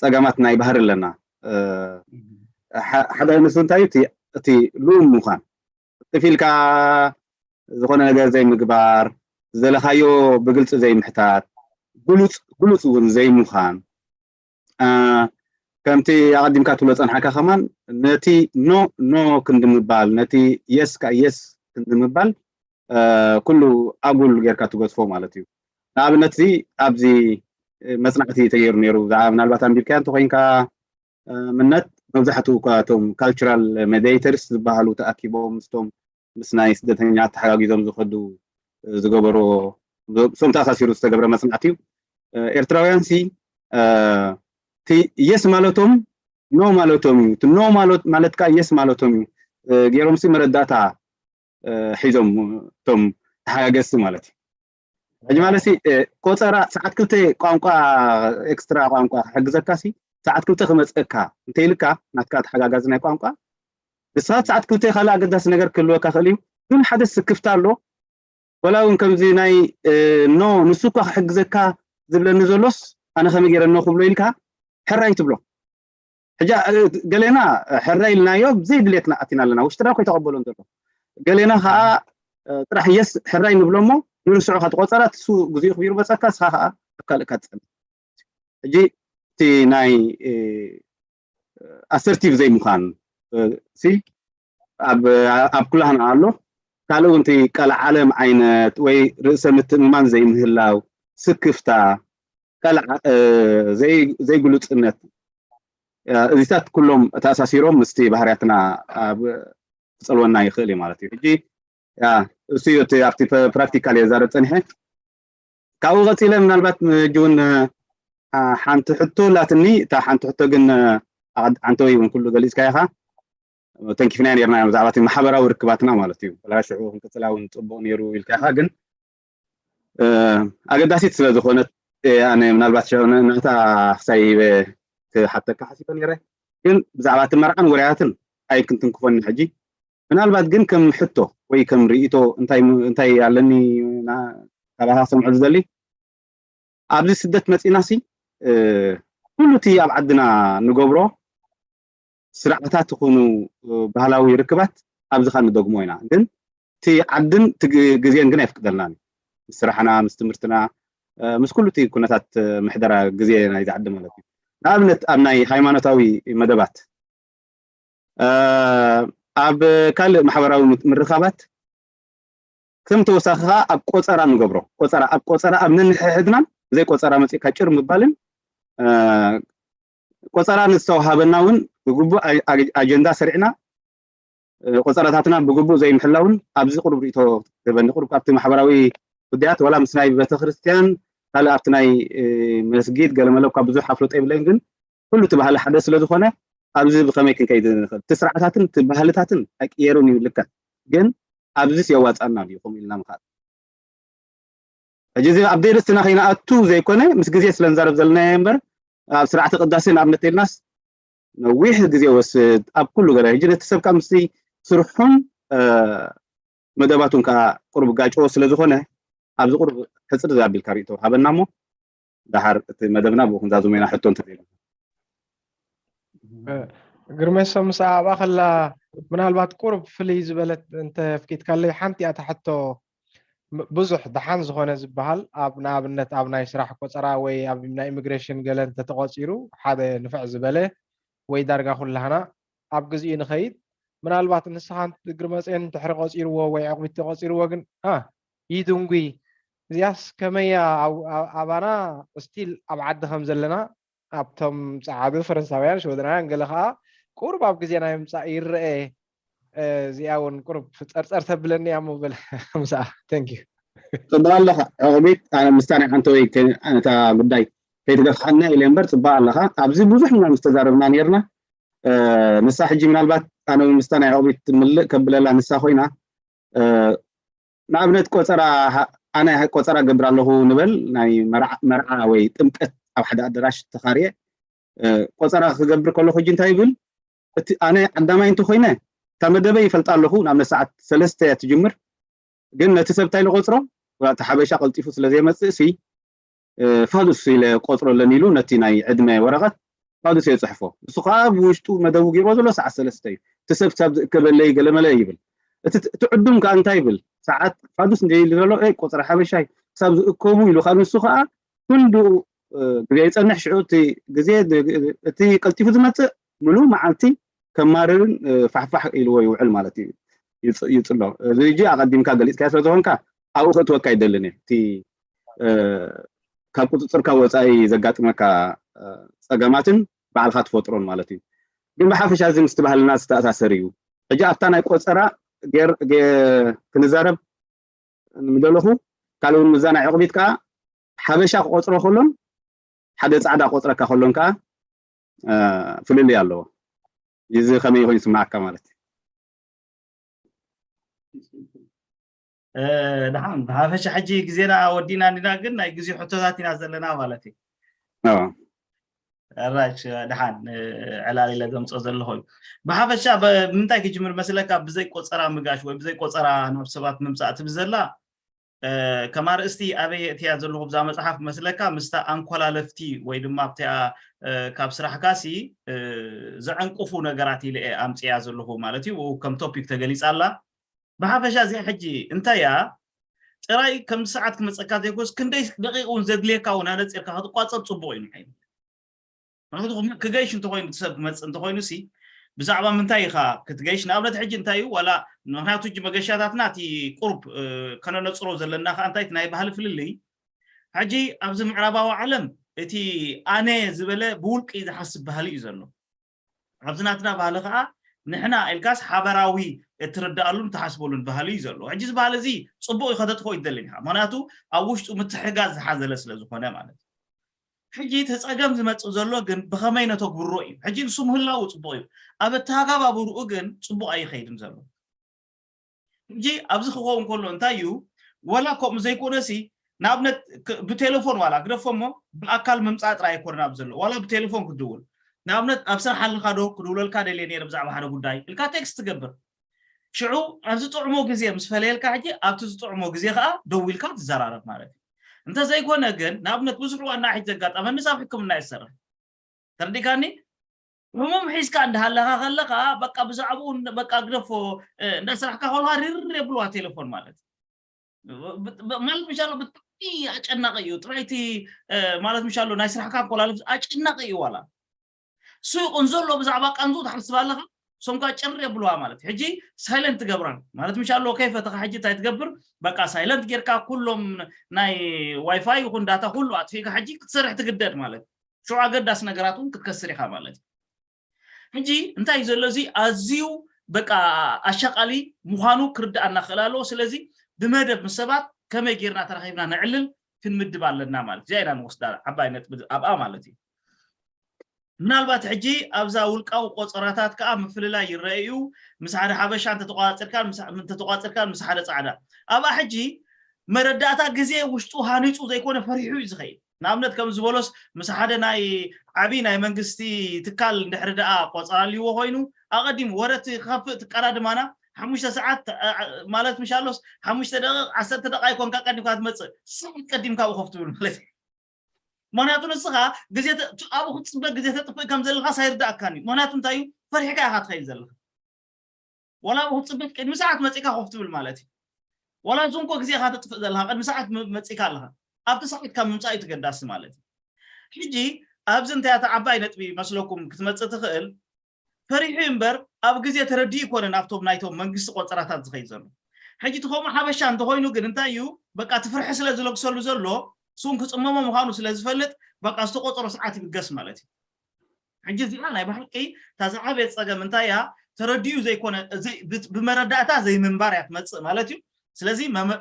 ፀገማት ናይ ባህሪ ኣለና ሓደ ንሱ እንታይ እቲ ልኡም ምዃን ጥፍ ኢልካ ዝኾነ ነገር ዘይምግባር ዝደለኻዮ ብግልፂ ዘይምሕታት ግሉፅ ግሉፅ እውን ዘይምዃን ከምቲ ኣቐዲምካ ትብሎ ፀንሓካ ከማን ነቲ ኖ ኖ ክንዲ ምባል ነቲ የስ ካ የስ ክንዲ ምባል ኩሉ ኣጉል ጌርካ ትገድፎ ማለት እዩ ንኣብነት እዚ ኣብዚ መፅናዕቲ ተገይሩ ነይሩ ብዛዕባ ምናልባት ኣንቢብካያ እንተኮይንካ ምነት መብዛሕትኡ እኳ እቶም ካልቸራል ሜዲተርስ ዝበሃሉ ተኣኪቦም ምስቶም ምስ ናይ ስደተኛ ተሓጋጊዞም ዝኸዱ ዝገበርዎ ሶም ተኣሳሲሩ ዝተገብረ መፅናዕቲ እዩ ኤርትራውያን ሲ የስ ማለቶም ኖ ማለቶም እዩ ኖ ማለት ከዓ የስ ማለቶም እዩ ገይሮም ሲ መረዳእታ ሒዞም እቶም ተሓጋገዝቲ ማለት እዩ ሕጂ ማለት ሲ ቆፀራ ሰዓት ክልተ ቋንቋ ኤክስትራ ቋንቋ ክሕግዘካ ሲ ሰዓት ክልተ ክመፀካ እንተይልካ ናትካ ተሓጋጋዚ ናይ ቋንቋ ንስኻ ሰዓት ክልተ ካልእ ኣገዳሲ ነገር ክህልወካ ክእል እዩ ግን ሓደ ስክፍታ ኣሎ ወላ እውን ከምዚ ናይ ኖ ንሱ እኳ ክሕግዘካ ዝብለኒ ዘሎስ ኣነ ከመይ ገይረ ኖ ክብሎ ኢልካ ሕራይ ትብሎ ሕጂ ገሌና ሕራይ ኢልናዮ ብዘይ ድሌትና ኣቲና ኣለና ውሽጥና ኮይ ተቐበሎን ዘሎ ገሌና ከዓ ጥራሕ የስ ሕራይ ንብሎ እሞ ንርስዑ ካብ ቆፀራ ትሱ ግዜኡ ክቢሩ መፀካ እስኻ ከዓ ኣብ ካልእካ ትፀንሕ ሕጂ እቲ ናይ ኣሰርቲቭ ዘይምዃን ሲ ኣብ ኩላህና ኣሎ ካልእ እውን እቲ ቀልዓለም ዓይነት ወይ ርእሰ ምትእምማን ዘይምህላው ስክፍታ ዘይግሉፅነት እዚታት ኩሎም ተኣሳሲሮም ምስቲ ባህርያትና ክፀልወና ይኽእል እዩ ማለት እዩ ሕጂ እሱ እዩ ኣብቲ ፕራክቲካል እየ ዛረብ ፀኒሐ ካብኡ ቀፂለ ምናልባት ሕጂ እውን ሓንቲ ሕቶ ላትኒ እታ ሓንቲ ሕቶ ግን ዓንተወይ እውን ኩሉ ገሊፅካ ኢኻ ተንኪፍና ነርና ብዛዕባ ማሕበራዊ ርክባትና ማለት እዩ ላ ሽዑ ክንቅፅላ እውን ፅቡቅ ነይሩ ኢልካ ኢኻ ግን ኣገዳሲት ስለ ዝኾነት ኣነ ምናልባት ናታ ክሳይ ክሓተካ ሓሲበ ነረ ግን ብዛዕባ እቲ መርዓን ውራያትን ኣይክንትንክፎኒ ሕጂ ምናልባት ግን ከም ሕቶ ወይ ከም ርእቶ እንታይ ኣለኒ ካባካ ክሰምዖ ዝደሊ ኣብዚ ስደት መፂና ሲ ኩሉ እቲ ኣብ ዓድና ንገብሮ ስርዓታት ይኹኑ ባህላዊ ርክባት ኣብዚ ካ ንደግሞ ኢና ግን እቲ ዓድን ግዜን ግን ኣይፍቅደልናን ምስ ስራሕና ምስ ትምህርትና ምስ ኩሉ እቲ ኩነታት ምሕደራ ግዜ ናይዚ ዓዲ ማለት እዩ ንኣብነት ኣብ ናይ ሃይማኖታዊ መደባት ኣብ ካልእ ማሕበራዊ ምርኻባት ከም ተወሳኺ ከዓ ኣብ ቆፀራ ንገብሮ ቆፀራ ኣብ ቆፀራ ኣብ ነንሕሕድናን ብዘይ ቆፀራ መፅእካ ጭር ምባልን ቆፀራ ንዝተዋሃበና እውን ብግቡእ ኣጀንዳ ሰሪዕና ቆፀራታትና ብግቡእ ዘይምሕላውን ኣብዚ ቁሩብ ርኢቶ ትህበኒ ቁሩብ ካብቲ ማሕበራዊ ጉዳያት ዋላ ምስ ናይ ቤተክርስትያን ካልእ ኣብቲ ናይ መስጊድ ገለመለ እኳ ብዙሕ ኣፍልጦ የብለይን፣ ግን ኩሉ እቲ ባህሊ ሓደ ስለ ዝኾነ ኣብዚ ብኸመይ ክንከይድ ንኽእል? እቲ ስርዓታትን እቲ ባህልታትን ኣይቅየርን እዩ ልክዕ፣ ግን ኣብዚስ የዋፅኣና ድዩ ከምኡ ኢልና ምኻድ? ሕጂ እዚ ኣብ ደይ ርእስትና ከይንኣቱ ዘይኮነ ምስ ግዜ ስለ ንዛረብ ዘለናዮ እምበር ኣብ ስርዓተ ቅዳሴ ንኣብነት ኢልናስ ነዊሕ ግዜ ወስድ ኣብ ኩሉ ገለ ሕጂ ነቲ ሰብ ካብ ምስቲ ስርሑን መደባቱን ከዓ ቁሩብ ጋጭዎ ስለ ዝኾነ ኣብዚ ቁሩብ ሕፅር ዘኣቢልካ ርእቶ ሃበና እሞ ደሓር እቲ መደብና ብኡ ክንዛዝሞ ኢና ሕቶ እንተዘይብሉ። ግርሜሶ ምስ ኣብኣ ከላ ምናልባት ቁሩብ ፍልይ ዝበለት እንተ ኣፍቂድካለይ ሓንቲ እያ እታ ሕቶ። ብዙሕ ደሓን ዝኾነ ዝበሃል ኣብ ንኣብነት ኣብ ናይ ስራሕ ቆፀራ ወይ ኣብ ናይ ኢሚግሬሽን ገለ እንተተቆፂሩ ሓደ ንፍዕ ዝበለ ወይ ዳርጋ ኩላህና ኣብ ግዚኡ ንኸይድ ምናልባት ንስኻ ግርመፅዮን እንድሕሪ ቆፂርዎ ወይ ዕቕቢት ተቆፂርዎ ግን ይድንጉይ እዚኣስ ከመያ ኣባና ስቲል ኣብ ዓዲ ከም ዘለና ኣብቶም ፀዓዱ ፈረንሳውያን ሽወደናውያን ገለ ከዓ ቁሩብ ኣብ ግዜና ይምፃእ ይረአ እዚኣ እውን ቁሩብ ፀርፀር ተብለኒ እያ ምብል ምሳኣ ተንኪዩ ፅቡቅ ኣለካ ዕቕቢት ኣነ ምስታ ናይ ሓንቲ ወይ እታ ጉዳይ ከይትገፍሓና ኢለ እምበር ፅቡቅ ኣለካ ኣብዚ ብዙሕ ኢና ምስ ተዛረብና ነርና ንሳ ሕጂ ምናልባት ኣነ ምስታ ናይ ዕቕቢት ምልእ ከብለላ ንሳ ኮይና ንኣብነት ቆፀራ ኣነ ቆፀራ ገብር ኣለኹ ንበል ናይ መርዓ ወይ ጥምቀት ኣብ ሓደ ኣደራሽ ተኻርየ ቆፀራ ክገብር ከለኹ ሕጂ እንታይ ይብል እቲ ኣነ ዓዳማይ እንተኮይነ እታ መደበይ ይፈልጣ ኣለኹ ንኣብነት ሰዓት ሰለስተ እያ ትጅምር ግን ነቲ ሰብ እንታይ ንቆፅሮ እቲ ሓበሻ ቀልጢፉ ስለዘይመፅእ ሲ ፋዱስ ኢለ ቆፅሮ ኣለኒ ኢሉ ነቲ ናይ ዕድመ ወረቐት ፋዱስ እየ ፅሕፎ እሱ ከዓ ብውሽጡ መደቡ ገይርዎ ዘሎ ሰዓት ሰለስተ እዩ እቲ ሰብ ክሳብ ዝእከበለይ ገለመለ ይብል እቲ ዕዱም ከዓ እንታይ ይብል ሰዓት ፋዱስ እንደ ኢሉ ዘሎ ቆፅሪ ሓበሻይ ክሳብ ዝእከቡ ኢሉ ከዓ ንሱ ከዓ ክንድኡ ግዜ ይፀንሕ ሽዑ እቲ ግዜ እቲ ቀልጢፉ ዝመፅእ ምሉ መዓልቲ ከማርርን ፋሕፋሕ ኢልዎ ይውዕል ማለት እዩ ይፅሎ እዚ ሕጂ ኣቐዲምካ ገሊፅካዮ ስለዝኾንካ ኣብኡ ክእትወካ ይደልን እየ እቲ ካብ ቁፅፅርካ ወፃኢ ዘጋጥመካ ፀገማትን ባዕልካ ትፈጥሮን ማለት እዩ ግን ብሓፈሻ እዚ ምስቲ ባህልና ዝተኣሳሰር እዩ ሕጂ ኣብታ ናይ ቆፀራ ክንዛረብ ምደለኹ ካልእ እውን ምዛ ናይ ዕቕቢት ከዓ ሓበሻ ክቆፅሮ ከሎን ሓደ ፃዕዳ ቆፅረካ ከሎን ከዓ ፍልልይ ኣለዎ እዚ ከመይ ኮይኑ ስማዓካ ማለት ደሓን ብሓፈሻ ሕጂ ግዜና ወዲና እንዲና ግን ናይ ግዜ ሕቶታት ኢና ዘለና ማለት እዩ ራሽ ደሓን ዕላል ኢለ ዘምፅኦ ዘለኹ እዩ ብሓፈሻ ብምንታይ ክጅምር መስለካ ብዘይ ቆፀራ ምጋሽ ወይ ብዘይ ቆፀራ ናብ ሰባት ምምፃእ ትብል ዘላ ከም ኣርእስቲ ኣበይ የእትያ ዘለኹ ብዛ መፅሓፍ መስለካ ምስታ ኣንኮላለፍቲ ወይ ድማ ኣብቲኣ ካብ ስራሕካሲ ዘዕንቅፉ ነገራት ኢለ ኣምፅያ ዘለኹ ማለት እዩ ከም ቶፒክ ተገሊፃ ኣላ ብሓፈሻ እዚኣ ሕጂ እንታይ እያ ጥራይ ከም ሰዓት ክመፀካ ዘይኮስ ክንደይ ደቂቅ እውን ዘድልየካ እውን ኣነፂርካ ክትቋፀር ፅቡቅ እዩ ንዓይ ምክንያቱ ክገይሽ እንተኮይኑ ሰብ ክመፅእ እንተኮይኑ ሲ ብዛዕባ ምንታይ ኢካ ክትገይሽ ንኣብነት ሕጂ እንታይ እዩ ዋላ ምክንያቱ ሕጂ መገሻታትና እቲ ቁሩብ ከነነፅሮ ዘለና ከዓ እንታይ ናይ ባህሊ ፍልልይ ሕጂ ኣብዚ ምዕራባዊ ዓለም እቲ ኣነ ዝበለ ብውልቂ ዝሓስብ ባህሊ እዩ ዘሎ ኣብዚ ናትና ባህሊ ከዓ ንሕና ኢልካስ ሓበራዊ እትርድኣሉን ትሓስበሉን ባህሊ እዩ ዘሎ ሕጂ እዚ ባህሊ እዚ ፅቡቅ እዩ ከተጥፎ ይደልን ኢካ ምክንያቱ ኣብ ውሽጡ ምትሕጋዝ ዝሓዘለ ስለ ዝኮነ ማለት እዩ ሕጂ እቲ ፀገም ዝመፅእ ዘሎ ግን ብኸመይ ነተግብሮ እዩ ሕጂ ንሱ ምህላው ፅቡቅ እዩ ኣብ ኣተሃጋባብርኡ ግን ፅቡቅ ኣይኸይድን ዘሎ ሕጂ ኣብዚ ክኸውን ከሎ እንታይ እዩ ወላ ከምኡ ዘይኮነሲ ንኣብነት ብቴሌፎን ዋላ ግደፎ እሞ ብኣካል ምምፃእ ጥራይ ኣይኮነን ኣብ ዘሎ ዋላ ብቴሌፎን ክድውል ንኣብነት ኣብ ስራሕ ኣለካ ዶ ክድውለልካ ደልየ ነይረ ብዛዕባ ሓደ ጉዳይ ኢልካ ቴክስት ትገብር ሽዑ ኣብ ዝጥዕሞ ግዜ ምስ ፈለየልካ ሕጂ ኣብቲ ዝጥዕሞ ግዜ ከዓ ደዊልካ ትዘራረብ ማለት እዩ እንተዘይኮነ ግን ንኣብነት ብዙሕ ዋና ሕጂ ዘጋጠመኒ ኣብ ሕክምና ይሰርሕ ተረዲካኒ ሕሙም ሒዝካ እንዳሃለካ ከለካ በቃ ብዛዕባኡ በቃ ግደፎ እንዳስራሕካ ከልካ ርር የብልዋ ቴሌፎን ማለት ማለት ምሻሎ ብጣዕሚ ኣጨናቂ እዩ ጥራይቲ ማለት ምሻሎ ናይ ስራሕካ ኮላልፍ ኣጨናቂ እዩ ዋላ ሱይቁ እንዘሎ ብዛዕባ ቃንዝኡ ትሓስብ ኣለኻ እሶም ከዓ ጭር የብልዋ ማለት ሕጂ ሳይለንት ትገብራ ማለት ምሻ ኣለዎ ከይፈተኻ ሕጂ እንታይ ትገብር በቃ ሳይለንት ጌርካ ኩሎም ናይ ዋይፋይ ይኹን ዳታ ኩሉ ኣጥፊእካ ሕጂ ክትሰርሕ ትግደድ ማለት ሽዑ ኣገዳሲ ነገራት እውን ክትከስር ኢኻ ማለት እዩ ሕጂ እንታይ እዩ ዘሎ እዚ ኣዝዩ በቃ ኣሻቃሊ ምዃኑ ክርዳኣና ክእል ኣለዎ ስለዚ ብመደብ ምስ ሰባት ከመይ ጌርና ተራኺብና ነዕልል ክንምድብ ኣለና ማለት እዚኣ ኢና ንወስዳ ዓባይ ነጥቢ ኣብኣ ማለት እዩ። ምናልባት ሕጂ ኣብዛ ውልቃዊ ቆጸራታት ከኣ ምፍልላይ ይረአ እዩ። ምስ ሓደ ሓበሻ እንተተቋጽርካን ምስ ሓደ ጻዕዳ ኣብኣ ሕጂ መረዳእታ ግዜ ውሽጡ ሃኒጹ ዘይኮነ ፈሪሑ እዩ ዝኸይድ። ንኣብነት ከም ዝበሎስ ምስ ሓደ ናይ ዓብዪ ናይ መንግስቲ ትካል እንድሕሪ ደኣ ቆጸራ ኣልይዎ ኮይኑ ኣቐዲሙ ወረ እቲ ክኸፍእ ትቀዳድማና ሓሙሽተ ሰዓት ማለት ምሻሎስ ሓሙሽተ ደቂቕ ዓሰርተ ደቂቕ ኣይኮንካ ቀዲምካ ትመፅእ ሰዓት ቀዲምካ ብኸፍ ትብል ማለት እዩ። ምክንያቱ ንስኻ ግዜ ኣብኡ ክትፅበ ግዜ ተጥፍእ ከም ዘለካ ሳይርዳእካን እዩ። ምክንያቱ እንታይ እዩ? ፈሪሕካ ኢካ ትኸይድ ዘለካ። ዋላ ብክትፅበ ቅድሚ ሰዓት መፂእካ ኮፍ ትብል ማለት እዩ። ዋላ እዚ እንኮ ግዜካ ተጥፍእ ዘለካ ቅድሚ ሰዓት መፂእካ ኣለካ ኣብቲ ሰዓት ካብ ምምፃእ እዩ ተገዳሲ ማለት እዩ። ሕጂ ኣብዚ እንታይ እታ ዓባይ ነጥቢ መስለኩም ክትመፅእ ትኽእል ፈሪሑ እምበር ኣብ ግዜ ተረዲኡ ይኮነ ናብቶም ናይቶም መንግስቲ ቆፀራታት ዝኸይድ ዘሎ። ሕጂ ትኸምኡ ሓበሻ እንተኮይኑ ግን እንታይ እዩ በቃ እቲ ፍርሒ ስለ ዝለግሰሉ ዘሎ ስውን ክፅመሞ ምዃኑ ስለ ዝፈልጥ በቃ ዝተቆፀሮ ሰዓት ይብገስ ማለት እዩ። ሕጂ እዚኣ ናይ ብሓቂ እታ ዝዓበየ ፀገም እንታይ እያ ተረዲኡ ዘይኮነ ብመረዳእታ ዘይምንባር እያ ትመፅእ ማለት እዩ። ስለዚ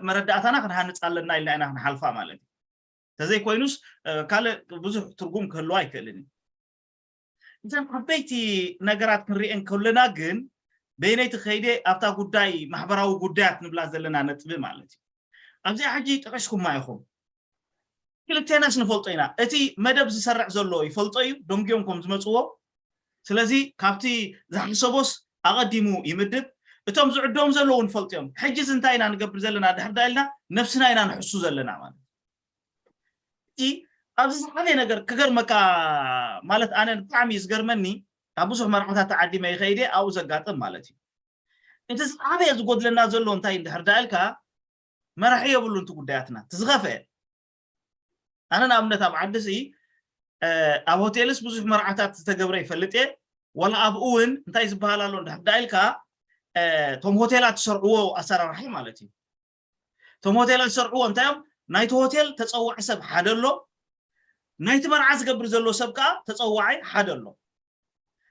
መረዳእታና ክንሃንፅ ኣለና ኢልና ኢና ክንሓልፋ ማለት እዩ። ተዘይኮይኑስ ካልእ ብዙሕ ትርጉም ክህልዎ ኣይክእልን እዩ። እተን ዓበይቲ ነገራት ክንሪኤን ከለና ግን በይነይቲ ከይደ ኣብታ ጉዳይ ማሕበራዊ ጉዳያት ንብላ ዘለና ነጥቢ ማለት እዩ። ኣብዚኣ ሕጂ ጠቂስኩማ ኢኹም። ክልቴናስ ንፈልጦ ኢና። እቲ መደብ ዝሰርዕ ዘሎ ይፈልጦ እዩ፣ ደንጊዮም ከም ዝመፅዎ። ስለዚ ካብቲ ዝሓሰቦስ ኣቐዲሙ ይምድብ። እቶም ዝዕዶም ዘለዉ ንፈልጦ እዮም። ሕጂስ እንታይ ኢና ንገብር ዘለና ድሕር ዳ ኢልና ነብስና ኢና ንሕሱ ዘለና ማለት እዩ። ኣብዚ ዝዓበየ ነገር ክገርመካ ማለት ኣነ ብጣዕሚ እዩ ዝገርመኒ ካብ ብዙሕ መርዓታት ተዓዲመ ይኸይደ ኣብኡ ዘጋጥም ማለት እዩ። እቲ ዝዓበየ ዝጎድለና ዘሎ እንታይ እንድሕር ዳ ኢልካ መራሒ የብሉን እቲ ጉዳያትና እቲ ዝኸፍአ ኣነ ንኣብነት ኣብ ዓዲ ሲ ኣብ ሆቴልስ ብዙሕ መርዓታት ዝተገብረ ይፈልጥ እየ። ወላ ኣብኡ እውን እንታይ ዝበሃል ኣሎ እንድሕር ዳ ኢልካ እቶም ሆቴላት ዝሰርዕዎ ኣሰራርሓ ማለት እዩ። እቶም ሆቴላት ዝሰርዕዎ እንታይ እዮም? ናይቲ ሆቴል ተፀዋዒ ሰብ ሓደ ኣሎ፣ ናይቲ መርዓ ዝገብር ዘሎ ሰብ ከዓ ተፀዋዒ ሓደ ኣሎ።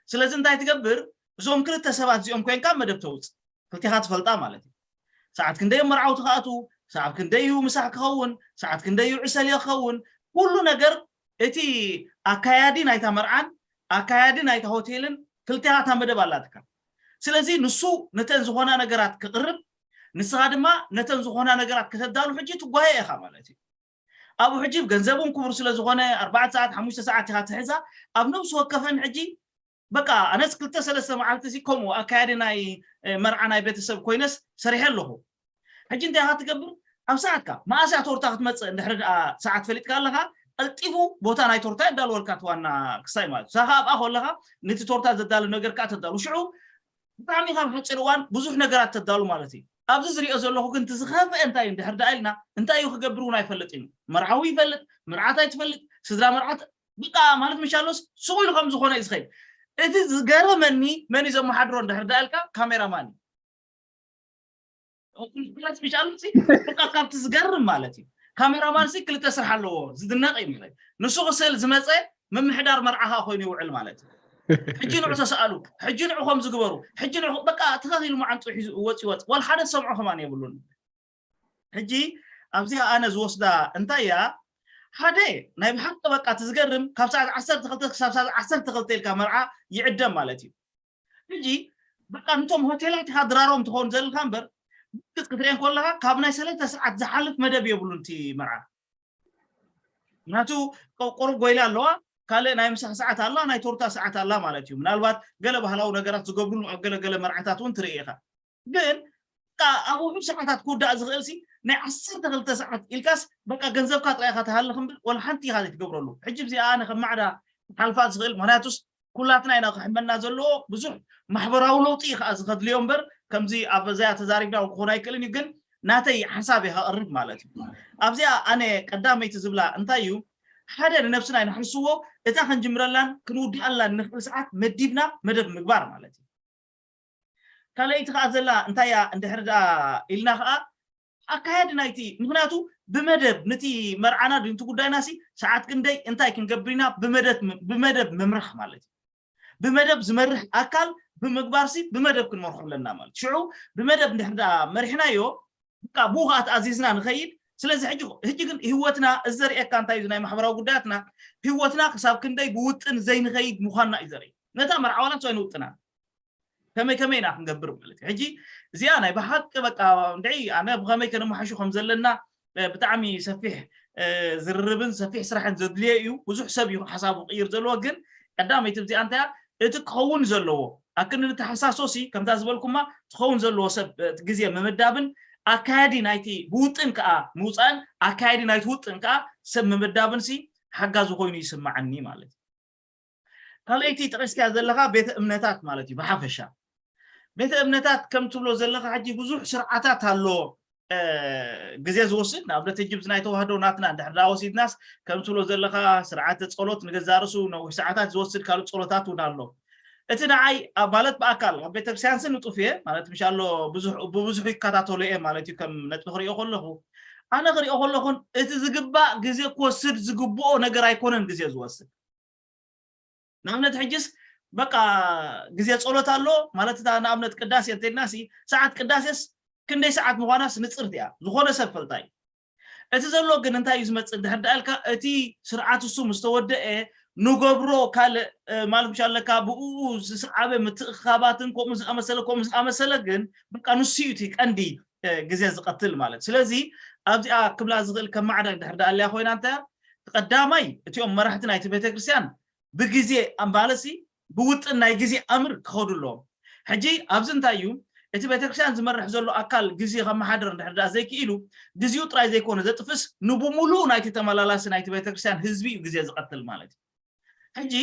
ስለዚ እንታይ ትገብር? እዞም ክልተ ሰባት እዚኦም ኮይንካ መደብ ተውፅእ ክልቴኻ ትፈልጣ ማለት እዩ። ሰዓት ክንደይ እዮም መርዓውቲ ክኣትዉ፣ ሰዓት ክንደይ እዩ ምሳሕ ክኸውን፣ ሰዓት ክንደይ እዩ ዕሰል ክኸውን፣ ኩሉ ነገር እቲ ኣካያዲ ናይታ መርዓን ኣካያዲ ናይታ ሆቴልን ክልቴኻ እታ መደብ ኣላትካ። ስለዚ ንሱ ነተን ዝኾና ነገራት ክቕርብ ንስኻ ድማ ነተን ዝኾና ነገራት ከተዳሉ ሕጂ ትጓየ ኢኻ ማለት እዩ። ኣብኡ ሕጂ ገንዘብ እውን ክቡር ስለ ዝኾነ ኣርባዕተ ሰዓት ሓሙሽተ ሰዓት ኢኻ ትሕዛ ኣብ ነብሲ ወከፈን ሕጂ በቃ ኣነስ ክልተ ሰለስተ መዓልቲ እዚ ከምኡ ኣካያዲ ናይ መርዓ ናይ ቤተሰብ ኮይነስ ሰሪሐ ኣለኹ። ሕጂ እንታይ ኢኻ ትገብር? ኣብ ሰዓትካ መኣስ እያ ቶርታ ክትመፅእ እንድሕሪ ደኣ ሰዓት ፈሊጥካ ኣለኻ ቀልጢፉ ቦታ ናይ ቶርታ የዳልወልካ እቲ ዋና ክሳይ ማለት እዩ። ሳኻ ኣብኣ ከለኻ ነቲ ቶርታ ዘዳሉ ነገር ከዓ ተዳሉ ሽዑ ብጣዕሚ ካብ ሓፂር እዋን ብዙሕ ነገራት ተዳሉ ማለት እዩ። ኣብዚ ዝሪኦ ዘለኹ ግን እቲ ዝኸፍአ እንታይ እዩ እንድሕር ደኣ ኢልና እንታይ እዩ ክገብር እውን ኣይፈልጥ እዩ። መርዓዊ ይፈልጥ፣ መርዓት ኣይትፈልጥ፣ ስድራ መርዓት በቃ ማለት ምሻሎስ ስቕ ኢሉ ከም ዝኾነ እዩ ዝኸይድ። እቲ ዝገረመኒ መን እዩ ዘመሓድሮ እንድሕር ደኣ ኢልካ ካሜራማን እዩ። ካብቲ ዝገርም ማለት እዩ ካሜራማን ሲ ክልተ ስራሕ ኣለዎ ዝድነቕ እዩ ማለት ንሱ ክስእል ዝመፀ ምምሕዳር መርዓ ከዓ ኮይኑ ይውዕል ማለት እዩ። ሕጂ ንዑ ተሰኣሉ፣ ሕጂ ንዑ ከም ዝግበሩ፣ ሕጂ ንዑ በቃ ተኸኺሉ መዓንጡ ሒዙ ወፂ ወፅ ዋል ሓደ ዝሰምዖ ከማን የብሉን። ሕጂ ኣብዚኣ ኣነ ዝወስዳ እንታይ እያ ሓደ ናይ ብሓቂ በቃ እቲ ዝገርም ካብ ሰዓት ዓሰርተ ክልተ ክሳብ ሰዓት ዓሰርተ ክልተ ኢልካ መርዓ ይዕደም ማለት እዩ። ሕጂ በቃ ንቶም ሆቴላት ኢኻ ድራሮም ትኸውን ዘለካ እምበር ብርግፅ ክትሪኤን ከለካ ካብ ናይ ሰለስተ ሰዓት ዝሓልፍ መደብ የብሉን እቲ መርዓ። ምክንያቱ ቁሩብ ጎይላ ኣለዋ፣ ካልእ ናይ ምሳሕ ሰዓት ኣላ፣ ናይ ቶርታ ሰዓት ኣላ ማለት እዩ። ምናልባት ገለ ባህላዊ ነገራት ዝገብሩሉ ኣብ ገለገለ መርዓታት እውን ትርኢ ኢኻ። ግን ኣብኡ ሰዓታት ክውዳእ ዝኽእል ሲ ናይ ዓሰርተ ክልተ ሰዓት ኢልካስ በቃ ገንዘብካ ጥራይ ኢኻ ትሃልኽ እምበር ወላ ሓንቲ ኢኻ ዘይትገብረሉ። ሕጂ እዚኣ ኣነ ከም ማዕዳ ሓልፋ ዝኽእል ምክንያቱስ ኩላትና ኢና ክሕመና ዘለዎ ብዙሕ ማሕበራዊ ለውጢ ከዓ ዝኸድልዮ እምበር ከምዚ ኣብ ዘያ ተዛሪብና ክኾን ኣይክእልን እዩ ግን ናተይ ሓሳብ እየ ከቕርብ ማለት እዩ ኣብዚኣ ኣነ ቀዳመይቲ ዝብላ እንታይ እዩ ሓደ ንነብስና ይንሕስዎ እታ ክንጅምረላን ክንውድኣላን ንኽእል ሰዓት መዲብና መደብ ምግባር ማለት እዩ ካልኣይቲ ከዓ ዘላ እንታይ እያ እንድሕር ደኣ ኢልና ከዓ ኣካያዲ ናይቲ ምክንያቱ ብመደብ ንቲ መርዓና ድንቲ ጉዳይና ሲ ሰዓት ክንደይ እንታይ ክንገብር ኢና ብመደብ ምምራሕ ማለት እዩ ብመደብ ዝመርሕ ኣካል ብምግባር ሲ ብመደብ ክንመርሖ ኣለና ማለት ሽዑ ብመደብ እንድሕር ደኣ መሪሕናዮ ብኡ ከዓ ተኣዚዝና ንኸይድ ስለዚ ሕጂ ሕጂ ግን ህይወትና እዚ ዘርእየካ እንታይ እዩ? ናይ ማሕበራዊ ጉዳያትና ህይወትና ክሳብ ክንደይ ብውጥን ዘይንኸይድ ምዃንና እዩ ዘርኢ። ነታ መርዓዋላ ንሱ ኣይንውጥናን። ከመይ ከመይ ኢና ክንገብር ማለት እዩ። ሕጂ እዚኣ ናይ ብሓቂ በቃ እንድዒ ኣነ ብኸመይ ከነመሓሹ ከም ዘለና ብጣዕሚ ሰፊሕ ዝርርብን ሰፊሕ ስራሕን ዘድልዮ እዩ። ብዙሕ ሰብ እዩ ሓሳቡ ክቕይር ዘለዎ። ግን ቀዳመይቲ እዚኣ እንታይ እቲ ክኸውን ዘለዎ ኣክንዲ ተሓሳሶሲ ከምታ ዝበልኩማ ትኸውን ዘለዎ ሰብ ግዜ ምምዳብን ኣካያዲ ናይቲ ብውጥን ከዓ ምውፃእን ኣካያዲ ናይቲ ውጥን ከዓ ሰብ ምምዳብን ሲ ሓጋዚ ኮይኑ ይስማዓኒ ማለት እዩ። ካልኣይቲ ጠቂስካ ዘለካ ቤተ እምነታት ማለት እዩ። ብሓፈሻ ቤተ እምነታት ከም ትብሎ ዘለካ ሕጂ ብዙሕ ስርዓታት ኣሎ ግዜ ዝወስድ። ንኣብነት ሕጂ ናይ ተዋህዶ ናትና እንድሕር ዳ ወሲድናስ ከም ትብሎ ዘለካ ስርዓተ ፀሎት ንገዛእ ርእሱ ነዊሕ ሰዓታት ዝወስድ ካልእ ፀሎታት እውን ኣሎ። እቲ ንዓይ ማለት ብኣካል ኣብ ቤተክርስትያን ስ ንጡፍ እየ ማለት ምሻሎ ብብዙሑ ይከታተሎ እየ ማለት እዩ። ከም ነጥቢ ክሪኦ ከለኹ ኣነ ክሪኦ ከለኹን እቲ ዝግባእ ግዜ ክወስድ ዝግብኦ ነገር ኣይኮነን ግዜ ዝወስድ። ንኣብነት ሕጅስ በቃ ግዜ ጸሎት ኣሎ ማለት እታ ንኣብነት ቅዳሴ እንተድና ሲ ሰዓት ቅዳሴስ ክንደይ ሰዓት ምዃናስ ንጽርቲ እያ ዝኾነ ሰብ ፈልጣ እዩ። እቲ ዘሎ ግን እንታይ እዩ ዝመጽእ እንድሕር ደኣልካ እቲ ስርዓት እሱ ምስ ተወደአ ንገብሮ ካልእ ማለት ምሽ ኣለካ ብኡ ዝሰዓበ ምትእኻባትን ከምኡ ዝኣመሰለ ከምኡ ዝኣመሰለ ግን በቃ ንሱ እዩ እቲ ቀንዲ ግዜ ዝቐትል ማለት ስለዚ ኣብዚኣ ክብላ ዝኽእል ከም ማዕዳ እንድሕር ደኣልያ ኮይና እንተ ቀዳማይ እቲኦም መራሕቲ ናይቲ ቤተክርስትያን ብግዜ ኣምባለሲ ብውጥን ናይ ግዜ ኣምር ክኸዱ ኣለዎም። ሕጂ ኣብዚ እንታይ እዩ እቲ ቤተክርስትያን ዝመርሕ ዘሎ ኣካል ግዜ ከመሓድር እንድሕር ደኣ ዘይክኢሉ ግዜኡ ጥራይ ዘይኮነ ዘጥፍስ ንብሙሉእ ናይቲ ተመላላሲ ናይቲ ቤተክርስትያን ህዝቢ እዩ ግዜ ዝቐትል ማለት እዩ። ሕጂ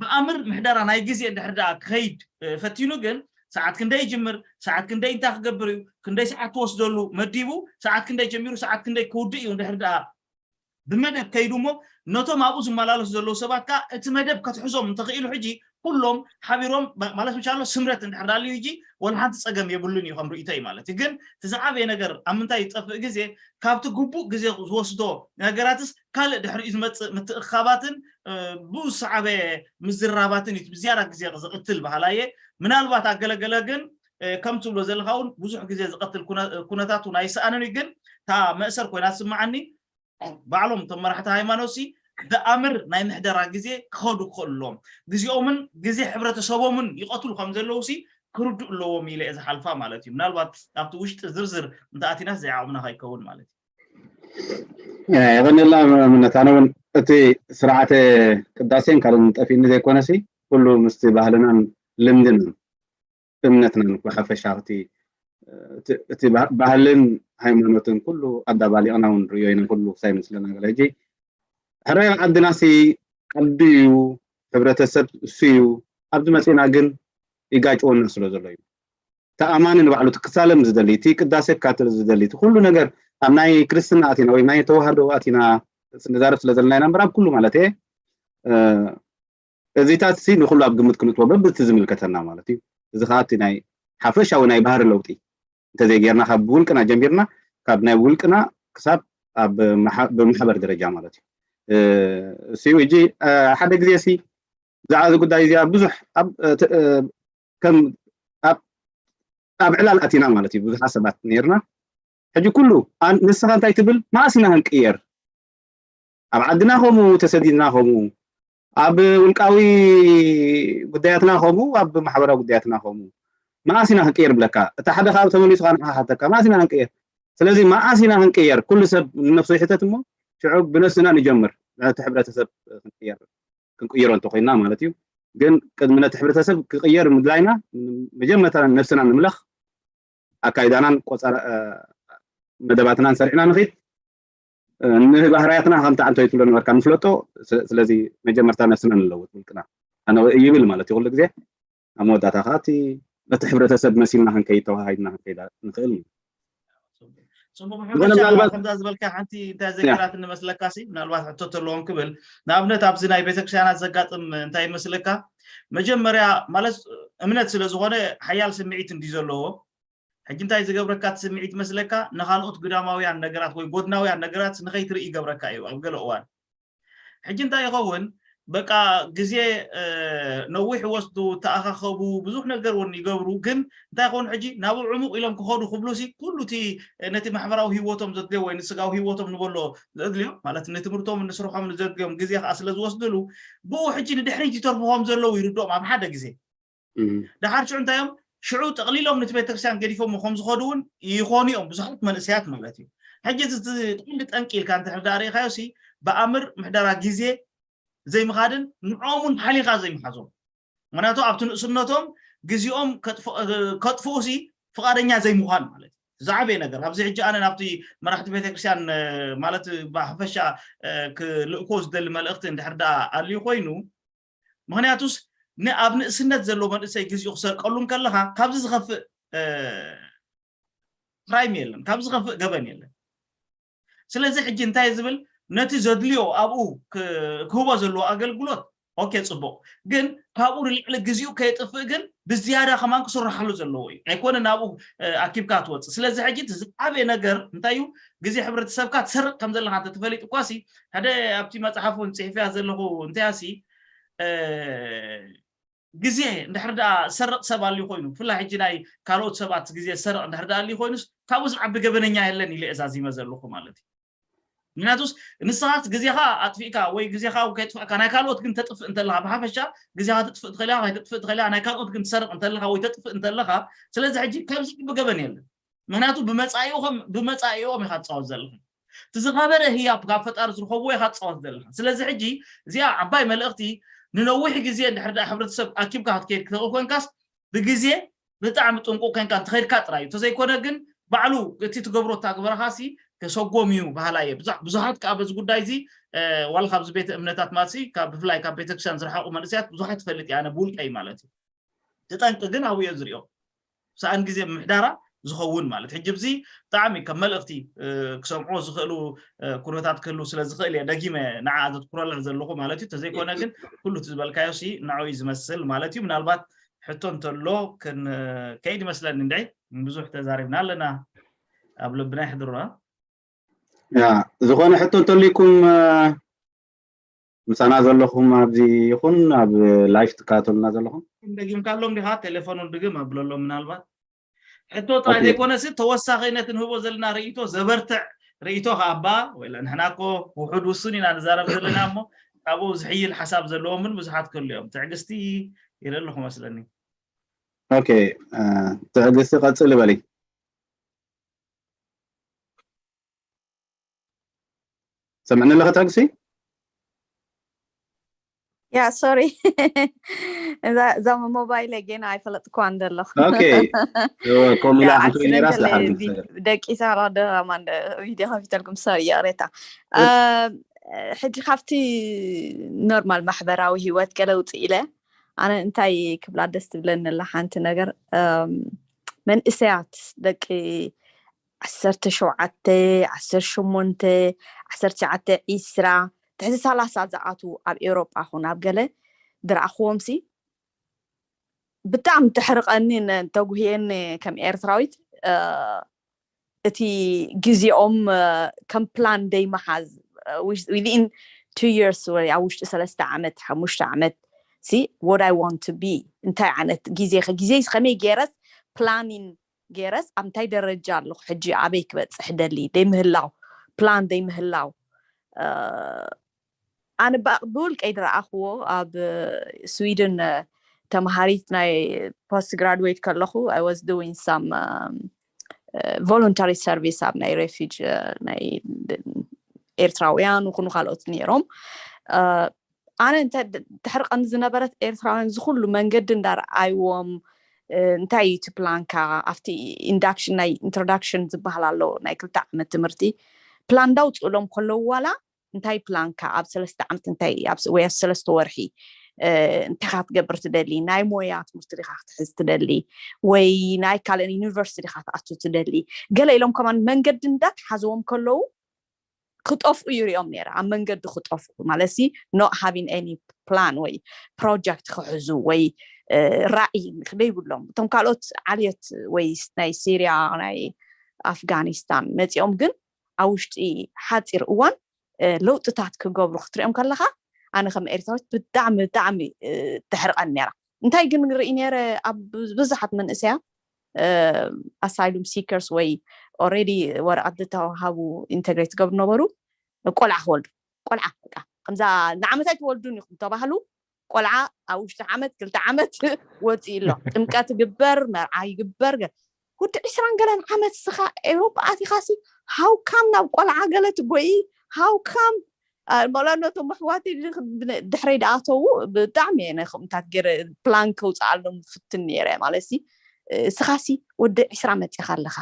ብኣምር ምሕደራ ናይ ግዜ እንድሕር ደኣ ክኸይድ ፈቲኑ ግን ሰዓት ክንደይ ይጅምር፣ ሰዓት ክንደይ እንታይ ክገብር እዩ፣ ክንደይ ሰዓት ትወስደሉ መዲቡ፣ ሰዓት ክንደይ ጀሚሩ ሰዓት ክንደይ ክውድእ እዩ እንድሕር ደኣ ብመደብ ከይዱ እሞ ነቶም ኣብኡ ዝመላለሱ ዘለዉ ሰባት ከዓ እቲ መደብ ከትሕዞም እንተኽኢሉ ሕጂ ኩሎም ሓቢሮም ማለት ምቻሎ ስምረት እንድሕር ዳልዩ ሕጂ ወላ ሓንቲ ፀገም የብሉን እዩ ከም ርእይቶ እዩ ማለት እዩ። ግን እቲ ዝዓበየ ነገር ኣብ ምንታይ ዝጠፍእ ግዜ ካብቲ ግቡእ ግዜ ዝወስዶ ነገራትስ ካልእ ድሕሪኡ ዝመፅእ ምትእኻባትን ብኡ ዝሰዓበ ምዝራባትን እዩ ብዝያዳ ግዜ ዝቕትል በሃላ እየ። ምናልባት ኣገለገለ ግን ከም ትብሎ ዘለካ እውን ብዙሕ ግዜ ዝቐትል ኩነታት እውን ኣይሰኣንን እዩ። ግን እታ መእሰር ኮይና ትስምዓኒ ባዕሎም እቶም መራሕቲ ሃይማኖት ሲ ብኣምር ናይ ምሕደራ ግዜ ክኸዱ ክኽእሉ ኣለዎም። ግዜኦምን ግዜ ሕብረተሰቦምን ይቐትሉ ከም ዘለዉ ሲ ክርድኡ ኣለዎም ኢለ እየ ዝሓልፋ ማለት እዩ። ምናልባት ኣብቲ ውሽጢ ዝርዝር እንተኣቲናስ ዘይዓቕምና ከይከውን ማለት እዩ። የቐንየልና እምነት ኣነ እውን እቲ ስርዓተ ቅዳሴን ካልእን ጠፊእኒ ዘይኮነሲ ኩሉ ምስቲ ባህልናን ልምድን እምነትናን ብሓፈሻ እቲ ባህልን ሃይማኖትን ኩሉ ኣዳባሊቕና እውን ርዮ ኢና ኩሉ ክሳይ ምስለና ገለ ሕጂ ሕራይ ዓድና ሲ ዓዱ እዩ፣ ሕብረተሰብ እሱ እዩ። ኣብዚ መፂና ግን ይጋጭወና ስለ ዘሎ እዩ። ተኣማኒ ንባዕሉ ትክሳለም ዝደሊ እቲ ቅዳሴ ክካተል ዝደሊ እቲ ኩሉ ነገር ኣብ ናይ ክርስትና ኣቲና ወይ ናይ ተዋህዶ ኣቲና ንዛረብ ስለ ዘለና ኢና እምበር ኣብ ኩሉ ማለት እየ እዚታት ሲ ንኩሉ ኣብ ግምት ክንእትዎ በብቲ ዝምልከተና ማለት እዩ። እዚ ከዓ እቲ ናይ ሓፈሻዊ ናይ ባህሪ ለውጢ እንተዘይጌርና ካብ ውልቅና ጀሚርና ካብ ናይ ውልቅና ክሳብ ኣብ ብማሕበር ደረጃ ማለት እዩ። እሱ ሕጂ ሓደ ግዜ ሲ ብዛዕባ እዚ ጉዳይ እዚኣ ብዙሕ ከም ኣብ ዕላል ኣቲና ማለት እዩ ብዙሓት ሰባት ነርና። ሕጂ ኩሉ ንስኻ እንታይ ትብል መኣስ ኢና ክንቅየር ኣብ ዓድና ከምኡ ተሰዲድና ከምኡ ኣብ ውልቃዊ ጉዳያትና ከምኡ ኣብ ማሕበራዊ ጉዳያትና ከምኡ መኣስ ኢና ክንቅየር ብለካ እታ ሓደ ካብ ተመሊሱ ንዓኻ ሓተካ መኣስ ኢና ክንቅየር ስለዚ መኣስ ኢና ክንቅየር ኩሉ ሰብ ንነፍሱ ይሕተት እሞ ሽዑ ብነፍስና ንጀምር ነቲ ሕብረተሰብ ክንቅየር ክንቅይሮ እንተኮይና ማለት እዩ ግን ቅድሚ ነቲ ሕብረተሰብ ክቅየር ምድላይና መጀመርታ ነፍስና ንምለኽ ኣካይዳናን ቆፀራ መደባትናን ሰሪዕና ንኺድ ንባህርያትና ከምቲ ዓንቶ ይትብሎ ነበርካ ንፍለጦ ስለዚ መጀመርታ ነፍስና ንለውጥ ውልቅና ኣነ ይብል ማለት እዩ ኩሉ ግዜ ኣብ መወዳእታ ከዓ እቲ ነቲ ሕብረተሰብ መሲልና ክንከይድ ተዋሃሂድና ክንከይድ ንኽእል ጽቡቅ ምሕመሻ ከምዛ ዝበልካ ሓንቲ እንታይ ዘኪራት እንመስለካ ሲ ምናልባት ሕቶ ተለዎም ክብል ንኣብነት ኣብዚ ናይ ቤተክርስትያናት ዘጋጥም እንታይ ይመስለካ መጀመርያ ማለት እምነት ስለ ዝኾነ ሓያል ስምዒት እንዲ ዘለዎ ሕጂ እንታይ ዝገብረካ እቲ ስምዒት መስለካ ንካልኦት ግዳማውያን ነገራት ወይ ጎድናውያን ነገራት ንኸይትርኢ ይገብረካ እዩ ኣብ ገለ እዋን ሕጂ እንታይ ይኸውን በቃ ግዜ ነዊሕ ይወስዱ፣ ተኣኻኸቡ፣ ብዙሕ ነገር እውን ይገብሩ። ግን እንታይ ይኾኑ ሕጂ ናብ ዕሙቕ ኢሎም ክኸዱ ክብሉ ሲ ኩሉ እቲ ነቲ ማሕበራዊ ህይወቶም ዘድልዮ ወይ ንስጋዊ ህይወቶም ንበሎ ዘድልዮም ማለት ንትምህርቶም ንስርሖም ዘድልዮም ግዜ ከዓ ስለ ዝወስድሉ ብኡ ሕጂ ንድሕሪት ይተርፉ ከም ዘለዉ ይርድኦም ኣብ ሓደ ግዜ። ደሓር ሽዑ እንታይ እዮም ሽዑ ጠቕሊሎም ነቲ ቤተክርስትያን ገዲፎም ከም ዝኸዱ እውን ይኾኑ እዮም ብዙሓት መንእሰያት ማለት እዩ። ሕጂ እዚ ቀንዲ ጠንቂ ኢልካ እንተ ርኢኻዮ ሲ ብኣምር ምሕደራ ግዜ ዘይምኻድን ንዕኦም እውን ሓሊኻ ዘይምሓዞም። ምክንያቱ ኣብቲ ንእስነቶም ግዜኦም ከጥፍኡ ሲ ፍቓደኛ ዘይምዃን ማለት እዩ። ዝዓበየ ነገር ኣብዚ ሕጂ ኣነ ናብቲ መራሕቲ ቤተክርስትያን ማለት ብሓፈሻ ክልእኮ ዝደሊ መልእኽቲ እንድሕር ደኣ ኣልዩ ኮይኑ ምክንያቱስ ኣብ ንእስነት ዘሎ መንእሰይ ግዜኡ ክሰርቀሉ እንከለኻ ካብዚ ዝኸፍእ ክራይም የለን፣ ካብዚ ዝኸፍእ ገበን የለን። ስለዚ ሕጂ እንታይ ዝብል ነቲ ዘድልዮ ኣብኡ ክህቦ ዘለዎ ኣገልግሎት ኦኬ ፅቡቅ ግን ካብኡ ንልዕሊ ግዜኡ ከየጥፍእ ግን ብዝያዳ ከማን ክስርሓሉ ዘለዎ እዩ። ኣይኮነ ናብኡ ኣኪብካ ትወፅእ። ስለዚ ሕጂ ዝዓበየ ነገር እንታይ እዩ? ግዜ ሕብረተሰብካ ትሰርቅ ከም ዘለካ እንተተፈሊጡ እኳ ሲ ሓደ ኣብቲ መፅሓፍ እውን ፅሒፍያ ዘለኹ እንታይ ሲ ግዜ እንድሕር ደኣ ዝሰርቅ ሰብ ኣልዩ ኮይኑ ብፍላይ ሕጂ ናይ ካልኦት ሰባት ግዜ ዝሰርቅ እንድሕር ደኣ ኣልዩ ኮይኑስ ካብኡ ዝዓቢ ገበነኛ የለን ኢለ እየ ዛዚመ ዘለኹ ማለት እዩ። ምክንያቱስ ንስኻስ ግዜኻ ኣጥፊእካ ወይ ግዜኻ ከይጥፋእካ ናይ ካልኦት ግን ተጥፍእ እንተለኻ ብሓፈሻ ግዜኻ ተጥፍእ ትኽእል ኢኻ ከይተጥፍእ ትኽእል ኢኻ ናይ ካልኦት ግን ትሰርቅ እንተለኻ ወይ ተጥፍእ እንተለኻ ስለዚ ሕጂ ከምዚ ብገበን የለን። ምክንያቱ ብመፃኢኦም ኢኻ ትፃወት ዘለኻ። እቲ ዝኸበረ ህያብ ካብ ፈጣሪ ዝረኸብዎ ኢኻ ትፃወት ዘለኻ። ስለዚ ሕጂ እዚኣ ዓባይ መልእኽቲ ንነዊሕ ግዜ እንድሕር ደኣ ሕብረተሰብ ኣኪብካ ክትከይድ ክትኽእል ኮንካስ ብግዜ ብጣዕሚ ጥንቁቕ ኮንካ እንተኸይድካ ጥራይ እዩ። እንተዘይኮነ ግን ባዕሉ እቲ ትገብሮ ተግባርኻ ሲ ከሰጎም እዩ በሃላይ እየ። ብዙሓት ከዓ በዚ ጉዳይ እዚ ዋላ ካብዚ ቤተ እምነታት ማለት ብፍላይ ካብ ቤተክርስትያን ዝረሓቑ መንእሰያት ብዙሓት ትፈልጥ እየ ኣነ ብውልቀይ ማለት እዩ። እቲ ጠንቂ ግን ኣብኡ እየ ዝሪኦ። ሰኣን ግዜ ምሕዳራ ዝኸውን ማለት ሕጂ ብዚ ብጣዕሚ ከም መልእኽቲ ክሰምዕዎ ዝኽእሉ ኩነታት ክህልው ስለ ዝኽእል እየ ደጊመ ንዓ ዘትኩረላ ዘለኹ ማለት እዩ። ተዘይኮነ ግን ኩሉ እቲ ዝበልካዮ ሲ ንዓኡ እዩ ዝመስል ማለት እዩ። ምናልባት ሕቶ እንተሎ ክንከይድ ይመስለኒ እንድዒ ብዙሕ ተዛሪብና ኣለና ኣብ ልብና ይሕድሩና። ያ ዝኾነ ሕቶ እንተልይኩም ምሳና ዘለኹም ኣብዚ ይኹን ኣብ ላይፍ ትከታተሉና ዘለኹም ደጊምካሎም ዲኻ ቴሌፎኑ ድግም ኣብለሎም ምናልባት ሕቶ ጥራይ ዘይኮነሲ ተወሳኺ ነቲ ንህቦ ዘለና ርእይቶ ዘበርትዕ ርእይቶ ከኣባ ወላ ንሕና እኮ ውሑድ ውሱን ኢና ንዛረብ ዘለና እሞ ካብኡ ዝሕይል ሓሳብ ዘለዎም እውን ብዙሓት ክህሉ እዮም ትዕግስቲ ይርኢ ኣለኹ መስለኒ ኦኬ ትዕግስቲ ቀፅል በሊ ሰምዕኒ ኣለኸ ትዕግስቲ ያ ሶሪ እዛ ሞባይል ጌና ኣይፈለጥኩዋን ዘለኹ ከምኡ ኢላ ሓንቲ ነራስ ዝሓርግ ደቂሳ ደራማ ቪድዮ ከፊተልኩም ሶሪ ይቕሬታ ሕጂ ካብቲ ኖርማል ማሕበራዊ ህይወት ገለ ውፅእ ኢለ ኣነ እንታይ ክብላ ደስ ትብለኒ ኣላ ሓንቲ ነገር መንእሰያት ደቂ ዓሰርተ ሸውዓተ ዓሰርተ ሸሞንተ ዓሰርተ ትሽዓተ ዒስራ ትሕቲ ሰላሳ ዝኣትዉ ኣብ ኤውሮጳ ኹን ኣብ ገለ ዝረኣኽዎም ሲ ብጣዕሚ ተሕርቐኒ ተጉህየኒ ከም ኤርትራዊት እቲ ግዜኦም ከም ፕላን ደይመሓዝ within two years ወይ ኣብ ውሽጢ ሰለስተ ዓመት ሓሙሽተ ዓመት ሲ what I want to be እንታይ ዓይነት ግዜ ግዜ ከመይ ገይረስ ፕላኒን ገይረስ ኣብ እንታይ ደረጃ ኣለኹ ሕጂ ኣበይ ክበፅሕ ደሊ ደይምህላው ፕላን ደይምህላው ኣነ ብውልቀይ ዝረኣኽዎ ኣብ ስዊድን ተምሃሪት ናይ post graduate ከለኹ I was doing some voluntary service ኣብ ናይ refuge ናይ ኤርትራውያን ይኹኑ ካልኦት ነይሮም ኣነ እንታይ ተሕርቀኒ ዝነበረት ኤርትራውያን ዝኩሉ መንገዲ እንዳረኣይዎም እንታይ እዩ እቲ ፕላንካ ኣብቲ ኢንዳክሽን ናይ ኢንትሮዳክሽን ዝበሃል ኣሎ ናይ ክልተ ዓመት ትምህርቲ ፕላን እንዳውፅእሎም ከለዉ ዋላ እንታይ ፕላንካ ኣብ ሰለስተ ዓመት እንታይ ወይ ኣብ ሰለስተ ወርሒ እንታይ ካ ትገብር ትደሊ ናይ ሞያ ትምህርቲ ዲካ ክትሕዝ ትደሊ ወይ ናይ ካልእን ዩኒቨርሲቲ ዲካ ትኣቱ ትደሊ ገለ ኢሎም ከማን መንገዲ እንዳትሓዝዎም ከለዉ ክጠፍኡ ይሪኦም ነረ ኣብ መንገዲ ክጠፍኡ ማለት not having any plan ወይ project ክሕዙ ወይ ራእይ ዘይብሎም እቶም ካልኦት ዓልየት ወይ ናይ ሲርያ ናይ ኣፍጋኒስታን መፂኦም ግን ኣብ ውሽጢ ሓፂር እዋን ለውጥታት ክገብሩ ክትሪኦም ከለካ ኣነ ከም ኤርትራዊት ብጣዕሚ ብጣዕሚ ተሕርቐን ነራ። እንታይ ግን ርኢ ነረ ኣብ ብዙሓት መንእሰያ ኣሳይሉም ሲከርስ ወይ ኦሬዲ ወረቐት ዝተዋሃቡ ኢንተግሬት ዝገብሩ ነበሩ። ቆልዓ ክወልዱ ቆልዓ በቃ ከምዛ ንዓመት ኣይትወልዱን ኢኹም ተባህሉ። ቆልዓ ኣብ ውሽጢ ዓመት ክልተ ዓመት ወፂኡ ኣሎ። ጥምቀት ይግበር፣ መርዓ ይግበር። ወዲ ዕስራን ገለን ዓመት ስኻ ኤውሮጳ ኣቲኻሲ ሃውካም ናብ ቆልዓ ገለ ትጎይ ሃውካም መላ ነቶም ኣሕዋት ድሕረይ ደኣተዉ ብጣዕሚ እየ ናይ ከምታት ገይረ ፕላን ከውፅኣሎም ፍትን ነይረ ማለት ሲ ስኻሲ ወዲ ዕስራ መፂኻ ኣለኻ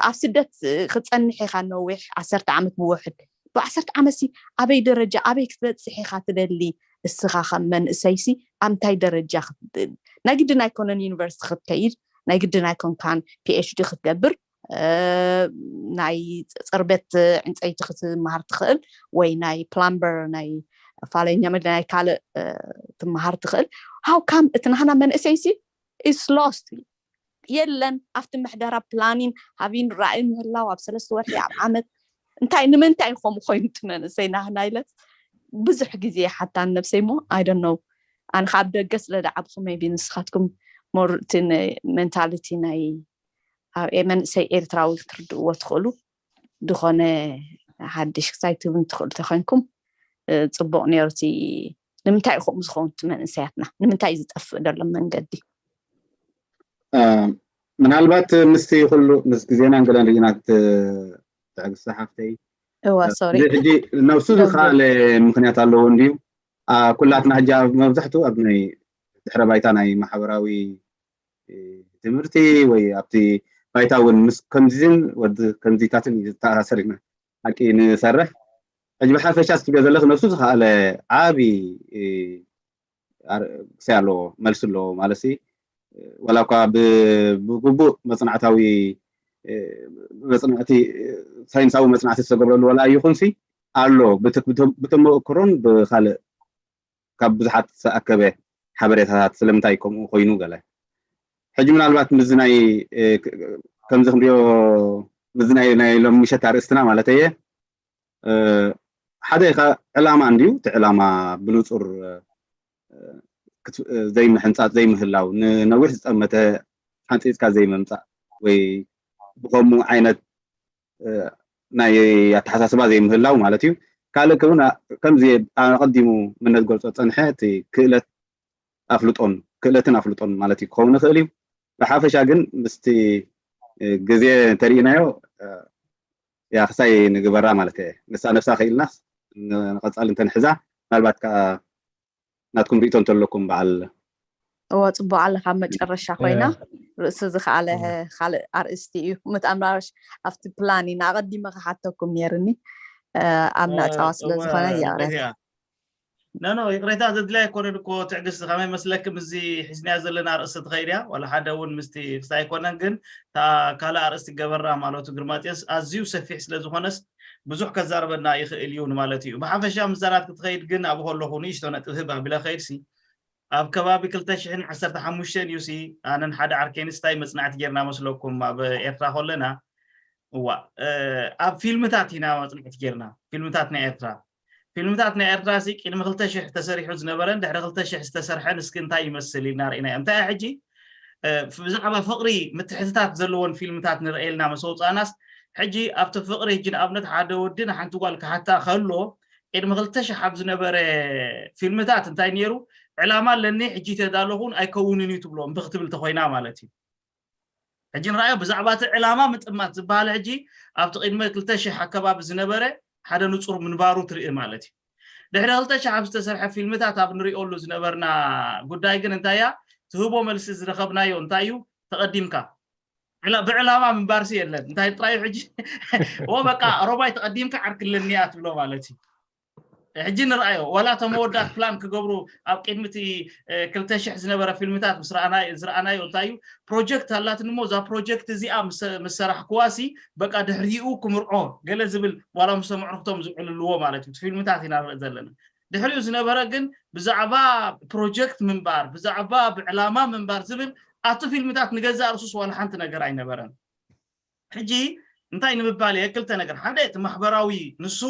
ኣብ ስደት ክትፀንሕ ኢኻ ነዊሕ ዓሰርተ ዓመት ብውሕድ ብዓሰርተ ዓመት ሲ ኣበይ ደረጃ ኣበይ ክትበፅሕ ኢኻ ትደሊ እስኻ ከም መንእሰይ ሲ ኣብ እንታይ ደረጃ ናይ ግድን ኣይኮነን ዩኒቨርሲቲ ክትከይድ ናይ ግድን ኣይኮንካን ፒኤችዲ ክትገብር ናይ ፅርበት ዕንፀይቲ ክትመሃር ትኽእል ወይ ናይ ፕላምበር ናይ ፋለኛ መለ ናይ ካልእ ትመሃር ትኽእል how come እቲ ናህና መንእሰይ ሲ is lost የለን ኣብቲ ምሕደራ ፕላኒን ሃቢን ራእይ ምህላው ኣብ ሰለስተ ወርሒ ኣብ ዓመት እንታይ ንምንታይ ከምኡ ኮይኑ እቲ መንእሰይ ናህና ኢለ ብዙሕ ግዜ ሓታን ነብሰይ ሞ I don't know ኣነ ካብ ደገ ስለ ደዓብኹ maybe ንስኻትኩም more እቲ ሜንታሊቲ ናይ መንእሰይ ኤርትራዊ ክትርድእዎ ትኽእሉ ዝኾነ ሓድሽ ክሳይ ትብን ትኽእሉ ተኮይንኩም ፅቡቕ ነሩ እቲ ንምንታይ ከምኡ ዝኸውን እቲ መንእሰያትና ንምንታይ ዝጠፍእ ዘሎ መንገዲ ምናልባት ምስቲ ኩሉ ምስ ግዜና ገለን ርኢና ትዕግስቲ ሓፍተይ እዋ ሶሪ ሕጂ ነብሱ ዝኸኣለ ምክንያት ኣለዎ እንድዩ ኩላትና ሕጂ ኣብ መብዛሕትኡ ኣብ ናይ ድሕረ ባይታ ናይ ማሕበራዊ ትምህርቲ ወይ ኣብቲ ባይታ እውን ምስ ከምዚን ወዲ ከምዚታትን እዩ ዝተኣሳሰር ኢና ሓቂ ንሰርሕ ሕጂ ብሓፈሻ ዝትብዮ ዘለክ ነብሱ ዝኸኣለ ዓቢ ክሳይ ኣለዎ መልሲ ኣለዎ ማለት ወላ እኳ ብግቡእ መፅናዕታዊ መፅናዕቲ ሳይንሳዊ መፅናዕቲ ዝተገብረሉ ወላ ይኹንሲ ኣሎ ብተመክሮን ብካልእ ካብ ብዙሓት ዝተኣከበ ሓበሬታታት ስለምንታይ ከምኡ ኮይኑ ገለ ሕጂ ምናልባት ምዚ ናይ ከምዚ ክንሪኦ ምዚ ናይ ናይ ሎም ምሸት ኣርእስትና ማለት እየ ሓደ ኢኻ ዕላማ እንድዩ እቲ ዕላማ ብንፁር ዘይምሕንፃፅ ዘይምህላው ንነዊሕ ዝፀመተ ሓንፂፅካ ዘይምምፃእ ወይ ብከምኡ ዓይነት ናይ ኣተሓሳስባ ዘይምህላው ማለት እዩ ካልእ ክውን ከምዚ ኣቀዲሙ ምነት ገልፆ ፀንሐ እቲ ክእለት ኣፍልጦን ክእለትን ኣፍልጦን ማለት እዩ ክኸውን ይኽእል እዩ ብሓፈሻ ግን ምስቲ ግዜ እንተሪኢናዮ ያ ክሳይ ንግበራ ማለት እየ ንሳ ነብሳ ክኢልናስ ንቐፃሊ እንተንሕዛ ምናልባት ከዓ ናትኩም ርኢቶ እንተለኩም በዓል እወ ፅቡቅ ኣለካ መጨረሻ ኮይና ርእሱ ዝከኣለ ካልእ ኣርእስቲ እዩ ምትኣምራሽ ኣብቲ ፕላን ኢና ኣቐዲመ ክሓተኩም ነይርኒ ኣብ ናፃዋ ስለዝኮነ ያቅሬታ ኖ ኖ ይቅሬታ ዘድላይ ኣይኮነን እኮ ትዕግስቲ ከመይ መስለኪ ምስዚ ሒዝናዮ ዘለና ርእሲ ትኸይድ እያ ዋላ ሓደ እውን ምስቲ ክስታይ ኣይኮነን ግን እታ ካልእ ኣርእስቲ ገበራ ማለቱ ግርማጥዮስ ኣዝዩ ሰፊሕ ስለ ዝኾነስ ብዙሕ ከዛርበና ይኽእል እዩ ማለት እዩ ብሓፈሻ ምዛናት ክትኸይድ ግን ኣብ ከለኹ ንእሽቶ ነጥብ ህብ ኣቢለ ኸይድሲ ኣብ ከባቢ ክልተ ሽሕን ዓሰርተ ሓሙሽተን እዩ ሲ ኣነን ሓደ ዓርከይን ስታይ መፅናዕቲ ጌርና መስለኩም ኣብ ኤርትራ ከለና እዋ ኣብ ፊልምታት ኢና መፅናዕቲ ጌርና ፊልምታት ናይ ኤርትራ ፊልምታት ናይ ኤርትራ ሲ ቅድሚ ክልተ ሽሕ ተሰሪሑ ዝነበረን ድሕሪ ክልተ ሽሕ ዝተሰርሐን እስኪ እንታይ ይመስል ኢልና ርኢናዮ እንታይ ሕጂ ብዛዕባ ፍቅሪ ምትሕትታት ዘለዎን ፊልምታት ንርአየልና መሰውፃእናስ ሕጂ ኣብቲ ፍቅሪ ሕጂ ንኣብነት ሓደ ወዲ ንሓንቲ ጓል ክሓታ ከሎ ቅድሚ ክልተ ሽሕ ኣብ ዝነበረ ፊልምታት እንታይ ነይሩ ዕላማ ኣለኒ ሕጂ ተዳለኹን ኣይከውንን እዩ ትብሎ እምቢ ክትብል ተኮይና ማለት እዩ ሕጂ ንርኣዮ ብዛዕባ እቲ ዕላማ ምጥማት ዝበሃል ሕጂ ኣብቲ ቅድሚ ክልተ ሽሕ ኣከባቢ ዝነበረ ሓደ ንፁር ምንባሩ ትርኢ ማለት እዩ ድሕሪ ክልተ ሽሕ ኣብ ዝተሰርሐ ፊልምታት ኣብ ንሪኦሉ ዝነበርና ጉዳይ ግን እንታይ እያ ትህቦ መልሲ ዝረኸብናዮ እንታይ እዩ ተቐዲምካ ብዕላማ ምንባርሲ የለን እንታይ ጥራዩ ሕጂ ኦ በቃ ሮባይ ተቐዲምካ ዓርክለኒያ ትብሎ ማለት እዩ ሕጂ ንርኣዮ ዋላ ተመወዳት ፕላን ክገብሩ ኣብ ቅድሚ እቲ ክልተ ሽሕ ዝነበረ ፊልምታት ምስ ዝረኣናዮ እንታይ እዩ ፕሮጀክት ኣላትኒ እሞ እዛ ፕሮጀክት እዚኣ ምስ ሰራሕክዋሲ በቃ ድሕሪኡ ክምርዖ ገለ ዝብል ዋላ ምስ ተመዕርክቶም ዝውዕልልዎ ማለት እዩ ፊልምታት ኢና ንርኢ ዘለና ድሕሪኡ ዝነበረ ግን ብዛዕባ ፕሮጀክት ምንባር ብዛዕባ ብዕላማ ምንባር ዝብል ኣቲ ፊልምታት ንገዛእ ርሱስ ዋላ ሓንቲ ነገር ኣይነበረን ሕጂ እንታይ ንምባል እየ ክልተ ነገር ሓደ እቲ ማሕበራዊ ንሱ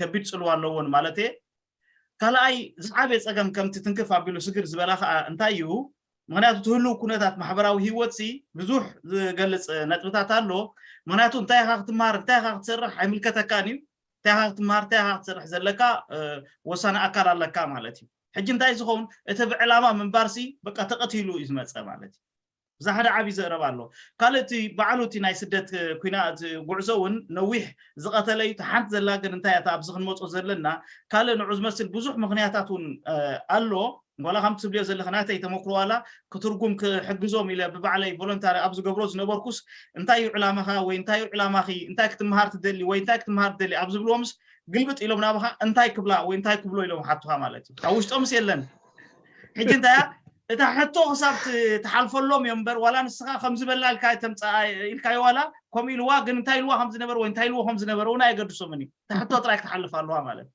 ከቢድ ፅልዋ ኣለዎን ማለት እየ ካልኣይ ዝዓበየ ፀገም ከምቲ ትንክፍ ኣቢሉ ስግር ዝበላ ከዓ እንታይ እዩ? ምክንያቱ እቲ ህልው ኩነታት ማሕበራዊ ህይወት ሲ ብዙሕ ዝገልፅ ነጥብታት ኣሎ። ምክንያቱ እንታይ ኢካ ክትመሃር እንታይ ኢካ ክትሰርሕ ኣይምልከተካን እዩ። እንታይ ኢካ ክትመሃር እንታይ ኢካ ክትሰርሕ ዘለካ ወሳኒ ኣካል ኣለካ ማለት እዩ። ሕጂ እንታይ ዝኸውን እቲ ብዕላማ ምንባርሲ በቃ ተቐቲሉ እዩ ዝመፀ ማለት እዩ። እዛ ሓደ ዓብዪ ዘረባ ኣሎ። ካልእ እቲ ባዕሉ እቲ ናይ ስደት ኩና እቲ ጉዕዞ እውን ነዊሕ ዝቐተለ እዩ። ሓንቲ ዘላ ግን እንታይ እታ ኣብዚ ክንመፆ ዘለና ካልእ ንዑ ዝመስል ብዙሕ ምክንያታት እውን ኣሎ። ዋላ ከም ትብልዮ ዘለካ ናተይ ተመክሮ ዋላ ክትርጉም ክሕግዞም ኢለ ብባዕለይ ቮለንታሪ ኣብ ዝገብሮ ዝነበርኩስ እንታይ እዩ ዕላማኻ ወይ እንታይ እዩ ዕላማኺ እንታይ ክትመሃር ትደሊ ወይ እንታይ ክትመሃር ትደሊ ኣብ ዝብልዎምስ ግልብጥ ኢሎም ናባኻ እንታይ ክብላ ወይ እንታይ ክብሎ ኢሎም ሓቱኻ ማለት እዩ። ኣብ ውሽጦምስ የለን። ሕጂ እንታይ እያ እታ ሕቶ ክሳብ ትሓልፈሎም እዮም እምበር ዋላ ንስኻ ከምዚ በላ ኢልካ ተምፃ ኢልካዮ ዋላ ከምኡ ኢልዋ ግን እንታይ ኢልዋ ከም ዝነበረ ወይ እንታይ ኢልዎ ከም ዝነበረ እውን ኣየገድሶምን እዩ። እታ ሕቶ ጥራይ ክትሓልፍ ኣለዋ ማለት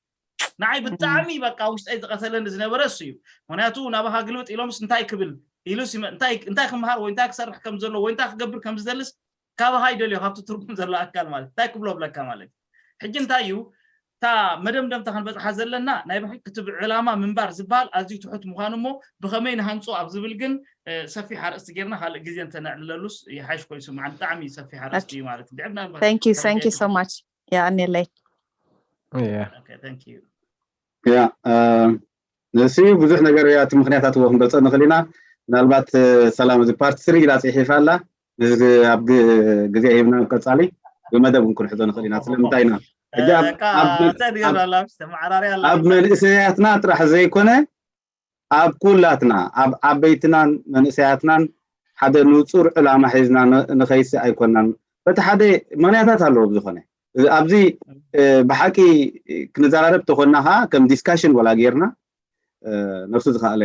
ንዓይ ብጣዕሚ በቃ ውሽጠይ ዝቐተለኒ ዝነበረ እሱ እዩ። ምክንያቱ ናባኻ ግልብጥ ኢሎምስ እንታይ ክብል ኢሉስ እንታይ ክምሃር ወይ እንታይ ክሰርሕ ከም ዘሎ ወይ እንታይ ክገብር ከም ዝደልስ ካባኻ ይደልዮ ካብቲ ትርጉም ዘሎ ኣካል ማለት እንታይ ክብሎ ብለካ ማለት ሕጂ እንታይ እዩ እታ መደምደምታ ክንበፅሓ ዘለና ናይ ብሕቂ እቲ ዕላማ ምንባር ዝበሃል ኣዝዩ ትሑት ምዃኑ እሞ ብኸመይ ንሃንፆ ኣብ ዝብል ግን ሰፊሕ ኣርእስቲ ጌርና ካልእ ግዜ እንተነዕልለሉስ ይሓይሽ ኮይኑ ይስምዓኒ። ብጣዕሚ ሰፊሕ ኣርእስቲ እዩ ማለት እንድዒ ብናልባት Thank you, thank you so much. የቐንየለይ። ያ ንሱ ብዙሕ ነገር እያ እቲ ምክንያታት እዎ ክንገልፀ ንኽእል ኢና። ምናልባት ሰላም እዚ ፓርት ስሪ ኢላ ፅሒፋ ኣላ። ኣብ ግዜ ሂብና ቀፃሊ ብመደብ እውን ክንሕዞ ንኽእል ኢና። ስለምንታይ ኢና ሕጂ ኣብ- ኣብ- ኣብ- ኣብ መንእሰያትና ጥራሕ ዘይኮነ ኣብ ኩላትና ኣብ ዓበይትናን መንእሰያትናን ሓደ ንፁር ዕላማ ሒዝና ን- ንኸይሲ ኣይኮናን። በቲ ሓደ ምክንያታት ኣለዎ ብዝኾነ ኣብዚ እ፣ ብሓቂ ክንዘራረብ ተኾና ከዓ ከም ዲስካሽን ዋላ ጌርና እ፣ ነብሱ ዝኸኣለ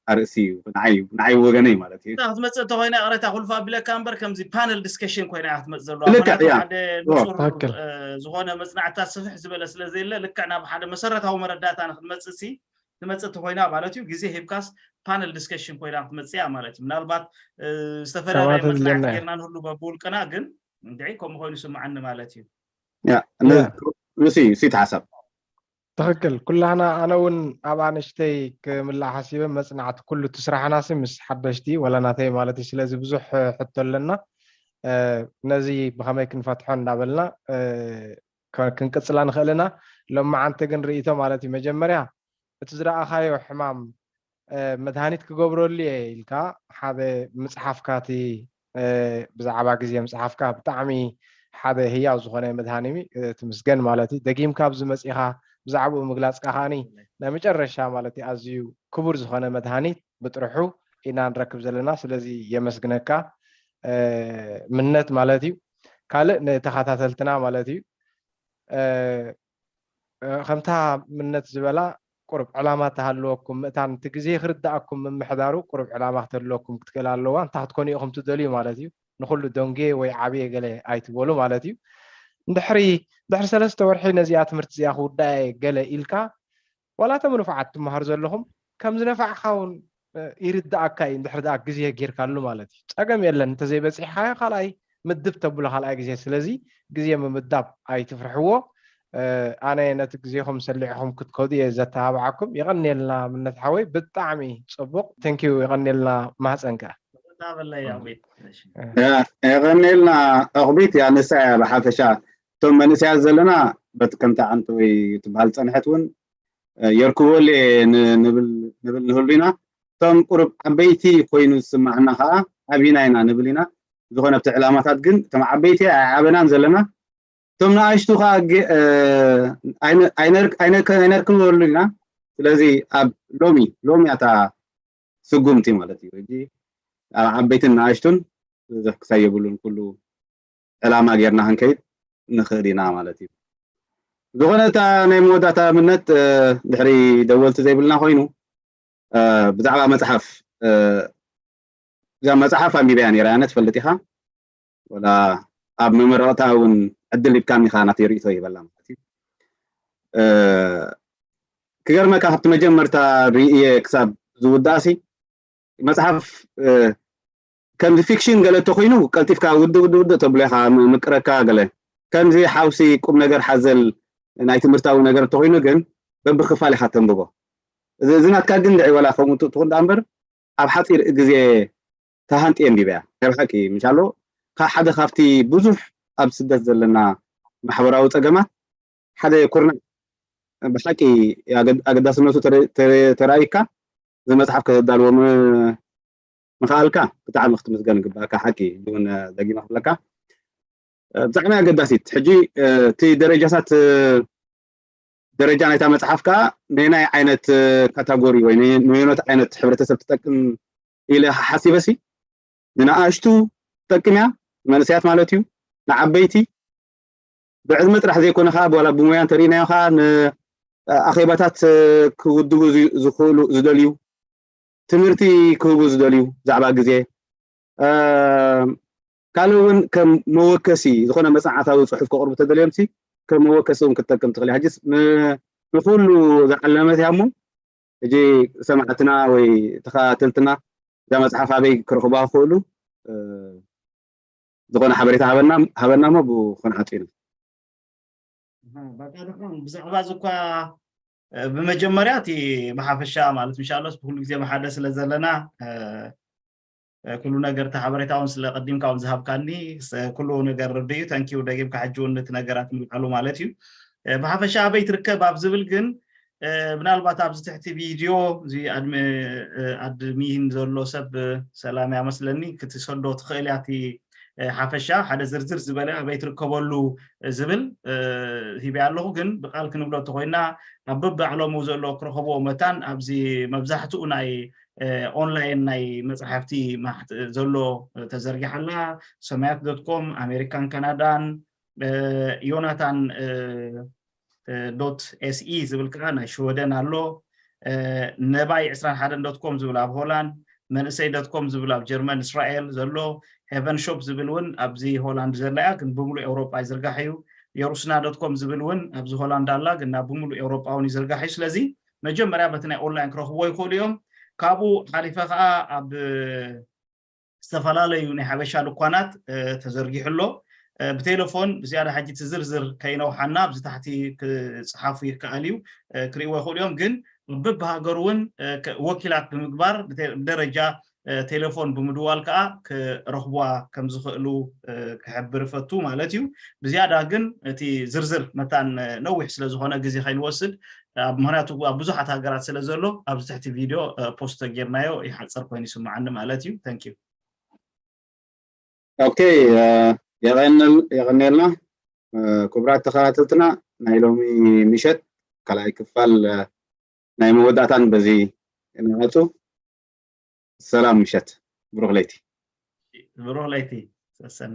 ኣርእሲ እዩ ንዓይ ንዓይ ወገነይ ማለት እዩ። እታ ክትመፅእ እንተኮይና ቅሬታ ኩልፋ ቢለካ እምበር ከምዚ ፓነል ዲስከሽን ኮይና እያ ክትመፅእ ዘለዋ ልክዕ ምክንያቱ እያ ሓደ ኦ። ንፁር ትክክል። እ፣ ዝኾነ መፅናዕትታት ስፍሕ ዝበለ ስለ ዘየለ ልክዕ ናብ ሓደ መሰረታዊ መረዳእታ ንክትመፅእ ሲ ትመፅእ እንተኮይና ማለት እዩ ግዜ ሂብካስ ፓነል ዲስከሽን ኮይና ክትመፅእ እያ ማለት እዩ ምናልባት እ፣ ዝተፈላለየ ሰማዕታት መፅናዕቲ ኣለና። ጌርና ንህሉ በብውልቅና ግን እንድዒ ከምኡ ኮይኑ ይስምዓኒ ማለት እዩ ያ ን- ንሱ እዩ እሱ እቲ ሓሳብ ትኽክል ኩላህና ኣነ እውን ኣብ ኣንእሽተይ ክምላእ ሓሲበ መፅናዕቲ ኩሉ እቲ ስራሕናሲ ምስ ሓደሽቲ ወላ ናተይ ማለት እዩ ስለዚ ብዙሕ ሕቶ ኣለና እ፣ ነዚ ብኸመይ ክንፈትሖ እንዳበልና እ፣ ከ- ክንቅፅላ ንኽእል ኢና ሎማዓንቲ ግን ርእይቶ ማለት እዩ መጀመርያ እቲ ዝረኣኻዮ ሕማም እ፣ መድሃኒት ክገብረሉ እየ ኢልካ ሓደ ምፅሓፍካ እቲ እ፣ ብዛዕባ ግዜ ምፅሓፍካ ብጣዕሚ ሓደ ህያው ዝኾነ መድሃኒሚ እ፣ ትምስገን ማለት እዩ ደጊምካ ኣብዚ መፂኻ ብዛዕባኡ ምግላፅካ ከዓኒ ናይ መጨረሻ ማለት እዩ ኣዝዩ ክቡር ዝኾነ መድሃኒት ብጥርሑ ኢና ንረክብ ዘለና ስለዚ የመስግነካ እ፣ ምነት ማለት እዩ ካልእ ንተኸታተልትና ማለት እዩ እ፣ እ፣ ከምታ ምነት ዝበላ ቁሩብ ዕላማ ተሃልወኩም ምእታን እቲ ግዜ ክርዳእኩም ምምሕዳሩ ቁሩብ ዕላማ ክተልወኩም ክትክእል ኣለዋ እንታይ ክትኮኑ ኢኹም ትደልዩ ማለት እዩ ንኩሉ ደንጌ ወይ ዓብየ ገለ ኣይትበሉ ማለት እዩ እንድሕሪ ድሕሪ ሰለስተ ወርሒ ነዚኣ ትምህርቲ እዚኣ ክውዳእ እየ ገለ ኢልካ ዋላ እቶም ንፉዓት ትመሃሩ ዘለኹም ከም ዝነፋዕካ እውን እ፣ ይርዳእካ እዩ እንድሕር ደኣ ግዜ ጌርካሉ ማለት እዩ ፀገም የለን እንተዘይበፂሕካዮ ካልኣይ ምድብ ተብሎ ካልኣይ ግዜ ስለዚ ግዜ ምምዳብ ኣይትፍርሕዎ እ፣ ኣነ ነቲ ግዜኹም ሰሊዕኹም ክትከዱ እየ ዘተባብዓኩም የቐንየልና ምነት ሓወይ ብጣዕሚ ፅቡቕ ቴንኪዩ የቐንየልና ማህፀንካ ታበለይ ኣቤት እሺ የቐንየልና ዕቑቢት እያ ንሳ እያ ብሓፈሻ እቶም መንእሰያት ዘለና በቲ ከምቲ ዓንተ ወይ ትበሃል ዝፀንሐት እውን የርክበሉ እየ ን- ንብል ንብል ንህሉ ኢና እቶም ቁሩብ ዓበይቲ ኮይኑ ዝስማዕና ከዓ ዓብና ኢና ንብል ኢና ዝኾነ ኣብቲ ዕላማታት ግን እቶም ዓበይቲ ኣይዓበናን ዘለና እቶም ንኣሽቱ ከዓ ግ- እ፣ ኣይነ- ኣይነርክ- ኣይነርክ- ኣይነርክበሉ ኢና ስለዚ ኣብ ሎሚ ሎሚ ኣታ ስጉምቲ ማለት እዩ ሕጂ ኣብ ዓበይትን ንኣሽቱን ብዙሕ ክሳይ የብሉን ኩሉ ዕላማ ጌርና ክንከይድ ንኽእል ኢና ማለት እዩ ዝኾነ እታ ናይ መወዳእታ ምነት እ፣ ድሕሪ ደወልቲ ዘይብልና ኮይኑ እ፣ ብዛዕባ መፅሓፍ እ፣ እዛ መፅሓፍ ኣንቢበያ ነይራ ኣነ ትፈልጥ ኢኻ ወላ ኣብ መመረቕታ እውን ዕድል ሂብካኒ ኢኻ ናተይ ርእቶ ይበላ ማለት እዩ እ፣ ክገርመካ ካብቲ መጀመርታ ርእየ ክሳብ ዝውዳእሲ መፅሓፍ እ፣ ከምዚ ፊክሽን ገለ እንተኮይኑ ቀልጢፍካ ውድእ ውድእ ውድእ ተብሎ ኢኻ ም- ምቅረካ ገለ ከምዚ ሓውሲ ቁም ነገር ሓዘል ናይ ትምህርታዊ ነገር እንተኮይኑ ግን በብክፋል ኢኻ ተንብቦ። እዚ ናትካ ግን ድዒ ዋላ ከምኡ ትኹን ደኣ እምበር ኣብ ሓፂር ግዜ ተሃንጥየ እንዲበያ ናይ ብሓቂ ምሻሎ። ካብ ሓደ ካብቲ ብዙሕ ኣብ ስደት ዘለና ማሕበራዊ ፀገማት ሓደ ኩርናዕ ብሓቂ ኣገዳስነቱ ተራእይካ እዚ መፅሓፍ ከተዳልዎ ምኽኣልካ ብጣዕሚ ክትምስገን ይግባእካ። ሓቂ እውን ደጊመ ክብለካ ብጣዕሚ ኣገዳሲት። ሕጂ እቲ ደረጃታት ደረጃ ናይታ መፅሓፍ ከዓ ነናይ ዓይነት ካታጎሪ ወይ ነየኖት ዓይነት ሕብረተሰብ ትጠቅም ኢለ ሓሲበሲ ንንኣሽቱ ትጠቅም እያ፣ መንእሰያት ማለት እዩ፣ ንዓበይቲ ብዕድመ ጥራሕ ዘይኮነ ከዓ ዋላ ብሞያ እንተሪእናዮ ከዓ ንኣኼባታት ክውድቡ ዝኽእሉ ዝደልዩ ትምህርቲ ክህቡ ዝደልዩ ብዛዕባ ግዜ ካልእ እውን ከም መወከሲ ዝኾነ መፅናዕታዊ ፅሑፍ ከቕርቡ ተደልዮም ሲ ከም መወከሲ እውን ክትጠቅም ትኽእል ሕጅስ ንኩሉ ዝዓለመት እያ እሞ ሕጂ ሰማዕትና ወይ ተኸታተልትና እዛ መፅሓፍ ኣበይ ክረኽቡዋ ክኽእሉ ዝኾነ ሓበሬታ ሃበና እሞ ብኮንዓጡ ኢና። ብዛዕባ እዚ እኳ ብመጀመርያ እቲ ብሓፈሻ ማለት ምሻሎስ ብኩሉ ግዜ ብሓደ ስለ ዘለና ኩሉ ነገር እቲ ሓበሬታ እውን ስለ ቀዲምካ እውን ዝሃብካኒ ኩሉ ነገር ርድእ እዩ። ተንኪዩ ደጊምካ ሕጂ እውን ነቲ ነገራት ምልዓሉ ማለት እዩ። ብሓፈሻ ኣበይ ትርከብ ኣብ ዝብል ግን ምናልባት ኣብዚ ትሕቲ ቪድዮ እዚ ኣድሚን ዘሎ ሰብ ሰላም ያመስለኒ ክትሰዶ ትኽእል እያ እቲ ሓፈሻ ሓደ ዝርዝር ዝበለ ኣበይ ትርከበሉ ዝብል ሂበያ ኣለኹ። ግን ብቃል ክንብሎ እንተኮይና ኣብ በብዓለሙ ዘሎ ክረኸብዎ መታን ኣብዚ መብዛሕትኡ ናይ ኦንላይን ናይ መፅሓፍቲ ዘሎ ተዘርጊሓ ኣላ። ሰማያት ዶት ኮም ኣሜሪካን ካናዳን ዮናታን ዶት ኤስኢ ዝብል ከዓ ናይ ሽወደን ኣሎ። ነባይ ዕስራን ሓደን ዶት ኮም ዝብል ኣብ ሆላንድ፣ መንእሰይ ዶት ኮም ዝብል ኣብ ጀርመን እስራኤል ዘሎ፣ ሄቨን ሾፕ ዝብል እውን ኣብዚ ሆላንድ ዘላ እያ፣ ግን ብምሉእ ኤውሮጳ ይዝርጋሕ እዩ። የሩስና ዶት ኮም ዝብል እውን ኣብዚ ሆላንድ ኣላ፣ ግን ናብ ብምሉእ ኤውሮጳ እውን ይዝርጋሕ እዩ። ስለዚ መጀመርያ በቲ ናይ ኦንላይን ክረኽብዎ ይኽእሉ እዮም። ካብኡ ሓሊፈ ከዓ ኣብ ዝተፈላለዩ ናይ ሓበሻ ድኳናት ተዘርጊሑ ኣሎ። ብቴሌፎን ብዝያዳ ሕጂ እቲ ዝርዝር ከይነውሓና ኣብዚ ታሕቲ ክፅሓፉ ይከኣል እዩ ክርእይዎ ይኽእሉ እዮም። ግን በብሃገሩ እውን ወኪላት ብምግባር ብደረጃ ቴሌፎን ብምድዋል ከዓ ክረኽቧ ከም ዝኽእሉ ክሕብር እፈቱ ማለት እዩ። ብዝያዳ ግን እቲ ዝርዝር መታን ነዊሕ ስለ ዝኾነ ግዜ ከይንወስድ ምክንያቱ ኣብ ብዙሓት ሃገራት ስለ ዘሎ ኣብዚ ትሕቲ ቪድዮ ፖስት ተጌርናዮ ይሓፀር ኮይኑ ይስምዓኒ ማለት እዩ። Thank you። ኦኬ የቐንየልና ክቡራት ተኸታተልትና ናይ ሎሚ ምሸት ካልኣይ ክፋል ናይ መወዳእታን በዚ ንዓፁ። ሰላም ምሸት፣ ብሩኽ ለይቲ። ብሩኽ ለይቲ ሰሰና